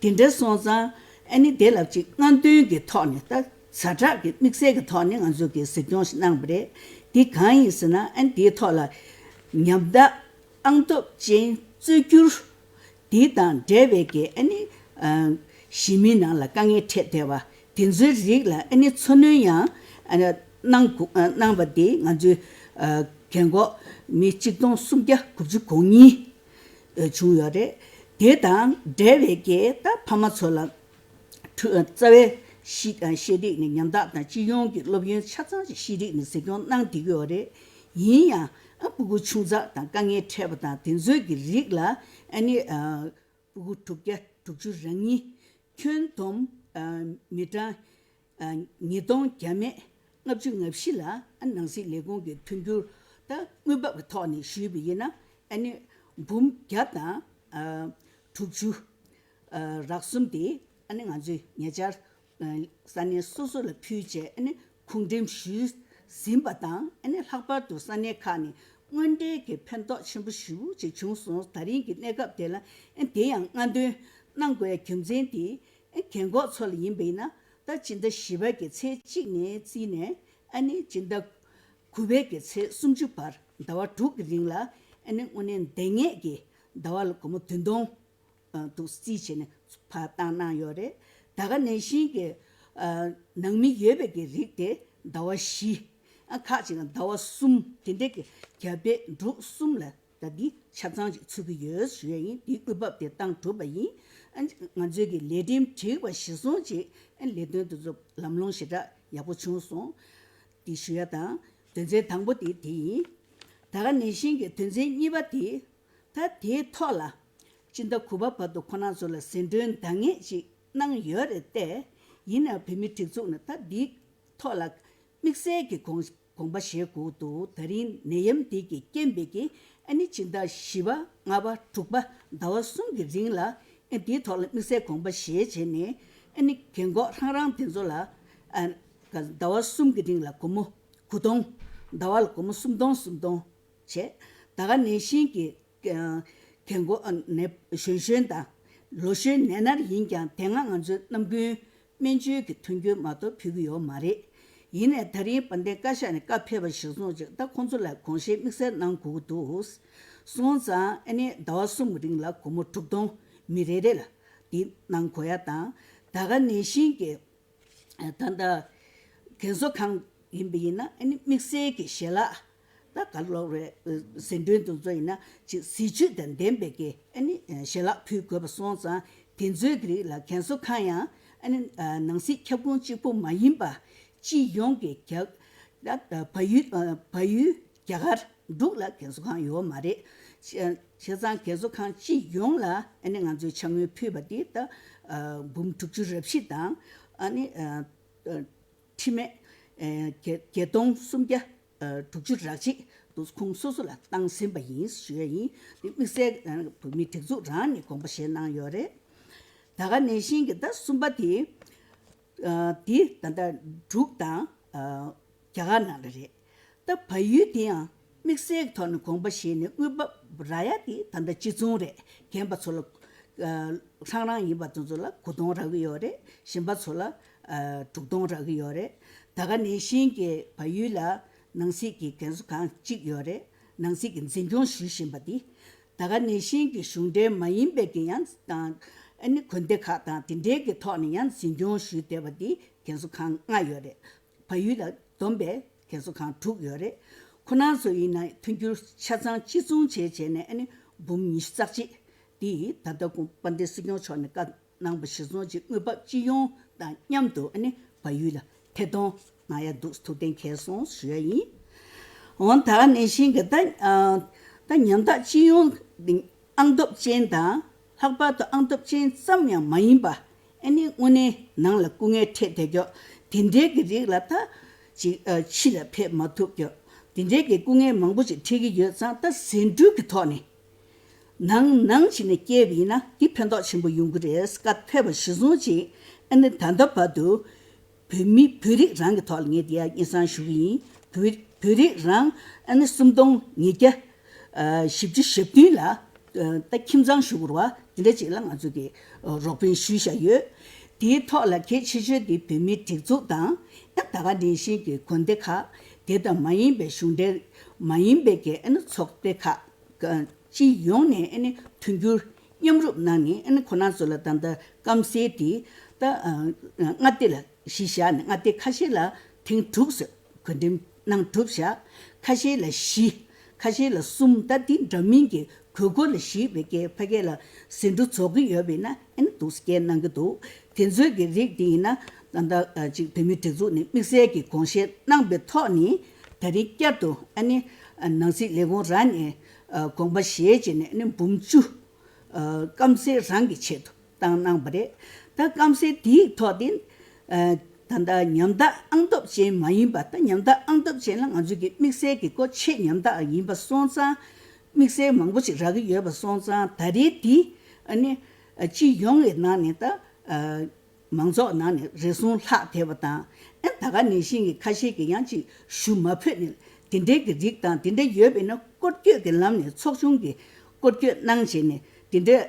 དེ་འདྲ་སོང་ཙང་ཨ་ནི་དེ་ལ་ཅིག་སྔ་འདོན་གྱི་ཐོག་ནས། ད་ཛ་དྲག་གི་དམིགས་བསལ་གྱི་ཐོག་ནས་ང་ཚོ་གི་གཟིགས་སྐྱོང་ཞིག་གནང་བ་རེད། འདི་གང་ཡིན་ཟེར་ན། ཨ་ནི་དེའི་ཐོག་ལ་ཉམ་ཐག་ཨང་སྟོབས་ཅན་རྩོད་བསྒྱུར་དེ་དང་འབྲེལ་བའི་གི་ཨ་ནི་གཞིས་མིའི་ནང་ལ་དཀའ་ངལ་འཕྲད་བསྡད་པ་དེ་ཚོའི་རིགས་ལ་ཨ་ནི་འཚོ་སྣོན་ཡང་ཨ་ནི་གནང་དགོས་གནང་བ་དེ་ང་ཚོའི་རྒན་གོག་མི་གཅིག་སྟོང་སུམ་བརྒྱ་དགུ་བཅུ་གོ་གཉིས་བྱུང་ཡོད་རེད། དེ་དང་འབྲེལ་བའི་གི་ད་ཕ་མ་ཚོ་ལ་ཕྲུ་རྩ་བའི་ཤེས་ཤེས་རིག་ནས་ཉམ་ཐག་དང་སྤྱི་ཡོངས་ཀྱི་སློབ་ཡོན་ཆ་ཚང་ཞིག་ཤེས་རིག་ནས་གཟིགས་སྐྱོང་གནང་བསྡད་ཀྱི་ཡོད་རེད། ཡིན་ཡང་ཨ་སྤུ་གུ་ཆུང་ཙག་དང་དཀའ་ངལ་འཕྲད་པ་དང་དེ་ཚོའི་གི་རིགས་ལ་ཨ་ནི་ཨ་སྤུ་གུ་དྲུག་བརྒྱ་དྲུག་ཅུ་རེ་གཉིས། ཁྱོན་བསྡོམས་ཨ་མི་གྲངས་ཨ་ཉིས་སྟོང་བརྒྱ་མེད་ལྔ་བཅུ་ང་བཞི་ལ་ཨ་ནང་སྲིད་ལས་ཁུངས་ཀྱི་མཐུན་འགྱུར་ད་དངུལ་འབབ་ཀྱི་ཐོག་ནས་ཞུས་པ་ཡིན་ན། ཨ་ནི་འབུམ་བརྒྱ་དང་ཨ་དྲུག་ཅུ་ཨ་རག་གསུམ་དེ་ཨ་ནི་ང་ཚོས་ཉེ་ཆར་ས་གནས་སོ་སོ་ལ་ཕུལ་བྱས་ཨ་ནི་ཁུངས་འགྲེམས་ཞུས་ཟིན་པ་དང་། ཨ་ནི་ལྷག་པར་དུ་ས་གནས་ཁག་ནས་དངོས་འབྲེལ་གྱི་ཕན་ཐོགས་ཆེན་པོ་ཞེ་པོ་ཅིག་བྱུང་སོང་། ད་རིང་གི་གནས་སྐབས་དེ་ལ་ཨ་དེ་ཡང་སྔ་འདོན་གནང་དགོས་ཡ་རྒྱུ་མཚན་དེ་ཨ་རྒན་གོག་ཚོ་ལ་ཡིན་པ་ཡིན་ན། ད་སྤྱི་ཟླ་བཞི་པ་གི་ཚེས་གཅིག་ནས་བརྩིས་ནས་ཨ་ནི་སྤྱི་ཟླ་དགུ་པའི་གི་ཚེས་སུམ་ཅུ་བར་ཟླ་བ་དྲུག་གི་རིང་ལ་ཨ་ནི་དངོས་གནས་འདང་ངེས་ཀྱི་ཟླ་བ་ལ་སྒོར་མོ་བདུན་སྟོང་ཨ་འདུག་རྩིས་བྱས་ནས་ཕར་བཏང་གནང་ཡོད་རེད། ད་ག་ནང་བཞིན་གྱི་ཨ་ནང་མི་ཡོད་པའི་གི་རིགས་དེ་ཟླ་བ་བཞི། ཨ་ཁག་ཅིག་ལ་ཟླ་བ་གསུམ། དེ་འདྲའི་གི་རྒྱ་བལ་འབྲུག་གསུམ་ལ་ད་འདི་ཆ་ཚང་ཅིག་ཚུད་ཀྱི་ཡོད་ཞུ་ཡ་ཡིན། འདི་དངུལ་འབབ་དེ་བཏང་གྲུབ་པ་ཡིན། ཨ་ང་ཚོའི་གི་ལས་རིམ་བསྒྲིགས་པ་གཞིར་བཟུང་བྱས་ཨ་ལས་དོན་དེ་ཚོ་ལམ་ལྷོང་ཞེ་དྲག་ཡག་པོ་བྱུང་སོང་། འདི་ཞུ་ཡ་དང་། དོན་ཚན་དང་པོ་དེ་དེ་ཡིན། ད་ག་ནང་བཞིན་གྱི་དོན་ཚན་གཉིས་པ་དེ། ད་དེའི་ཐོག་ལ་སྤྱི་ཟླ་དགུ་པ་བར་དུ་ཁོ་རང་ཚོ་ལ་ཟིན་བྲིས་འདང་ངེས་ཅིག་གནང་ཡོད་རེད་དེ། ཡིན་ནའང་བོད་མིའི་སྒྲིག་འཛུགས་ནས་ད་འདིའི་ཐོག་ལ་དམིགས་བསལ་གྱི་དགོངས་དགོངས་པ་བཞེས་དགོས་འདུག་ད་རིང་ནད་ཡམས་འདི་གི་རྐྱེན་པས་ཀྱི་ཨ་ནི་སྤྱི་ཟླ་བཞི་པ་ལྔ་པ་དྲུག་པ་ཟླ་བ་གསུམ་གྱི་རིང་ལ་ཨ་འདིའི་ཐོག་ལ་དམིགས་བསལ་དགོངས་པ་བཞེས་བྱས་ནས་ ཨ་ནི་རྒན་གོག་རང་རང་དེ་ཚོ་ལ་ཨ་ཟླ་བ་གསུམ་གྱི་རིང་ལ་སྒོར་མོ་དགུ་སྟོང་། ཟླ་བ་ལ་སྒོར་མོ་སུམ་སྟོང་སུམ་སྟོང་བྱས། ད་ག་ནང་བཞིན་གྱི་ཨ་རྒན་གོག་ཨ་ནད་གཞོན་གཞོན་དང་ལོ་གཞོན་ནད་མནར་ཡིན་ཀྱང་དེ་སྔ་ང་ཚོའི་ནམ་རྒྱུན་སྨན་བཅོས་ཀྱི་མཐུན་འགྱུར་མ་གཏོགས་ཕུལ་གྱི་ཡོད་མ་རེད། ཡིན་ནའི་ད་རིང་དཔལ་ལྡན་བཀའ་ཤག་ནས་བཀའ་ཕེབས་པ་གཞིར་བཟུང་བྱས་ད་ཁོང་ཚོ་ལ་དགོངས་བཞེས་དམིགས་བསལ་གནང་དགོས་ཀྱི་འདུག་སོང་ཙང་ཨ་ནི་ཟླ་བ་གསུམ་རིང་ལ་སྒོར་མོ་དྲུག་སྟོང་མི་རེ་རེ་ལ་འདི་གནང་དགོས་ཡ་དང་། ད་ག་ནང་བཞིན་གྱི་ད་ལྟ་རྒན་གསོ་ཁང་ཡིན་པ་ཡིན་ན་ཨ་ནི་དམིགས་བསལ་གྱི་ཞལ་ལག་ད་ག་ལོག་རེད། ཟས་འགྲོན་དེ་ཚོ་ཡིན་ན་ཅིག་ཟས་བཅུད་དང་ལྡན་པའི་གི་ཨ་ནི་ཞལ་ལག་ཕུལ་དགོས་པ་སོང་ཙང་དེ་ཚོའི་གི་རིགས་ལ་རྒན་གསོ་ཁང་ཡང་ཨ་ནི་ནང་སྲིད་ཁྱབ་ཁོངས་གཅིག་པུ་མ་ཡིན་པ་སྤྱི་ཡོངས་ཀྱི་རྒྱ་ད་བལ་ཡུལ་བལ་ཡུལ་རྒྱ་གར་འབྲུག་ལ་རྒན་གསོ་ཁང་ཡོད་མ་རེད། བྱས་ཙང་རྒན་གསོ་ཁང་སྤྱི་ཡོངས་ལ་ཨ་ནི་ང་ཚོས་ཕྱག་དངུལ་ཕུལ་བ་དེ་ད་འབུམ་དྲུག་ཅུ་རེ་བཞི་དང་ཨ་ནི་ཁྲི་མེད་བརྒྱད་སྟོང་སུམ་བརྒྱ་དྲུག་ཅུ་རེ་གཅིག་དུ་ཁོང་སོ་སོ་ལ་བཏང་ཟིན་པ་ཡིན་ཞུ་ཡ་ཡིན། དེ་དམིགས་བསལ་བོད་མིའི་སྒྲིག་འཛུགས་རང་ནས་དགོངས་པ་བཞེས་གནང་ཡོད་རེད། ད་ག་ནང་བཞིན་གྱི་ད་གསུམ་པ་དེ་འདི་ད་ལྟ་འབྲུག་དང་རྒྱ་གར་ནང་ལ་རེད། ད་བལ་ཡུལ་དེ་ཡང་དམིགས་བསལ་གྱི་ཐོག་ནས་དགོངས་པ་བཞེས་ནས་དངུལ་འབབ་རག་ཡ་དེ་ད་ལྟ་གཅིག་མཚུངས་རེད། རྒན་པ་ཚོ་ལ་རང་རང་ཡིན་པ་དེ་ཚོ་ལ་དགུ་སྟོང་རག་གི་ཡོད་རེད། གཞན་པ་ཚོ་ལ་དྲུག་སྟོང་རག་གི་ཡོད་རེད། ད་ག་ནང་བཞིན་གྱི་བལ་ཡུལ་ལ་ནང་སྲིད་ཀྱི་རྒན་གསོ་ཁང་གཅིག་ཡོད་རེད། ནང་སྲིད་ཀྱི་འཛིན་སྐྱོང་ཞུ་བཞིན་པ་དེ། ད་ག་ནང་བཞིན་གྱི་གཞུང་འབྲེལ་མ་ཡིན་པའི་གི་ཡང་དང་ཨ་ནི་དགོན་སྡེ་ཁག་དང་དེ་འབྲེལ་གྱི་ཐོག་ནས་ཡང་འཛིན་སྐྱོང་ཞུས་བསྡད་པ་དེ་རྒན་གསོ་ཁང་ལྔ་ཡོད་རེད། བལ་ཡུལ་ལ་བསྡོམས་པས་རྒན་གསོ་ཁང་དྲུག་ཡོད་རེད། ཁོ་རང་ཚོ་ཡིན་ན་མཐུན་འགྱུར་ཆ་ཚང་གཅིག་མཚུངས་བྱས་བྱས་ནས་ཨ་ནི་འབུམ་ཉི་ཤུ་རྩ་གཅིག་དེ་ད་ལྟ་དགོངས་དཔལ་ལྡན་སྲིད་སྐྱོང་མཆོག་ནས་བཀའ་གནང་པ་གཞིར་བཟུང་གཅིག་དངུལ་འབབ་སྤྱི་ཡོངས་དང་མཉམ་དུ་ཨ་ནི་བལ་ཡུལ་ལ་ཐད་གཏོང་གནང་ཡ་འདུག་ཐུགས་གཏན་འཁེལ་སོང་ཞུ་ཡ་ཡིན། འོན་ད་ག་ནང་བཞིན་གྱི་ད་ཨ་ད་ཉམ་ཐག་སྤྱི་ཡོངས་ཨང་སྟོབས་ཅན་དང་ལྷག་པར་དུ་ཨང་སྟོབས་ཅན་ཙམ་ཡང་མ་ཡིན་པ་ཨ་ནི་དངོས་གནས་ནང་ལ་སྐུ་ངལ་འཕྲད་བསྡད་ཀྱོག་དེ་འདྲའི་གི་རིགས་ལ་ད་ཅིག་ཨ་ཕྱི་ལ་ཕེབས་མ་ཐུབ་ཀྱོག་དེ་འདྲའི་གི་སྐུ་ངལ་མང་པོ་ཞིག་འཕྲད་ཀྱི་ཡོད་ཙང་ད་ཟིན་བྲིས་ཀྱི་ཐོག་ནས། ནང་ནང་བྱས་ནས་སྐྱེལ་བ་ཡིན་ན་འདི་ཕན་ཐོགས་ཆེན་པོ་ཡོང་གི་རེད། བཀའ་ཕེབས་པ་གཞིར་བཟུང་བྱས་ཨ་ནི་ད་ལྟ་བར་དུ་བོད་མི་བོད་རིགས་རང་གི་ཐོག་ལ་ངས་འདི་ཡ་སྙན་སེང་ཞུ་གི་ཡིན། བོད་བོད་རིགས་རང་ཨ་ནི་སུམ་སྟོང་ཉིས་བརྒྱ་བཞི་བཅུ་ཞེ་བདུན་ལ་ད་ཁྱིམ་ཚང་ཞུ་དགོས་རེད་བ། དེ་འདྲ་ཅིག་ལ་ང་ཚོ་གི་རོགས་ཕན་ཞུས་བཞག་ཡོད། དེའི་ཐོག་ལ་གལ་ཆེ་ཤོས་དེ་བོད་མིའི་སྒྲིག་འཛུགས་དང་ཨ་ད་ག་ནང་བཞིན་གྱི་དགོན་སྡེ་ཁག་དེ་དང་མ་ཡིན་པའི་གཞུང་འབྲེལ་མ་ཡིན་པའི་གི་ཨ་ནི་ཚོགས་སྡེ་ཁག་སྤྱི་ཡོངས་ནས་ཨ་ནི་མཐུན་འགྱུར་མཉམ་རུབ་གནང་ནས་ཨ་ནི་ཁོ་རང་ཚོ་ལ་ད་ལྟ་སྐམ་སའི་དེ་ད་མངའ་སྡེ་ལ་གཞི་བཞག་ནས་མངའ་སྡེ་ཁ་ཤས་ལ་ཐེངས་དྲུག་ཙམ་བགོ་འགྲེམས་གནང་གྲུབ་བཞག་ཁ་ཤས་ལ་བཞི། ཁ་ཤས་ལ་གསུམ། ད་འདི་འདྲ་མིན་གྱི་དགོས་མཁོ་ལ་གཞིགས་པའི་གི་ཕ་གི་ལ་ཟིན་བྲིས་རྫོགས་ཀྱི་ཡོད་པས་ན་ཨ་ནི་འདུག་སྐྱེལ་གནང་གི་འདུག་དེ་ཚོའི་གི་རིགས་དེ་ཡིན་ན་ད་ལྟ་ཅིག་བོད་མིའི་སྒྲིག་འཛུགས་ནས་དམིགས་བསལ་གྱི་དགོངས་བཞེས་གནང་པའི་ཐོག་ནས་ད་རེས་བསྐྱར་དུ་ཨ་ནི་ནང་སྲིད་ལས་ཁུངས་རང་ནས་དགོངས་པ་བཞེས་བྱས་ནས་ཨ་ནི་འབུམ་བཅུ་སྐམ་སའི་རང་གི་ཆེད་དུ་བཏང་གནང་བ་རེད། ད་སྐམ་སའི་དེའི་ཐོག་དེ་ད་ལྟ་ཉམ་ཐག་ཨང་སྟོབས་ཅན་མ་ཡིན་པ་ད་ཉམ་ཐག་ཨང་སྟོབས་ཅན་ལ་ང་ཚོ་གི་དམིགས་བསལ་གྱི་སྒོ་ཕྱེ་ཉམ་ཐག་ཡིན་པ་སོང་ཙང་དམིགས་བསལ་མང་པོ་ཞིག་རག་གི་ཡོད་པ་སོང་ཙང་ད་རེས་དེ་ཨ་ནི་སྤྱི་ཡོངས་ཀྱི་ནང་ནས་ད། མང་ཚོགས་ནང་ནས་རེ་ཟུང་ལྷག་བསྡད་པ་དང་ཨེ་ད་ག་ནང་བཞིན་གྱི་ཁ་ཤས་ཀྱིས་ཡང་ཅིག་ཞུ་མ་ཕོད་ནས་དེ་འདྲའི་གི་རིགས་དང་དེ་འདྲ་ཡོད་པས་ན་སྐོར་སྐྱོད་ཀྱི་ལམ་ནས་ཚོགས་ཆུང་གིས་སྐོར་སྐྱོད་གནང་བྱས་ནས་དེ་འདྲ་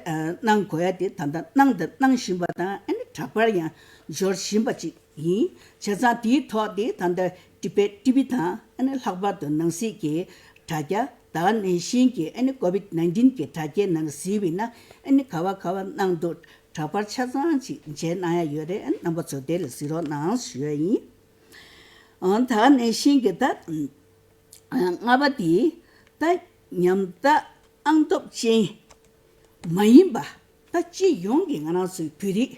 གནང་དགོས་ཡ་དེ་ད་ལྟ་གནང་དང་གནང་བཞིན་པ་དང་ཨ་ནི་དྲག་པར་ཡང་འབྱོར་བཞིན་པ་ཅིག་ཡིན། བྱས་ཙང་དེའི་ཐོག་དེ་ད་ལྟ་ཊི་བེཊ་ཊི་ཝི་དང་ཨ་ནི་ལྷག་པར་དུ་ནང་སྲིད་ཀྱི་དྲ་རྒྱ་ད་ག་ནང་བཞིན་གྱི་ཨ་ནི་ཀོ་ཝིཌ་ནའིན་ཊིན་གྱི་དྲ་རྒྱའི་ནང་གཟིགས་པས་ན་ཨ་ནི་ག་བ་ག་བ་གནང་འདུག་དྲག་པར་ཆ་ཚང་ཅིག་མཇལ་གནང་ཡ་ཡོད་རེད། རྣམ་པ་ཚོ་དེ་ལ་གཟིགས་རོགས་གནང་ཞུ་ཡ་ཡིན། ཨང་ད་ག་ནང་བཞིན་གྱི་ད་ལྔ་པ་དེ་ད་ཉམ་ཐག་ཨང་སྟོབས་ཅན་མ་ཡིན་པ་ད་སྤྱི་ཡོངས་ཀྱི་ང་རང་ཚོའི་བོད་རིགས་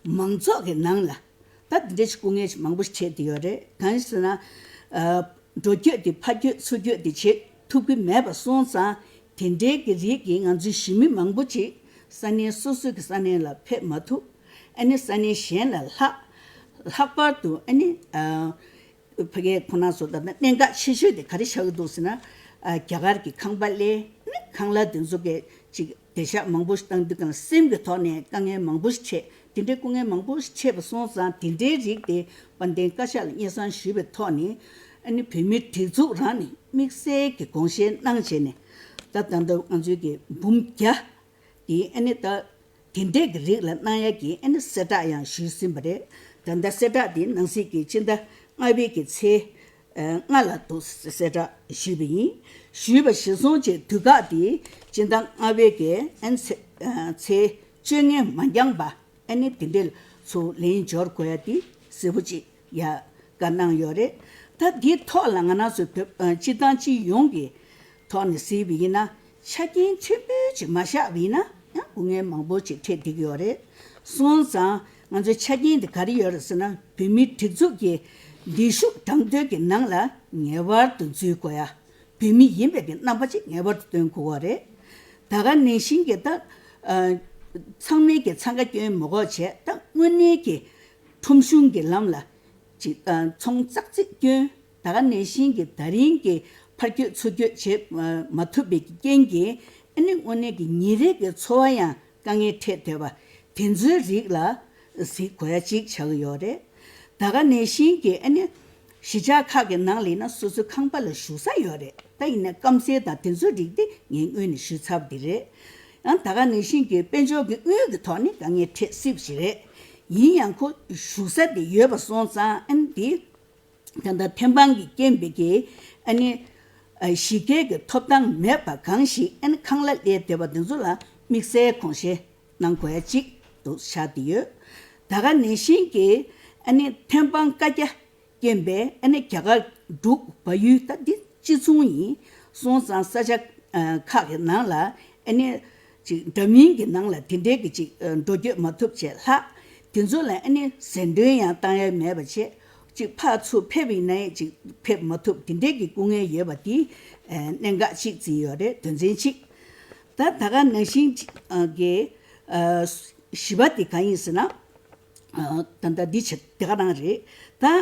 མང་ཚོགས་ཀྱི་ནང་ལ་ད་འདི་འདྲ་ཞིག་སྐུ་ངལ་ཞིག་མང་པོ་ཞིག་འཕྲད་དེ་ཡོད་རེད། གང་ཡིན་ཟེར་ན། འགྲོ་སྐྱོད་དེ་ཕར་སྐྱོད་ཚུར་སྐྱོད་དེ་བྱེད་ཐུབ་ཀྱི་མེད་པ་སོང་ཙང་དེ་འདྲའི་གི་རིགས་ཀྱིས་ང་ཚོའི་གཞིས་མི་མང་པོ་ཅིག་ས་གནས་སོ་སོའི་གི་ས་གནས་ལ་ཕེབས་མ་ཐུབ། ཨ་ནི་ས་གནས་གཞན་ལ་ལྷག་ལྷག་པར་དུ་ཨ་ནི་ཕ་གིའི་ཁོ་ན་ཚོ་ད་ལྟ་གནད་འགག་ཆེ་ཤོས་དེ་ག་རེ་ཆགས་ཀྱི་འདུག་ཟེར་ན། རྒྱ་གར་གྱི་ཁང་པ་གླས་ནི་ཁང་གླ་དེ་ཚོ་གི་ཅིག་བདེ་འཇགས་མང་པོ་ཞིག་བཏང་དུས་གང་ལ་སེམས་ཀྱི་ཐོག་ནས་དཀའ་ངལ་མང་པོ་ཞིག་འཕྲད། དེ་འདྲའི་སྐུ་ངལ་མང་པོ་འཕྲད་པ་སོང་ཙང་། དེ་འདྲའི་རིགས་དེ་དཔལ་ལྡན་བཀའ་ཤག་ལ་སྙན་སེང་ཞུས་པའི་ཐོག་ནས། ཨ་ནི་བོད་མིའི་སྒྲིག་འཛུགས་རང་ནས་དམིགས་བསལ་གྱི་དགོངས་བཞེས་གནང་བྱས་ནས། ད་ད་ལྟ་ང་ཚོའི་གི་འབུམ་བརྒྱ་དེ་ཨ་ནི་ད་དེ་འདྲས་ཀྱི་རིགས་ལ་གནང་ཡ་གི་ཨ་ནི་གསལ་བསྒྲགས་ཡང་ཞུས་ཟིན་པ་རེད། ད་ལྟ་གསལ་བསྒྲགས་དེ་ནང་སྲིད་ཀྱི་སྤྱི་ཟླ་ལྔ་པའི་གི་ཚེས་ལྔ་ལ་འདུག་གསལ་བསྒྲགས་ཞུས་པ་ཡིན། ཞུས་པ་གཞིར་བཟུང་བྱས་དུས་བཀག་དེ་སྤྱི་ཟླ་ལྔ་པའི་གི་ཨ་ནི་ཚེས་བཅོ་ལྔ་མ་འགྱངས་པ། ཨ་ནི་དེ་འདྲས་ཚུར་ལན་འབྱོར་དགོས་ཡ་དེ་གསལ་པོ་ཅིག་ཡ་བཀའ་གནང་ཡོད་རེད། ད་འདིའི་ཐོག་ལ་ང་རང་ཚོ་བོད་ཨ་སྤྱི་བཏང་སྤྱི་ཡོངས་ཀྱི་ཐོག་ནས་གཟིགས་པ་ཡིན་ན། ཆ་རྐྱེན་ཆེན་པོ་ཅིག་མ་བཞག་པ་ཡིན་ན་ཡང་སྐུ་ངལ་མང་པོ་ཅིག་འཕྲད་བསྡད་ཀྱི་ཡོད་རེད། སོང་ཙང་ང་ཚོའི་ཆ་རྐྱེན་དེ་ག་རེ་ཡོད་རེད་ཟེར་ན། བོད་མིའི་སྒྲིག་འཛུགས་ཀྱི་ལས་ཞུགས་དྲང་དོན་གྱི་ནང་ལ་ངེས་པར་དུ་འཛུལ་དགོས་ཡ། བོད་མི་ཡིན་པའི་གི་རྣམ་པ་ཅིག་ངེས་པར་དུ་སྟོན་དགོས་པ་རེད། ད་ག་ནང་བཞིན་གྱི་ད་ཨ་ཚང་མས་ཀྱི་འཚང་ཁ་སྐྱོན་མི་དགོས་བྱས། ད་དངོས་གནས་ཀྱི་ཁྲོམ་གཞུང་གི་ལམ་ལ་ཅིག་ཨ་ཚོང་ཙག་ཙིག་སྐྱོན། ད་ག་ནང་བཞིན་གྱི་ད་རིང་གི་ཕར་སྐྱོད་ཚུར་སྐྱོད་བྱེད་མ་མ་ཐུབ་པའི་གི་རྐྱེན་གྱིས། ཨ་ནི་དངོས་གནས་ཀྱི་ཉིན་རེ་གི་འཚོ་བ་ཡང་དཀའ་ངལ་འཕྲད་བསྡད་པ་དེ་ཚོའི་རིགས་ལ་གཟིགས་དགོས་ཡ་ཅིག་ཆགས་ཀྱི་ཡོད་རེད། ད་ག་ནང་བཞིན་གྱི་ཨ་ནི་གཞིས་ཆགས་ཁག་གི་ནང་ལ་ཡིན་ན་སོ་སོའི་ཁང་པ་ལ་བཞུགས་ས་ཡོད་རེད། ད་ཡིན་ན་སྐམ་སའི་དང་དེ་ཚོའི་རིགས་དེ་ངས་སྔོན་ནས་ཞུས་ཚར་བ་དེ་རེད། ཡང་ད་ག་ནང་བཞིན་གྱི་དཔལ་འབྱོར་གྱི་དངུལ་གྱི་ཐོག་ནས་དཀའ་ངལ་འཕྲད་སྲིད་པ་ཞིག་རེད། ཡིན་ཡང་ཁོ་བཞུགས་ས་དེ་ཡོད་པ་སོང་ཙང་། ཨ་ནི་དེ་ད་ལྟ་ཐེམ་སྤང་གི་རྐྱེན་པས་ཀྱི་ཨ་ནི་ཨ་གཞིས་སྐྱེལ་གྱི་ཐོབ་ཐང་མེད་པ་གང་ཞིག་ཨ་ནི་ཁང་གླ་སླེབས་བསྡད་པ་དེ་ཚོ་ལ་དམིགས་བསལ་དགོངས་བཞེས་གནང་དགོས་ཡ་གཅིག་ཏུ་ཆགས་བསྡད་ཡོད། ད་ག་ནང་བཞིན་གྱི་ཨ་ནི་ཐེམ་སྤང་བཀའ་རྒྱ་རྐྱེན་པས་ཨ་ནི་རྒྱ་གར་འབྲུག་བལ་ཡུལ་ད་འདི་གཅིག་མཚུངས་ཡིན། སོང་ཙང་ས་ཆ་ཨ་ཁག་གི་ནང་ལ་ཨ་ནི་ཅིག་འདྲ་མིན་གྱི་ནང་ལ་དེ་འདྲའི་གི་ཅིག་ཨ་འགྲོ་སྐྱོད་མ་ཐུབ་བྱས་ལྷག་དེ་ཚོ་ལ་ཨ་ནི་ཟད་གྲོན་ཡང་བཏང་ཡ་མེད་པ་བྱས། ཅིག་ཕར་ཚུར་ཕེབས་ཡིན་ན་ཡང་ཅིག་ཕེབས་མ་ཐུབ། དེ་འདྲའི་གི་སྐུ་ངལ་ཡོད་པ་དེ་ཨ་གནད་འགག་ཅིག་བརྩིས་ཡོད་རེད། དོན་ཚན་གཅིག་ད་ད་ག་ནང་བཞིན་ཅིག་ཨ་གི་ཨ་བཞི་པ་དེ་གང་ཡིན་ཟེར་ན། ཨ་ད་ལྟ་འདི་བྱེད་དེ་ག་རང་རེད། ད་ཨ་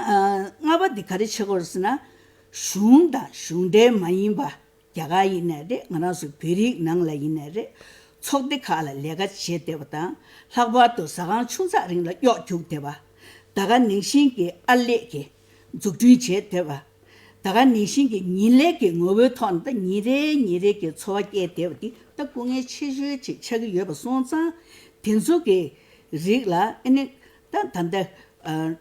ལྔ་པ་འདི་ག་རེ་བྱེད་དགོས་རེད་ཟེར་ན། གཞུང་དང་གཞུང་འབྲེལ་མ་ཡིན་པ། རྒྱ་གར་ཡིན་ནའི་རེད། ང་རང་ཚོ་བོད་རིགས་ནང་ལ་ཡིན་ནའི་རེད། ཚོགས་སྡེ་ཁག་ལ་ལས་ཀ་བྱེད་བསྡད་པ་དང་། ལྷག་པར་དུ་ཟ་ཁང་ཆུང་ཙག་རིང་ལ་གཡོག་རྒྱུགས་བསྡད་པ། ད་ག་ནང་བཞིན་གྱི་ཨར་ལས་ཀྱི་འཛུགས་སྐྲུན་བྱེད་བསྡད་པ། ད་ག་ནང་བཞིན་གྱི་ཉིན་ལས་ཀྱི་ངོ་བོའི་ཐོག་ནས་ད་ཉིན་རེ་ཉིན་རེ་གི་འཚོ་བ་སྐྱེལ་བསྡད་པ་འདི་ད་སྐུ་ངལ་ཆེ་ཤོས་ཅིག་ཆགས་ཀྱི་ཡོད་པ་སོང་ཙང་། དེ་ཚོ་གི་རིགས་ལ་ཨ་ནི་ད་ད་ལྟ་ཨ་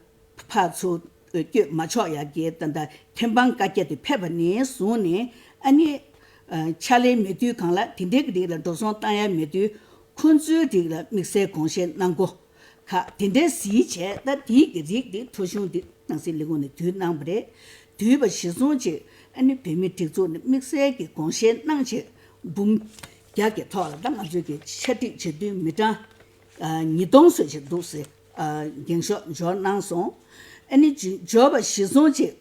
ཕར་ཚུར་བསྐྱོད་མ་ཆོག་ཡ་གི་ད་ལྟ་ཐེམ་སྤང་བཀའ་རྒྱ་དེ་ཕེབས་པ་ནས་བཟུང་ནས། ཨ་ནི་ཨ་ཕྱག་ལས་མེད་དུས་སྒང་ལ་དེ་འདྲའི་གི་རིགས་ལ་འགྲོ་སོང་བཏང་ཡ་མེད་དུས། ཁོང་ཚོའི་རིགས་ལ་དམིགས་བསལ་དགོངས་བཞེས་གནང་དགོས་ཁག་དེ་འདྲའི་གཟིགས་བྱས། ད་དེའི་གི་རིགས་དེ་ཐོ་གཞུང་འདི་ནང་སྲིད་ལས་ཁུངས་ནས་བསྡུས་གནང་བ་རེད། བསྡུས་པ་གཞིར་བཟུང་བྱས། ཨ་ནི་བོད་མིའི་སྒྲིག་འཛུགས་ནས་དམིགས་བསལ་གྱི་དགོངས་བཞེས་གནང་བྱས། འབུམ་བརྒྱ་གི་ཐོག་ལ་ད་ང་ཚོའི་གི་ཆ་སྒྲིག་བྱེད་དུས་མི་གྲངས་ཨ་ཉིས་སྟོང་ཙམ་ཞིག་འདུག་ཟེར་ཨ་འགེངས་ཤོག་འབྱོར་གནང་སོང་། ཨ་ནི་འབྱོར་བ་གཞིར་བཟུང་བྱས།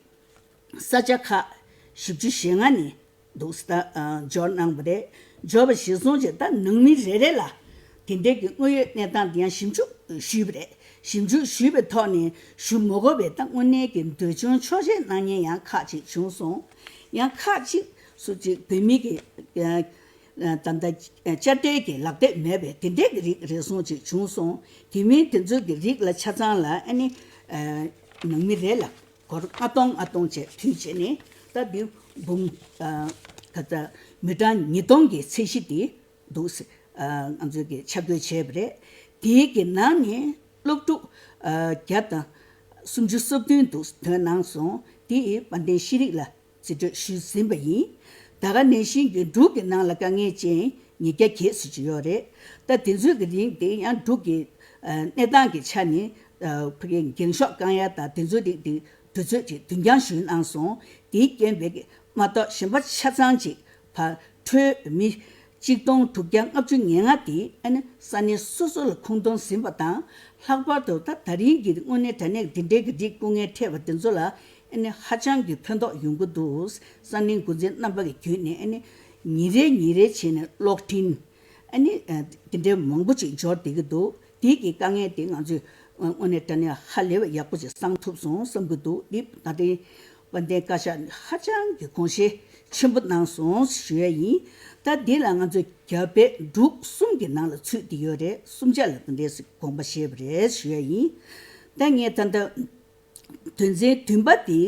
ས་ཆ་ཁག་བཞི་བཅུ་ཞེ་ལྔ་ནས་འདུག་ཟེར་ད་ཨ་འབྱོར་གནང་བ་རེད། འབྱོར་བ་གཞིར་བཟུང་བྱས། ད་ནང་མི་རེ་རེ་ལ་དེ་འདྲའི་གི་དངོས་ཡོད་གནས་སྟངས་དེ་ཡང་ཞིབ་འཇུག་ཞུས་པ་རེད། ཞིབ་འཇུག་ཞུས་པའི་ཐོག་ནས་ཞུ་མ་དགོས་པའི་ད་དངོས་གནས་ཀྱི་འདོད་ཆུང་ཆོག་མཆན་གནང་མཁན་ཡང་ཁག་ཅིག་བྱུང་སོང་། ཡང་ཁག་ཅིག་སུ་ཅིག་བོད་མི་གི་ཨ་ད་ལྟ་དཔྱ་ཁྲལ་གྱི་ལག་དེབ་མེད་པའི་དེ་འདྲའི་གི་རིགས་རེ་ཟུང་ཅིག་བྱུང་སོང་། དེ་མིན་དེ་ཚོའི་གི་རིགས་ལ་ཆ་ཚང་ལ་ཨ་ནི་ཨ་ནང་མི་རེ་ལ་སྒོར་ལྔ་སྟོང་ལྔ་སྟོང་བཅས་མཐུད་བྱས་ནས། ད་འདི་འབུམ་ཨ་ག་ད་མི་གྲངས་ཉིས་སྟོང་གི་ཚད་གཞི་དེ་འདུག་ཟེར་ཨ་ང་ཚོས་ཀྱི་ཆ་བགོས་བྱས་པ་རེད། དེའི་གི་ནང་ནས་སློབ་ཕྲུག་ཨ་བརྒྱ་དང་སུམ་ཅུ་སོ་བདུན་འདུག་ཐོན་གནང་སོང་། དེ་ཡིས་དཔལ་ལྡན་ཤེས་རིག་ལ་རྩིས་སྤྲོད་ཞུས་ཟིན་པ་ཡིན། ད་ག་ནང་བཞིན་གྱི་འབྲུག་གི་ནང་ལ་དཀའ་ངལ་ཅན་ཉིས་བརྒྱ་བརྒྱད་ཙམ་ཅིག་ཡོད་རེད། ད་དེ་ཚོའི་གི་རིང་དེ་ཡང་འབྲུག་གི་ཨ་གནས་སྟངས་ཀྱི་ཆ་ནས་ཨ་ཕ་གིའི་འགེངས་ཤོག་བསྐང་ཡ་དང་དེ་ཚོའི་རིགས་དེ་དུས་ཚོད་ཅིག་བདུན་འགྱངས་ཞུས་གནང་སོང་། དེའི་རྐྱེན་པས་མ་གཏོགས་གཞན་པ་ཆ་ཚང་ཅིག་ཕར་འཕྲོས་མི་གཅིག་སྟོང་དྲུག་བརྒྱ་ལྔ་བཅུ་ང་ལྔ་དེ་ཨ་ནི་ས་གནས་སོ་སོ་ལ་ཁུངས་གཏོང་ཟིན་པ་དང་། ལྷག་པར་དུ་ད་ད་རིང་གི་དངོས་གནས་དྲང་གནས་དེ་འདྲའི་གི་རིགས་སྐུ་ངལ་འཕྲད་པ་དེ་ཚོ་ལ་ཨ་ནི་ཧ་ཅང་གི་ཕན་ཐོགས་ཡོང་གི་འདུག། ས་གནས་འགོ་འཛིན་རྣམ་པ་གི་བརྒྱུད་ནས་ཨ་ནི་ཉིན་རེ་ཉིན་རེ་བྱས་ནས་གློག་འཕྲིན་ཨ་ནི་ཨ་དེ་འདྲའི་མང་པོ་ཅིག་འབྱོར་བསྡད་ཀྱི་འདུག། དེ་གི་དཀའ་ངལ་དེ་ང་ཚོས་དངོས་གནས་དྲང་གནས་ཧ་ལས་པ་ཡག་པོ་ཅིག་སངས་ཐུབ་སོང་བསམ་གྱི་འདུག། འདི་ད་ལྟའི་དཔལ་ལྡན་བཀའ་ཤག་ཧ་ཅང་གི་དགོངས་བཞེས་ཆེན་པོ་གནང་སོང་ཞུ་ཡ་ཡིན། ད་ ད་འདི་ལ་ང་ཚོས་རྒྱ་བལ་འབྲུག་གསུམ་གྱི་ནང་ལ་ཚུད་དེ་ཡོད་རེད། གསུམ་ཆ་ལ་དེ་འདྲས་དགོངས་པ་བཞེས་པ་རེད་ཞུ་ཡ་ཡིན། ད་ངས་ད་ལྟ་དོན་ཚན་བདུན་པ་དེ་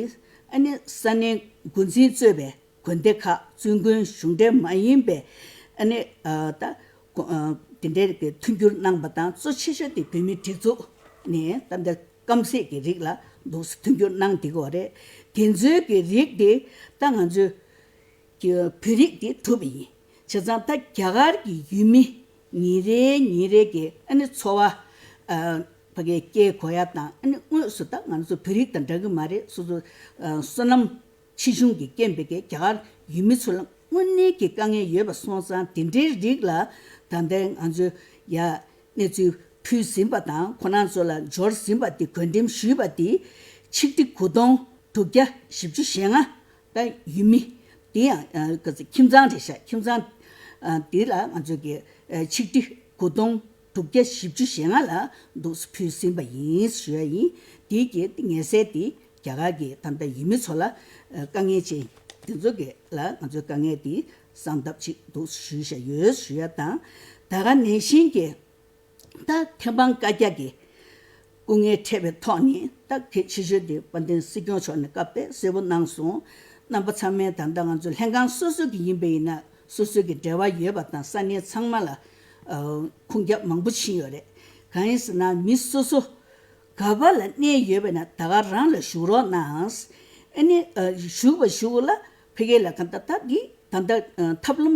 ཨ་ནི་ས་གནས་འགོ་འཛིན་གཙོས་པའི་དགོན་སྡེ་ཁག་བཙུན་དགོན་གཞུང་འབྲེལ་མ་ཡིན་པའི་ཨ་ནི་ད་དེ་འདྲའི་གི་མཐུན་འགྱུར་གནང་པ་དང་། གཙོ་ཆེ་ཤོས་དེ་བོད་མིའི་སྒྲིག་འཛུགས་ནས་ད་ལྟ་སྐམ་སའི་གི་རིགས་ལ་འདུག་སེ་མཐུན་འགྱུར་གནང་བསྡད་ཀྱི་ཡོད་རེད། དེ་ཚོའི་གི་རིགས་དེ་ད་ང་ཚོའི་གི་བོད་རིགས་དེ་གྲུབ་པ་ཡིན། བྱས་ཙང་ད་རྒྱ་གར་གྱི་ཡུལ་མི་ཉིན་རེ་ཉིན་རེ་གི་ཨ་ནི་འཚོ་བ་ཨ་ཕ་གིར་སྐྱེལ་དགོས་ཡ་དང་། ཨ་ནི་དངོས་སུ་ད་ང་ཚོ་བོད་རིགས་དང་འདྲ་གི་མ་རེད། སོ་སོ་ཨ་བསོད་ནམས་ཆེ་ཆུང་གི་རྐྱེན་པས་ཀྱི་རྒྱ་གར་ཡུལ་མི་ཚོ་ལ་དངོས་གནས་ཀྱི་དཀའ་ངལ་ཡོད་པ་སོང་ཙང་། དེ་འདྲའི་རིགས་ལ་ད་ལྟའི་ང་ཚོས་ཡ་གནས་ཚུལ་ཕུལ་ཟིན་པ་དང་། ཁོ་རང་ཚོ་ལ་འབྱོར་ཟིན་པ་དེ་བགོ་འགྲེམས་ཞུས་པ་དེ་ཆིག་ཁྲི་དགུ་སྟོང་དྲུག་བརྒྱ་བཞི་བཅུ་ཞེ་ལྔ། ད་ཡུལ་མི་དེ་ཡང་ཨ་ག་ཚོད་ཁྱིམ་ཚང་རེད་ཤག་ཁྱིམ་ཚང་ཨ་དེ་ལ་ང་ཚོས་ཀྱི་ཨ་ཆིག་ཁྲི་དགུ་སྟོང་དྲུག་བརྒྱ་བཞི་བཅུ་ཞེ་ལྔ་ལ་འདུག་སེ་ཕུལ་ཟིན་པ་ཡིན་ཞུ་ཡ་ཡིན། དེའི་གི་ངེས་གསལ་དེ་རྒྱ་གར་གྱི་ད་ལྟ་ཡུལ་མི་ཚོ་ལ་ཨ་དཀའ་ངལ་ཅན་དེ་ཚོ་གི་ལ་ང་ཚོའི་དཀའ་ངལ་དེ་སངས་ཐབས་ཅིག་འདུག་ཞུས་བཞག་ཡོད་ཞུ་ཡ་དང་། ད་ག་ནང་བཞིན་གྱི་ད་ཐེམ་སྤང་བཀའ་རྒྱ་གི་སྐུ་ངལ་འཕྲད་པའི་ཐོག་ནས། ད་གལ་ཆེ་ཤོས་དེ་དཔལ་ལྡན་སྲིད་སྐྱོང་མཆོག་ནས་བཀའ་དཔེ་གསལ་པོ་གནང་སོང་། རྣམ་པ་ཚང་མས་ད་ལྟ་ང་ཚོ་ལྷན་ཁང་སོ་སོ་གི་ཡིན་པ་ཡིན་ན། སོ་སོ་གི་འབྲེལ་བ་ཡོད་པ་དང་ས་གནས་ཚང་མ་ལ་ཨ་ཁུངས་རྒྱབ་མང་པོ་ཕྱིན་ཡོད་རེད། གང་ཡིན་ཟེར་ན་མི་སོ་སོ་ག་པ་ལ་གནས་ཡོད་པ་ན་ད་ག་རང་ལ་བཞུགས་རོགས་གནང་། ཨ་ནི་ཨ་བཞུགས་པ་བཞུགས་ལ་ཕ་གི་ལ་ག་ད་ད་འདི་ད་ལྟ་ཨ་ཐབས་ལམ་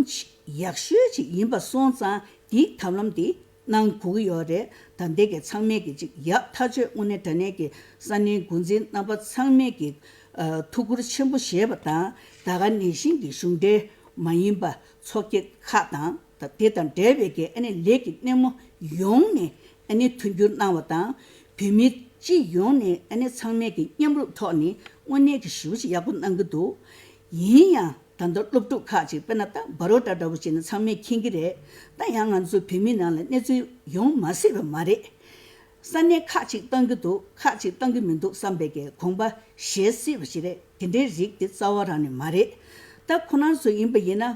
ཡག་ཤོས་ཅིག་ཡིན་པ་སོང་ཙང་། འདིའི་ཐབས་ལམ་འདི་གནང་དགོས་ཀྱི་ཡོད་རེད། ད་ལྟའི་གི་ཚང་མས་གི་ཅིག་ཡག་ཐག་ཆོད། དངོས་གནས་དྲང་གནས་ཀྱི་ས་གནས་འགོ་འཛིན་རྣམ་པ་ཚང་མས་གི་ཨ་ཐུགས་ཁུར་ཆེན་པོ་བཞེས་པ་དང་། ད་ག་ནང་བཞིན་གྱི་གཞུང་འབྲེལ་མ་ཡིན་པ་ཚོགས་སྐྱིད་ཁག་དང་། ད་དེ་དང་འབྲེལ་བའི་གི་ཨ་ནི་ལས་ཀྱི་སྣེ་མོ་ཡོངས་ནས་ཨ་ནི་མཐུན་འགྱུར་གནང་བ་དང་། བོད་མི་སྤྱི་ཡོངས་ནས་ཨ་ནི་ཚང་མས་གི་མཉམ་རུབ་ཐོག་ནས་དངོས་གནས་ཀྱི་ཞེ་པོ་ཅིག་ཡག་པོ་གནང་གི་འདུག་ཡིན་ཡང་ད་ལྟ་སློབ་ཕྲུག་ཁག་ཅིག་དཔེར་ན་ད་བ་རོ་ཊ་འདྲ་བོ་བྱས་ན་ཚང་མས་མཁྱེན་གྱི་རེད། ད་ཡང་ང་ཚོ་བོད་མི་ནང་ལ་གནས་ཚུལ་ཡོང་མ་སྲིད་པ་མ་རེད། ས་གནས་ཁག་ཅིག་གཏོང་གི་འདུག་ཁག་ཅིག་གཏོང་གི་མི་འདུག་བསམ་པའི་གི་དགོངས་པ་བཞེས་སྲིད་པ་ཞིག་རེད། དེ་འདྲའི་རིགས་དེ་རྩ་བ་རང་ནས་མ་རེད། ད་ཁོ་རང་ཚོ་ཡིན་པ་ཡིན་ན། ཨ་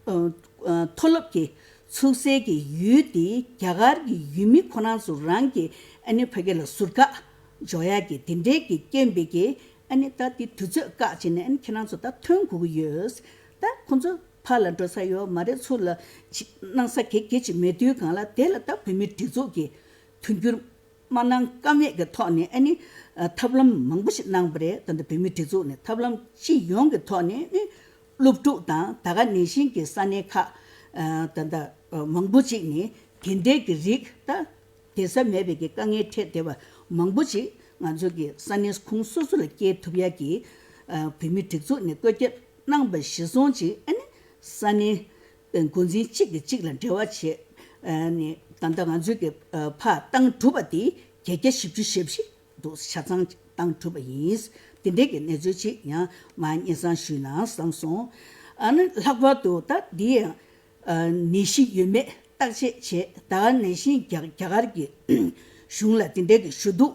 ཨ་མཐོ་སློབ་ཀྱི་ཚུགས་སའི་གི་ཡུལ་དེ་རྒྱ་གར་གྱི་ཡུལ་མི་ཁོ་རང་ཚོ་རང་གི་ཨ་ནི་ཕ་གི་ལ་ཟུར་བཀག་འཇོག་ཡག་གི་དེ་འདྲའི་གི་རྐྱེན་པས་གི་ཨ་ནི་ད་དེ་དུས་ཚོད་བཀག་བྱས་ནས་ཨ་ནི་ཁྱེད་རང་ཚོ་ད་ཐོན་དགོས་ཀྱི་ཡོད། ད་ཁོ་ཚོ་ཕར་ལ་འགྲོ་ས་ཡོད་མ་རེད། ཚུར་ལ་ཅིག་གནང་ས་གེ་གེ་ཅིག་མེད་དུས་སྒང་ལ། དེ་ལ་ད་བོད་མིའི་སྒྲིག་འཛུགས་ཀྱི་མཐུན་འགྱུར་མ་གནང་ཀ་མེད་ཀྱི་ཐོག་ནས་ཨ་ནི་ཨ་ཐབས་ལམ་མང་པོ་ཞིག་གནང་བ་རེད། ད་ལྟ་བོད་མིའི་སྒྲིག་འཛུགས་ནས་ཐབས་ལམ་སྤྱི་ཡོངས་ཀྱི་ཐོག་ནས་ཨ་ནི་སློབ་ཕྲུག་དང་། ད་ག་ནང་བཞིན་གྱི་ས་གནས་ཁག་ཨ་ད་ལྟ་ཨ་མང་པོ་ཅིག་ནས་དེ་འདྲའི་གི་རིགས། ད་བསྡད་ས་མེད་པའི་གི་དཀའ་ངལ་འཕྲད་བསྡད་པ་མང་པོ་ཅིག་ང་ཚོ་གི་ས་གནས་ཁོངས་སོ་སོ་ལ་སྐྱེལ་ཐུབ་ཡག་གི་ཨ་བོད་མིའི་སྒྲིག་འཛུགས་ནས་བཀོད་ཁྱབ་གནང་བ་གཞིར་བཟུང་ཅིག་ཨ་ནི་ས་གནས་འགོ་འཛིན་གཅིག་གིས་གཅིག་ལ་འབྲེལ་བ་བྱས་ནས། ད་ལྟ་ང་ཚོའི་གི་ཕར་བཏང་གྲུབ་པ་དེ་བརྒྱ་ཆ་བཞི་བཅུ་ཞེ་བཞི་འདུག་ཆ་ཚང་བཏང་གྲུབ་པ་ཡིན། དེ་འདྲའི་གི་གནས་ཚུལ་ཅིག་ཡང་མར་སྙན་སེང་ཞུས་ན་བསམ་སོང་། ཨ་ནི་ལྷག་པར་དུ་ད་འདི་ཡང་ནད་གཞི་ཡོད་མེད་བརྟག་དཔྱད་བྱས། ད་ག་ནང་བཞིན་རྒྱ་རྒྱ་གར་གྱི་གཞུང་ལ་དེ་འདྲའི་གི་ཞུ་གཏུག་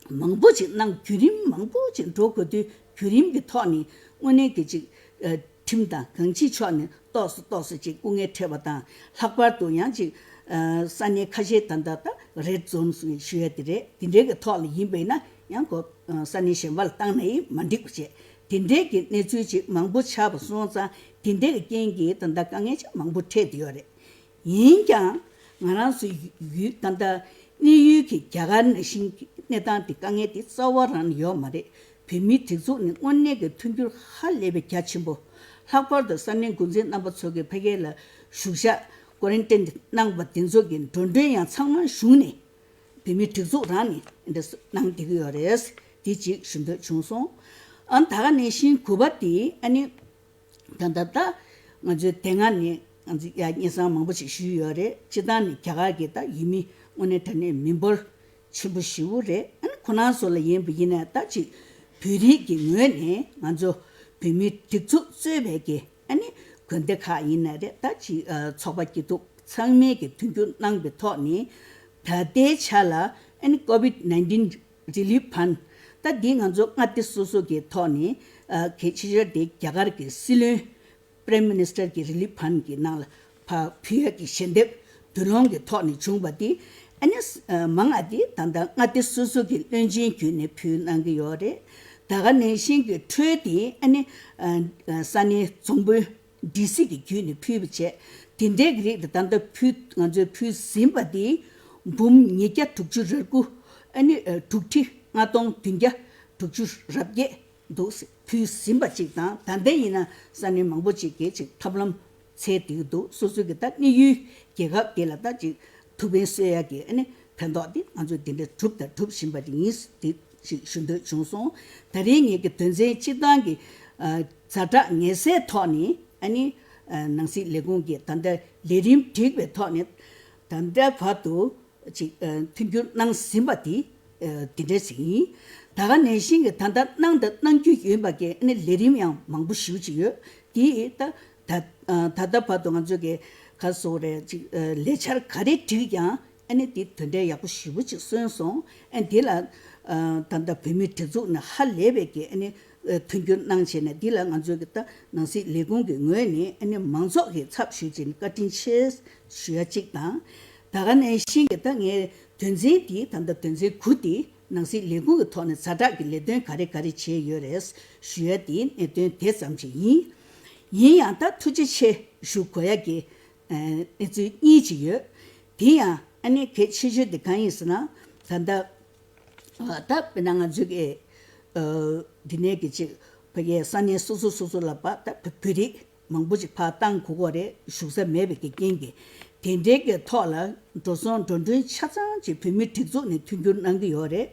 མང་པོ་ཅིག་གནང་། བརྒྱུད་རིམ་མང་པོ་ཅིག་འགྲོ་དགོས་དུས། བརྒྱུད་རིམ་གྱི་ཐོག་ནས་དངོས་གནས་ཀྱི་ཅིག་ཨ་ཁྲིམས་དང་གང་ཅིའི་ཕྱོགས་ནས་ཏོག་ཙམ་ཏོག་ཙམ་ཅིག་སྐུ་ངལ་འཕྲད་པ་དང་། ལྷག་པར་དུ་ཡང་ཅིག་ཨ་ས་གནས་ཁ་ཤས་ད་ལྟ་ད་རེཌ་ཛོན་ཞུ་ཡ་དེ་རེད། དེ་འདྲའི་གི་ཐོག་ལ་ཡིན་པས་ན་ཡང་ཁོ་ཨ་ས་གནས་གཞན་པ་ལ་བཏང་ན་ཡང་མ་འགྲིག་པ་བྱས། དེ་འདྲའི་གི་གནས་ཚུལ་ཅིག་མང་པོ་ཆགས་པ་སོང་ཙང་། དེ་འདྲའི་གི་རྐྱེན་གྱིས་ད་ལྟ་དཀའ་ངལ་ཅིག་མང་པོ་འཕྲད་བསྡད་ཡོད་རེད། ཡིན་ཀྱང་ང་རང་ཚོའི་ཡུལ་ད་ལྟ་གནས་ཡུལ་གྱི་རྒྱ་གར་ནང་བཞིན་གྱི་གནས་སྟངས་དེ་དཀའ་ངལ་དེ་རྩ་བ་རང་ནས་ཡོད་མ་རེད། བོད་མིའི་སྒྲིག་འཛུགས་ནས་དངོས་གནས་ཀྱི་མཐུན་འགྱུར་ཧ་ལས་པའི་རྒྱ་ཆེན་པོ། ལྷག་པར་དུ་ས་གནས་འགོ་འཛིན་རྣམ་པ་ཚོ་གིས་ཕ་གི་ལ་བཞུགས་ཤག་ཀོ་རན་ཊིན་གནང་བ་དེ་ཚོ་གི་འགྲོ་གྲོན་ཡང་ཚང་མ་གཞུང་ནས་བོད་མིའི་སྒྲིག་འཛུགས་རང་ནས་འདི་གནང་བསྡད་ཀྱི་ཡོད་རེད། དེ་གཅིག་ཞུ་འདོད་བྱུང་སོང་། ཨ་ད་ག་ནང་བཞིན་དགུ་པ་དེ་ཨ་ནི། ད་ལྟ་ད་ང་ཚོའི་དེ་སྔ་ནས་ང་ཚོས་ཡ་སྙན་སེང་མང་པོ་ཞིག་ཞུས་ཡོད་རེད། སྤྱིར་བཏང་ནས་རྒྱ་གར་གྱི་ད་ཡུལ་མི་དངོས་གནས་དྲང་གནས་མི་འབོར་ཆེན་པོ་ཞེ་པོ་རེད། ཨ་ནི་ཁོ་རང་ཚོ་ལ་ཡིན་པ་ཡིན་ན་ད་ཅིག་བོད་རིགས་ཀྱི་ངོས་ནས་ང་ཚོ་བོད་མིའི་སྒྲིག་འཛུགས་གཙོས་པའི་གི་ཨ་ནི་དགོན་སྡེ་ཁག་ཡིན་ན་རེད། ད་ཅིག་ཨ་ཚོགས་པ་སྐྱིད་སྡུག་ཚང་མས་ཀྱི་མཐུན་འགྱུར་གནང་པའི་ཐོག་ནས། ད་ལྟའི་ཆ་ལ་ཨ་ནི་ཀོ་བིད་ནའིན་ཊིན་རི་ལིབ་ཕན་ད་འདི་ང་ཚོ་མངའ་སྡེ་སོ་སོ་གི་ཐོག་ནས་ཨ་གལ་ཆེ་ཤོས་དེ་རྒྱ་གར་གྱི་སྲིད་བློན་ Prime Minister གྱི་Relief Fund གྱི་ནང་ལ་ཕར་ཕུལ་ཡག་གི་ཞལ་འདེབས་བསྡུ་སློང་གི་ཐོག་ནས་བྱུང་བ་དེ་ཨ་ནི་མང་ང་དེ་ད་ལྟ་མངའ་སྡེ་སོ་སོ་གི་བློན་ཆེན་བརྒྱུད་ནས་ཕུལ་གནང་གི་ཡོད་རེད། ད་ག་ནང་བཞིན་གྱི་འཕྲོས་དེ་ཨ་ནི་ས་གནས་རྫོང་དཔོན་ཌི་སི་གི་བརྒྱུད་ནས་ཕུལ་བ་བྱས། དེ་འདྲའི་གི་རིགས་དེ་ད་ལྟ་ཕུལ་ང་ཚོས་ཕུལ་ཟིན་པ་དེ་འབུམ་ཉིས་བརྒྱ་དྲུག་ཅུ་རེ་དགུ་ཨ་ནི་དྲུག་ཁྲི་ལྔ་སྟོང་བདུན་བརྒྱ་དྲུག་ཅུ་རེ་བརྒྱད་འདུག་ཕུལ་ཟིན་པ་གཅིག་དང་། ད་ལྟ་ཡིན་ན་ས་གནས་མང་པོ་ཅིག་གིས་ཅིག་ཐབས་ལམ་འཚོལ་བསྡད་ཀྱི་འདུག་སོ་སོའི་གི་ད་གནས་ཡུལ་རྒྱལ་ཁབ་དེ་ལ་ད་ཅིག་ཐུགས་ཕན་གསོས་ཡག་གི་ཨ་ནི་ཕན་ཐོགས་དེ་ང་ཚོས་དེ་འདྲ་གྲུབ་དང་སྒྲུབ་བཞིན་པ་དེ་ཡིན་དེ་ཅིག་ཞུ་འདོད་བྱུང་སོང་། ད་རེས་ངེད་ཀྱི་དོན་ཚན་སྤྱི་བཏང་གི་ཛ་དྲག་ངལ་སེལ་ཐོག་ནས་ཨ་ནི་ནང་སྲིད་ལས་ཁུངས་ཀྱི་ད་ལྟ་ལས་རིམ་བསྒྲིགས་པའི་ཐོག་ནས་ད་ལྟ་བར་དུ། ཅིག་ཨ། མཐུན་འགྱུར་གནང་ཟིན་པ་དེ་ཨ། དེ་འདྲ་ཞིག་ཡིན། ད་ག་ནང་བཞིན་གྱི་ད་ལྟ་གནང་དང་གནང་རྒྱུ་ཡོད་པ་གི་ཨ་ནི་ལས་རིམ་ཡང་མང་པོ་ཞེ་པོ་ཅིག་ཡོད། དེ་ད་ད་ཨ། ད་ལྟ་བར་དུ་ང་ཚོ་གི་ག་སོགས་རེད་ཅིག་ཨ། ལས་འཆར་ག་རེ་བསྒྲིགས་ཀྱང་ཨ་ནི་དེ་དོན་འབྲས་ཡག་པོ་ཞེ་པོ་ཅིག་སོན་སོང་། ཨ་ནི་དེ་ལ་ཨ། ད་ལྟ་བོད་མིའི་སྒྲིག་འཛུགས་ནས་ཧ་ལས་པའི་གི་ཨ་ནི། མཐུན་འགྱུར་གནང་བྱས་ནས། འདི་ལ་ང་ཚོའི་གི་ད་ནང་སྲིད་ལས་ཁུངས་ཀྱི་ངོས་ནས་ཨ་ནི་མང་ཚོགས་ཀྱི་ཚབ་ཞུས་བྱས་ནས་བཀའ་དྲིན་ཆེ་ཞུ་ཡ་གཅིག་དང་། ད་ག་ནང་བཞིན་གྱི་ད་ངའི་དོན་ཚན་འདི་ད་ལྟ་དོན་ཚན་དགུ་འདི་ནང་སྲིད་ལས་ཁུངས་ཀྱི་ཐོག་ནས་ཛ་དྲག་གི་ལས་དོན་ག་རེ་ག་རེ་བྱས་ཡོད་རེད་ཞུ་ཡ་དེ་གནད་དོན་དེ་ཙམ་ཞིག་ཡིན། ཡིན་ཡང་ད་ཐུགས་རྗེ་ཆེ་ཞུ་དགོས་ཡ་གི་གནས་ཚུལ་གཉིས་ཅིག་ཡོད། དེ་ཡང་ཨ་ནི་གལ་ཆེ་ཤོས་དེ་གང་ཡིན་ཟེར་ན། ད་ལྟ་ད་དཔེར་ན་ང་ཚོའི་གི་འདི་ནས་གི་ཅིག་ཕ་གིའི་ས་གནས་སོ་སོ་སོ་སོ་ལ་ཕར་ད་བོད་རིགས་མང་པོ་ཅིག་ཕར་བཏང་དགོས་ཀྱི་རེད། བཞུགས་ས་མེད་པའི་གི་རྐྱེན་གྱིས། དེ་འདྲའི་གི་ཐོག་ལ་འགྲོ་སོང་འགྲོ་གྲོན་ཆ་ཚང་ཅིག་བོད་མིའི་སྒྲིག་འཛུགས་ནས་མཐུན་འགྱུར་གནང་གི་ཡོད་རེད།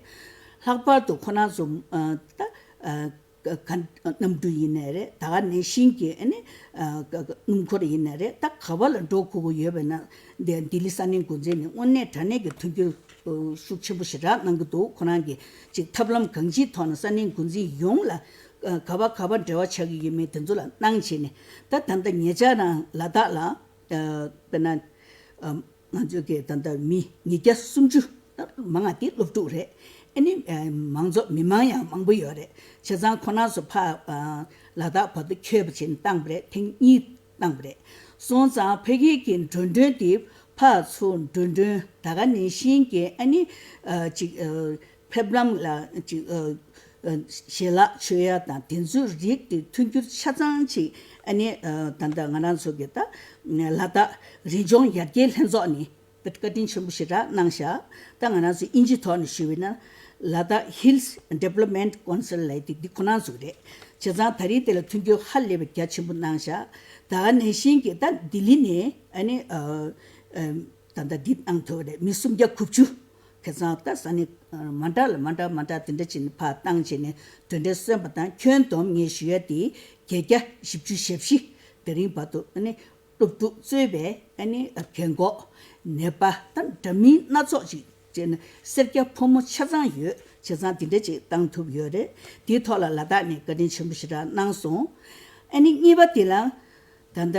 ལྷག་པར་དུ་ཁོ་རང་ཚོ་ད། ག་གནམ་གྲུ་ཡིན་ནའི་རེད། ད་ག་ནང་བཞིན་གྱི་ཨ་ནི་སྣུམ་འཁོར་ཡིན་ནའི་རེད། ད་ག་བ་ལ་འགྲོ་དགོས་ཀྱི་ཡོད་པ་ན་འདི་ལྡི་ལི་ས་གནས་འགོ་འཛིན་ནས་དངོས་གནས་དྲང་གནས་ཀྱི་མཐུན་འགྱུར་ཤུགས་ཆེན་པོ་ཞེ་དྲག་གནང་གི་འདུག་ཁོ་རང་གི་ཅིག་ཐབས་ལམ་གང་ཅིའི་ཐོག་ནས་ས་གནས་འགོ་འཛིན་ཡོངས་ལ་ག་བ་ག་བ་འབྲེལ་བ་ཆགས་ཀྱི་ཡོད་མེད་དེ་ཚོ་ལ་གནང་བྱས་ནས། ད་ད་ལྟ་ཉེ་ཆར་རང་ལ་དྭགས་ལ་དཔེར་ན། ང་ཚོའི་གི་ད་ལྟ་མི་ཉིས་བརྒྱ་སུམ་ཅུ་མང་ང་དེ་སློབ་ཕྲུག་རེད། ཨ་ནི་མང་ཚོགས་མི་མང་ཡང་མང་པོ་ཡོད་རེད། བྱས་ཙང་ཁོ་རང་ཚོ་ཕར་ལ་དྭགས་བར་དུ་ཁྱོད་པ་བྱས་ནས་བཏང་བ་རེད། ཐེངས་གཉིས་བཏང་བ་རེད། སོང་ཙང་ཕ་གི་གི་འགྲོ་གྲོན་དེ་ཕར་ཚུར་འགྲོ་གྲོན་ད་ག་ནང་བཞིན་གྱི་ཨ་ནི་ཅིག་ཕེབས་ལམ་ལ་ཅིག་ཞལ་ལག་མཆོད་ཡ་དང་དེ་ཚོའི་རིགས་དེ་མཐུན་འགྱུར་ཆ་ཚང་ཅིག་ཨ་ནི་ད་ལྟ་ང་རང་ཚོ་གི་ད་ལ་དྭགས་རི་ལྗོངས་ཡར་རྒྱས་ལྷན་ཚོགས་ནས་བཀའ་དྲིན་ཆེན་པོ་ཞེ་དྲག་གནང་ཤག་ད་ང་རང་ཚོ་དབྱིན་ཇི་ཐོག་ནས་ཞུས་པ་ཡིན་ན་Ladakh Hills Development Council ལབ་དེ་འདི་ཁོ་རང་ཚོ་རེད། བྱས་ཙང་ད་རེས་དེ་ལ་མཐུན་འགྱུར་ཧ་ལས་པའི་རྒྱ་ཆེན་པོ་གནང་ཤག་ད་ག་ནང་བཞིན་གྱི་ད་ལྡི་ལི་ནས་ཨ་ནི་ད་ལྟ་འདི་གནང་ཐུབ་པ་རེད། མི་སུམ་བརྒྱ་དགུ་བཅུ། ཁ་སང་ད་ས་གནས་མ་འདྲ་ལ་མ་འདྲ་མ་འདྲ་དེ་འདྲ་བྱས་ནས་ཕར་བཏང་བྱས་ནས་དོན་འབྲས་སོན་པ་དང་། ཁྱོན་བསྡོམས་ངས་ཞུ་ཡ་དེ་བརྒྱད་བརྒྱ་བཞི་བཅུ་ཞེ་བཞི་དེ་རིང་བར་དུ་ཨ་ནི་སློབ་ཕྲུག་གཙོས་པའི་ཨ་ནི་རྒན་གོག་ནད་པ་དང་འདྲ་མིན་སྣ་ཚོགས་ཅིག་བྱས་ནས་སེར་སྐྱ་ཕོ་མོ་ཆ་ཚང་ཡོད། བྱས་ཙང་དེ་འདྲ་ཅིག་བཏང་ཐུབ་ཡོད་རེད། དེའི་ཐོག་ལ་ལ་དྭགས་ནས་བཀའ་དྲིན་ཆེན་པོ་ཞེ་དྲག་གནང་སོང་། ཨ་ནི་གཉིས་པ་དེ་ལ་ད་ལྟ་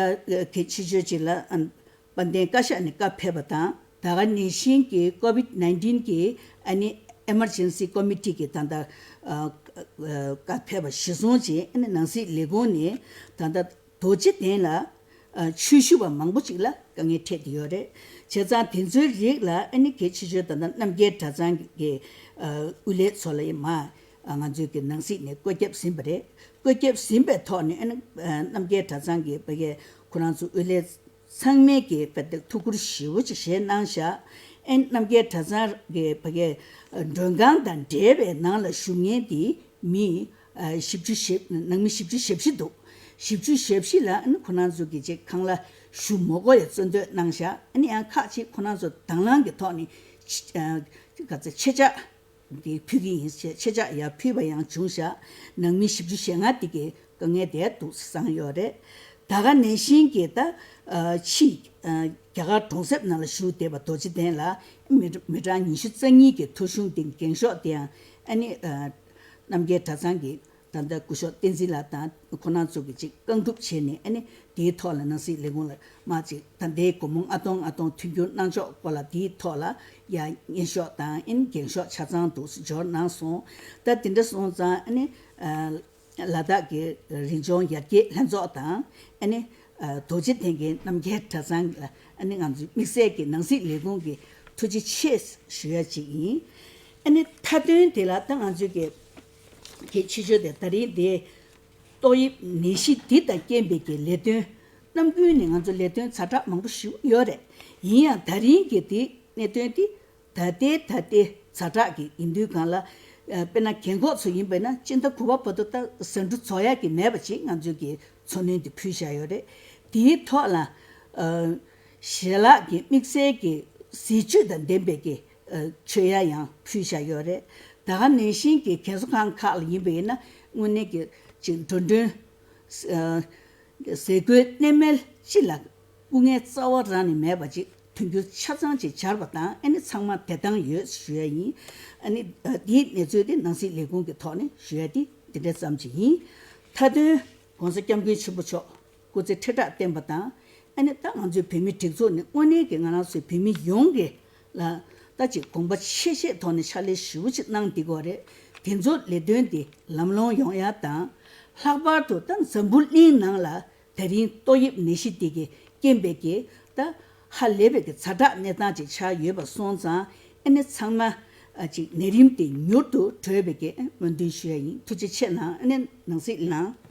གལ་ཆེ་ཤོས་ཅིག་ལ་ཨ། དཔལ་ལྡན་བཀའ་ཤག་ནས་བཀའ་ཕེབས་པ་དང་། ད་ག་ནང་བཞིན་གྱི་ཀོ་ཝིད་ནའིན་ཊིན་གྱི་ཨ་ནི་ཨེ་མར་ཇེན་སི་ཀོ་མི་ཊི་གི་ད་ལྟ་ཨ་ཨ་བཀའ་ཕེབས་པ་གཞིར་བཟུང་བྱས། ཨ་ནི་ནང་སྲིད་ལས་ཁུངས་ནས་ད་ལྟ་རྡོ་རྗེ་གདན་ལ་ཨ་ཆོས་ཞུ་བ་མང་པོ་ཅིག་ལ་དཀའ་ངལ་འཕྲད་བསྡད་ཡོད་རེད། བྱས་ཙང་དེ་ཚོའི་རིགས་ལ་ཨ་ནི་གལ་ཆེ་ཤོས་ད་ལྟ་རྣམ་རྒྱལ་གྲྭ་ཚང་གི་ཨ་དབུ་ལས་ཚོ་ལ་ཡིན་མ། ང་ཚོའི་གི་ནང་སྲིད་ནས་བཀོད་ཁྱབ་ཟིན་པ་རེད། བཀོད་ཁྱབ་ཟིན་པའི་ཐོག་ནས་ཨ་ནི་རྣམ་རྒྱལ་གྲྭ་ཚང་གི་ཕ་གིའི་ཁོ་རང་ཚོ་དབུ་ལས་ཚང་མས་ཀྱི་དཔེ་དེབ་ཐུགས་ཁུར་ཞེ་པོ་ཅིག་བཞེས་གནང་ཤག་ཨེ་རྣམ་རྒྱལ་གྲྭ་ཚང་གི་ཕ་གིའི་མགྲོན་ཁང་དང་འབྲེལ་བའི་ནང་ལ་བཞུགས་མཁན་དེ་མི་བཞི་བཅུ་ཞེ་ནང་མི་བཞི་བཅུ་ཞེ་བཞི་འདུག་བཞི་བཅུ་ཞེ་བཞི་ལ་ཨ་ནི་ཁོ་རང་ཚོ་གི་ཅིག་ཁང་གླ་ཞུ་མ་དགོས་ཡ་གཙོ་འདོད་གནང་ཤག་ཨ་ནི་ཡང་ཁག་ཅིག་ཁོ་རང་ཚོ་དང་བླངས་ཀྱི་ཐོག་ནས་ག་ཚོད་ཆེད་ཆག་དེ་ཕུལ་གྱི་ཡིན་ཞེས་ཆེད་ཆག་ཡར་ཕུལ་བ་ཡང་བྱུང་ཤག་ནང་མི་བཞི་བཅུ་ཞེ་ལྔ་དེ་གའི་དཀའ་ངལ་དེ་འདུག་བསམ་ཡོད་རེད། ད་ག་ནང་བཞིན་གྱི་ད་ཕྱིས་རྒྱ་གར་གྲོང་གསེབ་ནང་ལ་བཞུགས་བསྡད་པ་རྡོ་རྗེ་གདན་ལ་མི་མི་གྲངས་ཉི་ཤུ་རྩ་གཉིས་ཀྱི་ཐོ་གཞུང་དེ་འགེངས་ཤོག་དེ་ཡང་ཨ་ནི་རྣམ་རྒྱལ་གྲྭ་ཚང་གི་ད་ལྟ་སྐུ་ཞབས་བསྟན་འཛིན་ལགས་དང་ཁོ་རང་ཚོ་གིས་ཅིག་རྐང་སྒྲུབ་བྱས་ནས། ཨ་ནི་དེའི་ཐོག་ལ་ནང་སྲིད་ལས་ཁུངས་ལ་མར་ཅིག་ད་ལྟའི་སྒོར་མོ་ལྔ་སྟོང་ལྔ་སྟོང་མཐུན་འགྱུར་གནང་ཕྱོགས་སྐོར་ལ་དེའི་ཐོག་ལ་ཡ་སྙན་ཤོག་དང་ཨ་ནི་འགེངས་ཤོག་ཆ་ཚང་དུ་འབྱོར་གནང་སོང་། ད་དེ་འདྲ་སོང་ཙང་ཨ་ནི་ཨ་ ལ་དྭགས་ཀྱི་རིག་གཞུང་ཡར་རྒྱས་ལྷན་ཚོགས་དང་། ཨ་ནི་རྡོ་རྗེ་གདན་གྱི་རྣམ་རྒྱལ་གྲྭ་ཚང་ལ། ཨ་ནི་ང་ཚོའི་དམིགས་བསལ་གྱི་ནང་སྲིད་ལས་ཁུངས་ཀྱི་ཐུགས་རྗེ་ཆེ་ཞུ་ཡ་ཅིག་ཡིན། ཨ་ནི་མཐའ་དོན་དེ་ལ་ད་ང་ཚོའི་གི་གི་ཕྱི་ཕྱོགས་དེ་ད་རིང་དེ་ཏོག་དབྱིབས་ནད་གཞི་འདི་དང་རྐྱེན་པས་ཀྱི་ལས་དོན་ནམ་རྒྱུན་ནས་ང་ཚོ་ལས་དོན་ཛ་དྲག་མང་པོ་ཞིག་ཡོད་རེད། ཡིན་ཡང་ད་རིང་གི་དེ་གནད་དོན་དེ་ད་ལྟའི་ད་ལྟའི་ཛ་དྲག་གི་ཡིན་དུས་སྒང་ལ། ཨ། དཔེར་ན་རྒན་འཁོགས་ཚོ་ཡིན་པས་ན་སྤྱི་ཟླ་དགུ་པ་བར་དུ་ད་ཟ་འབྲུ་རྫོགས་ཡག་གི་མེད་པ་ཅིག་ང་ཚོས་ཀྱི་འཚོ་སྣོན་དེ་ཕུལ་བཞག་ཡོད་རེད། དེའི་ཐོག་ལ། ཨ། ཞལ་ལག་གི་དམིགས་བསལ་གྱི་ཟས་བཅུད་དང་ལྡན་པའི་གི། ཨ། མཆོད་ཡ་ཡང་ཕུལ་བཞག་ཡོད་རེད། ད་ག་ནང་བཞིན་གྱི་རྒན་གསོ་ཁང་ཁག་ལ་ཡིན་པ་ཡིན་ན་དངོས་གནས་ཀྱི་ཅིག་འགྲོ་གྲོན། ཨ། ཟས་གོས་གནས་མལ་སྤྱི་ལ་སྐུ་ངལ་རྩ་བ་རང་ནས་མེད་པ་ཅིག་མཐུན་འགྱུར་ཆ་ཚང་ཅིག་སྦྱར་བ་དང་། ཨ་ནི་ཚང་མ་བདེ་ཐང་ཡོད་ཞུ་ཡ་ཡིན། ཨ་ནི་འདིའི་གནས་ཚུལ་དེ་ནང་སྲིད་ལས་ཁུངས་ཀྱི་ཐོག་ནས་ཞུ་ཡ་དེ་འདི་འདྲ་ཙམ་ཅིག་ཡིན། མཐའ་དོན་༸གོང་ས་༸སྐྱབས་མགོན་ཆེན་པོ་མཆོག་སྐུ་ཚེ་ཁྲི་ཕྲག་བརྟན་པ་དང་། ཨ་ནི་ད་ང་ཚོའི་བོད་མི་སྒྲིག་འཛུགས་ནི་དངོས་གནས་ཀྱི་ང་རང་ཚོའི་བོད་མི་ཡོངས་ཀྱི་ལ་ད་ཅིག་དགོངས་པ་ཆེ་བཞེས་ཐོག་ནས་ཕྱག་ལས་ཞེ་པོ་ཅིག་གནང་བསྡད་ཀྱི་ཡོད་རེད། དེ་ཚོ་ལས་དོན་དེ་ལམ་ལྷོང་ཡོང་ཡ་དང་། ལྷག་པར་དུ་ད་འཛམ་བུ་གླིང་ནང་ལ་ད་རིང་ཏོག་དབྱིབས་ནད་གཞི་འདི་གི་རྐྱེན་པས་ཀྱི་ད་ཧ་ལས་པའི་གི་ཛ་དྲག་གནས་སྟངས་ཅིག་ཆགས་ཡོད་པ་སོང་ཙང་། ཨ་ནི་ཚང་མ་ཨ་ཅིག་ནད་རིམས་དེ་མྱུར་དུ་གྲོལ་བའི་གི་སྨོན་འདུན་ཞུ་ཡ་ཡིན། ཐུགས་རྗེ་ཆེ་གནང་། ཨ་ནི་ནང་སྲིད་ལངས།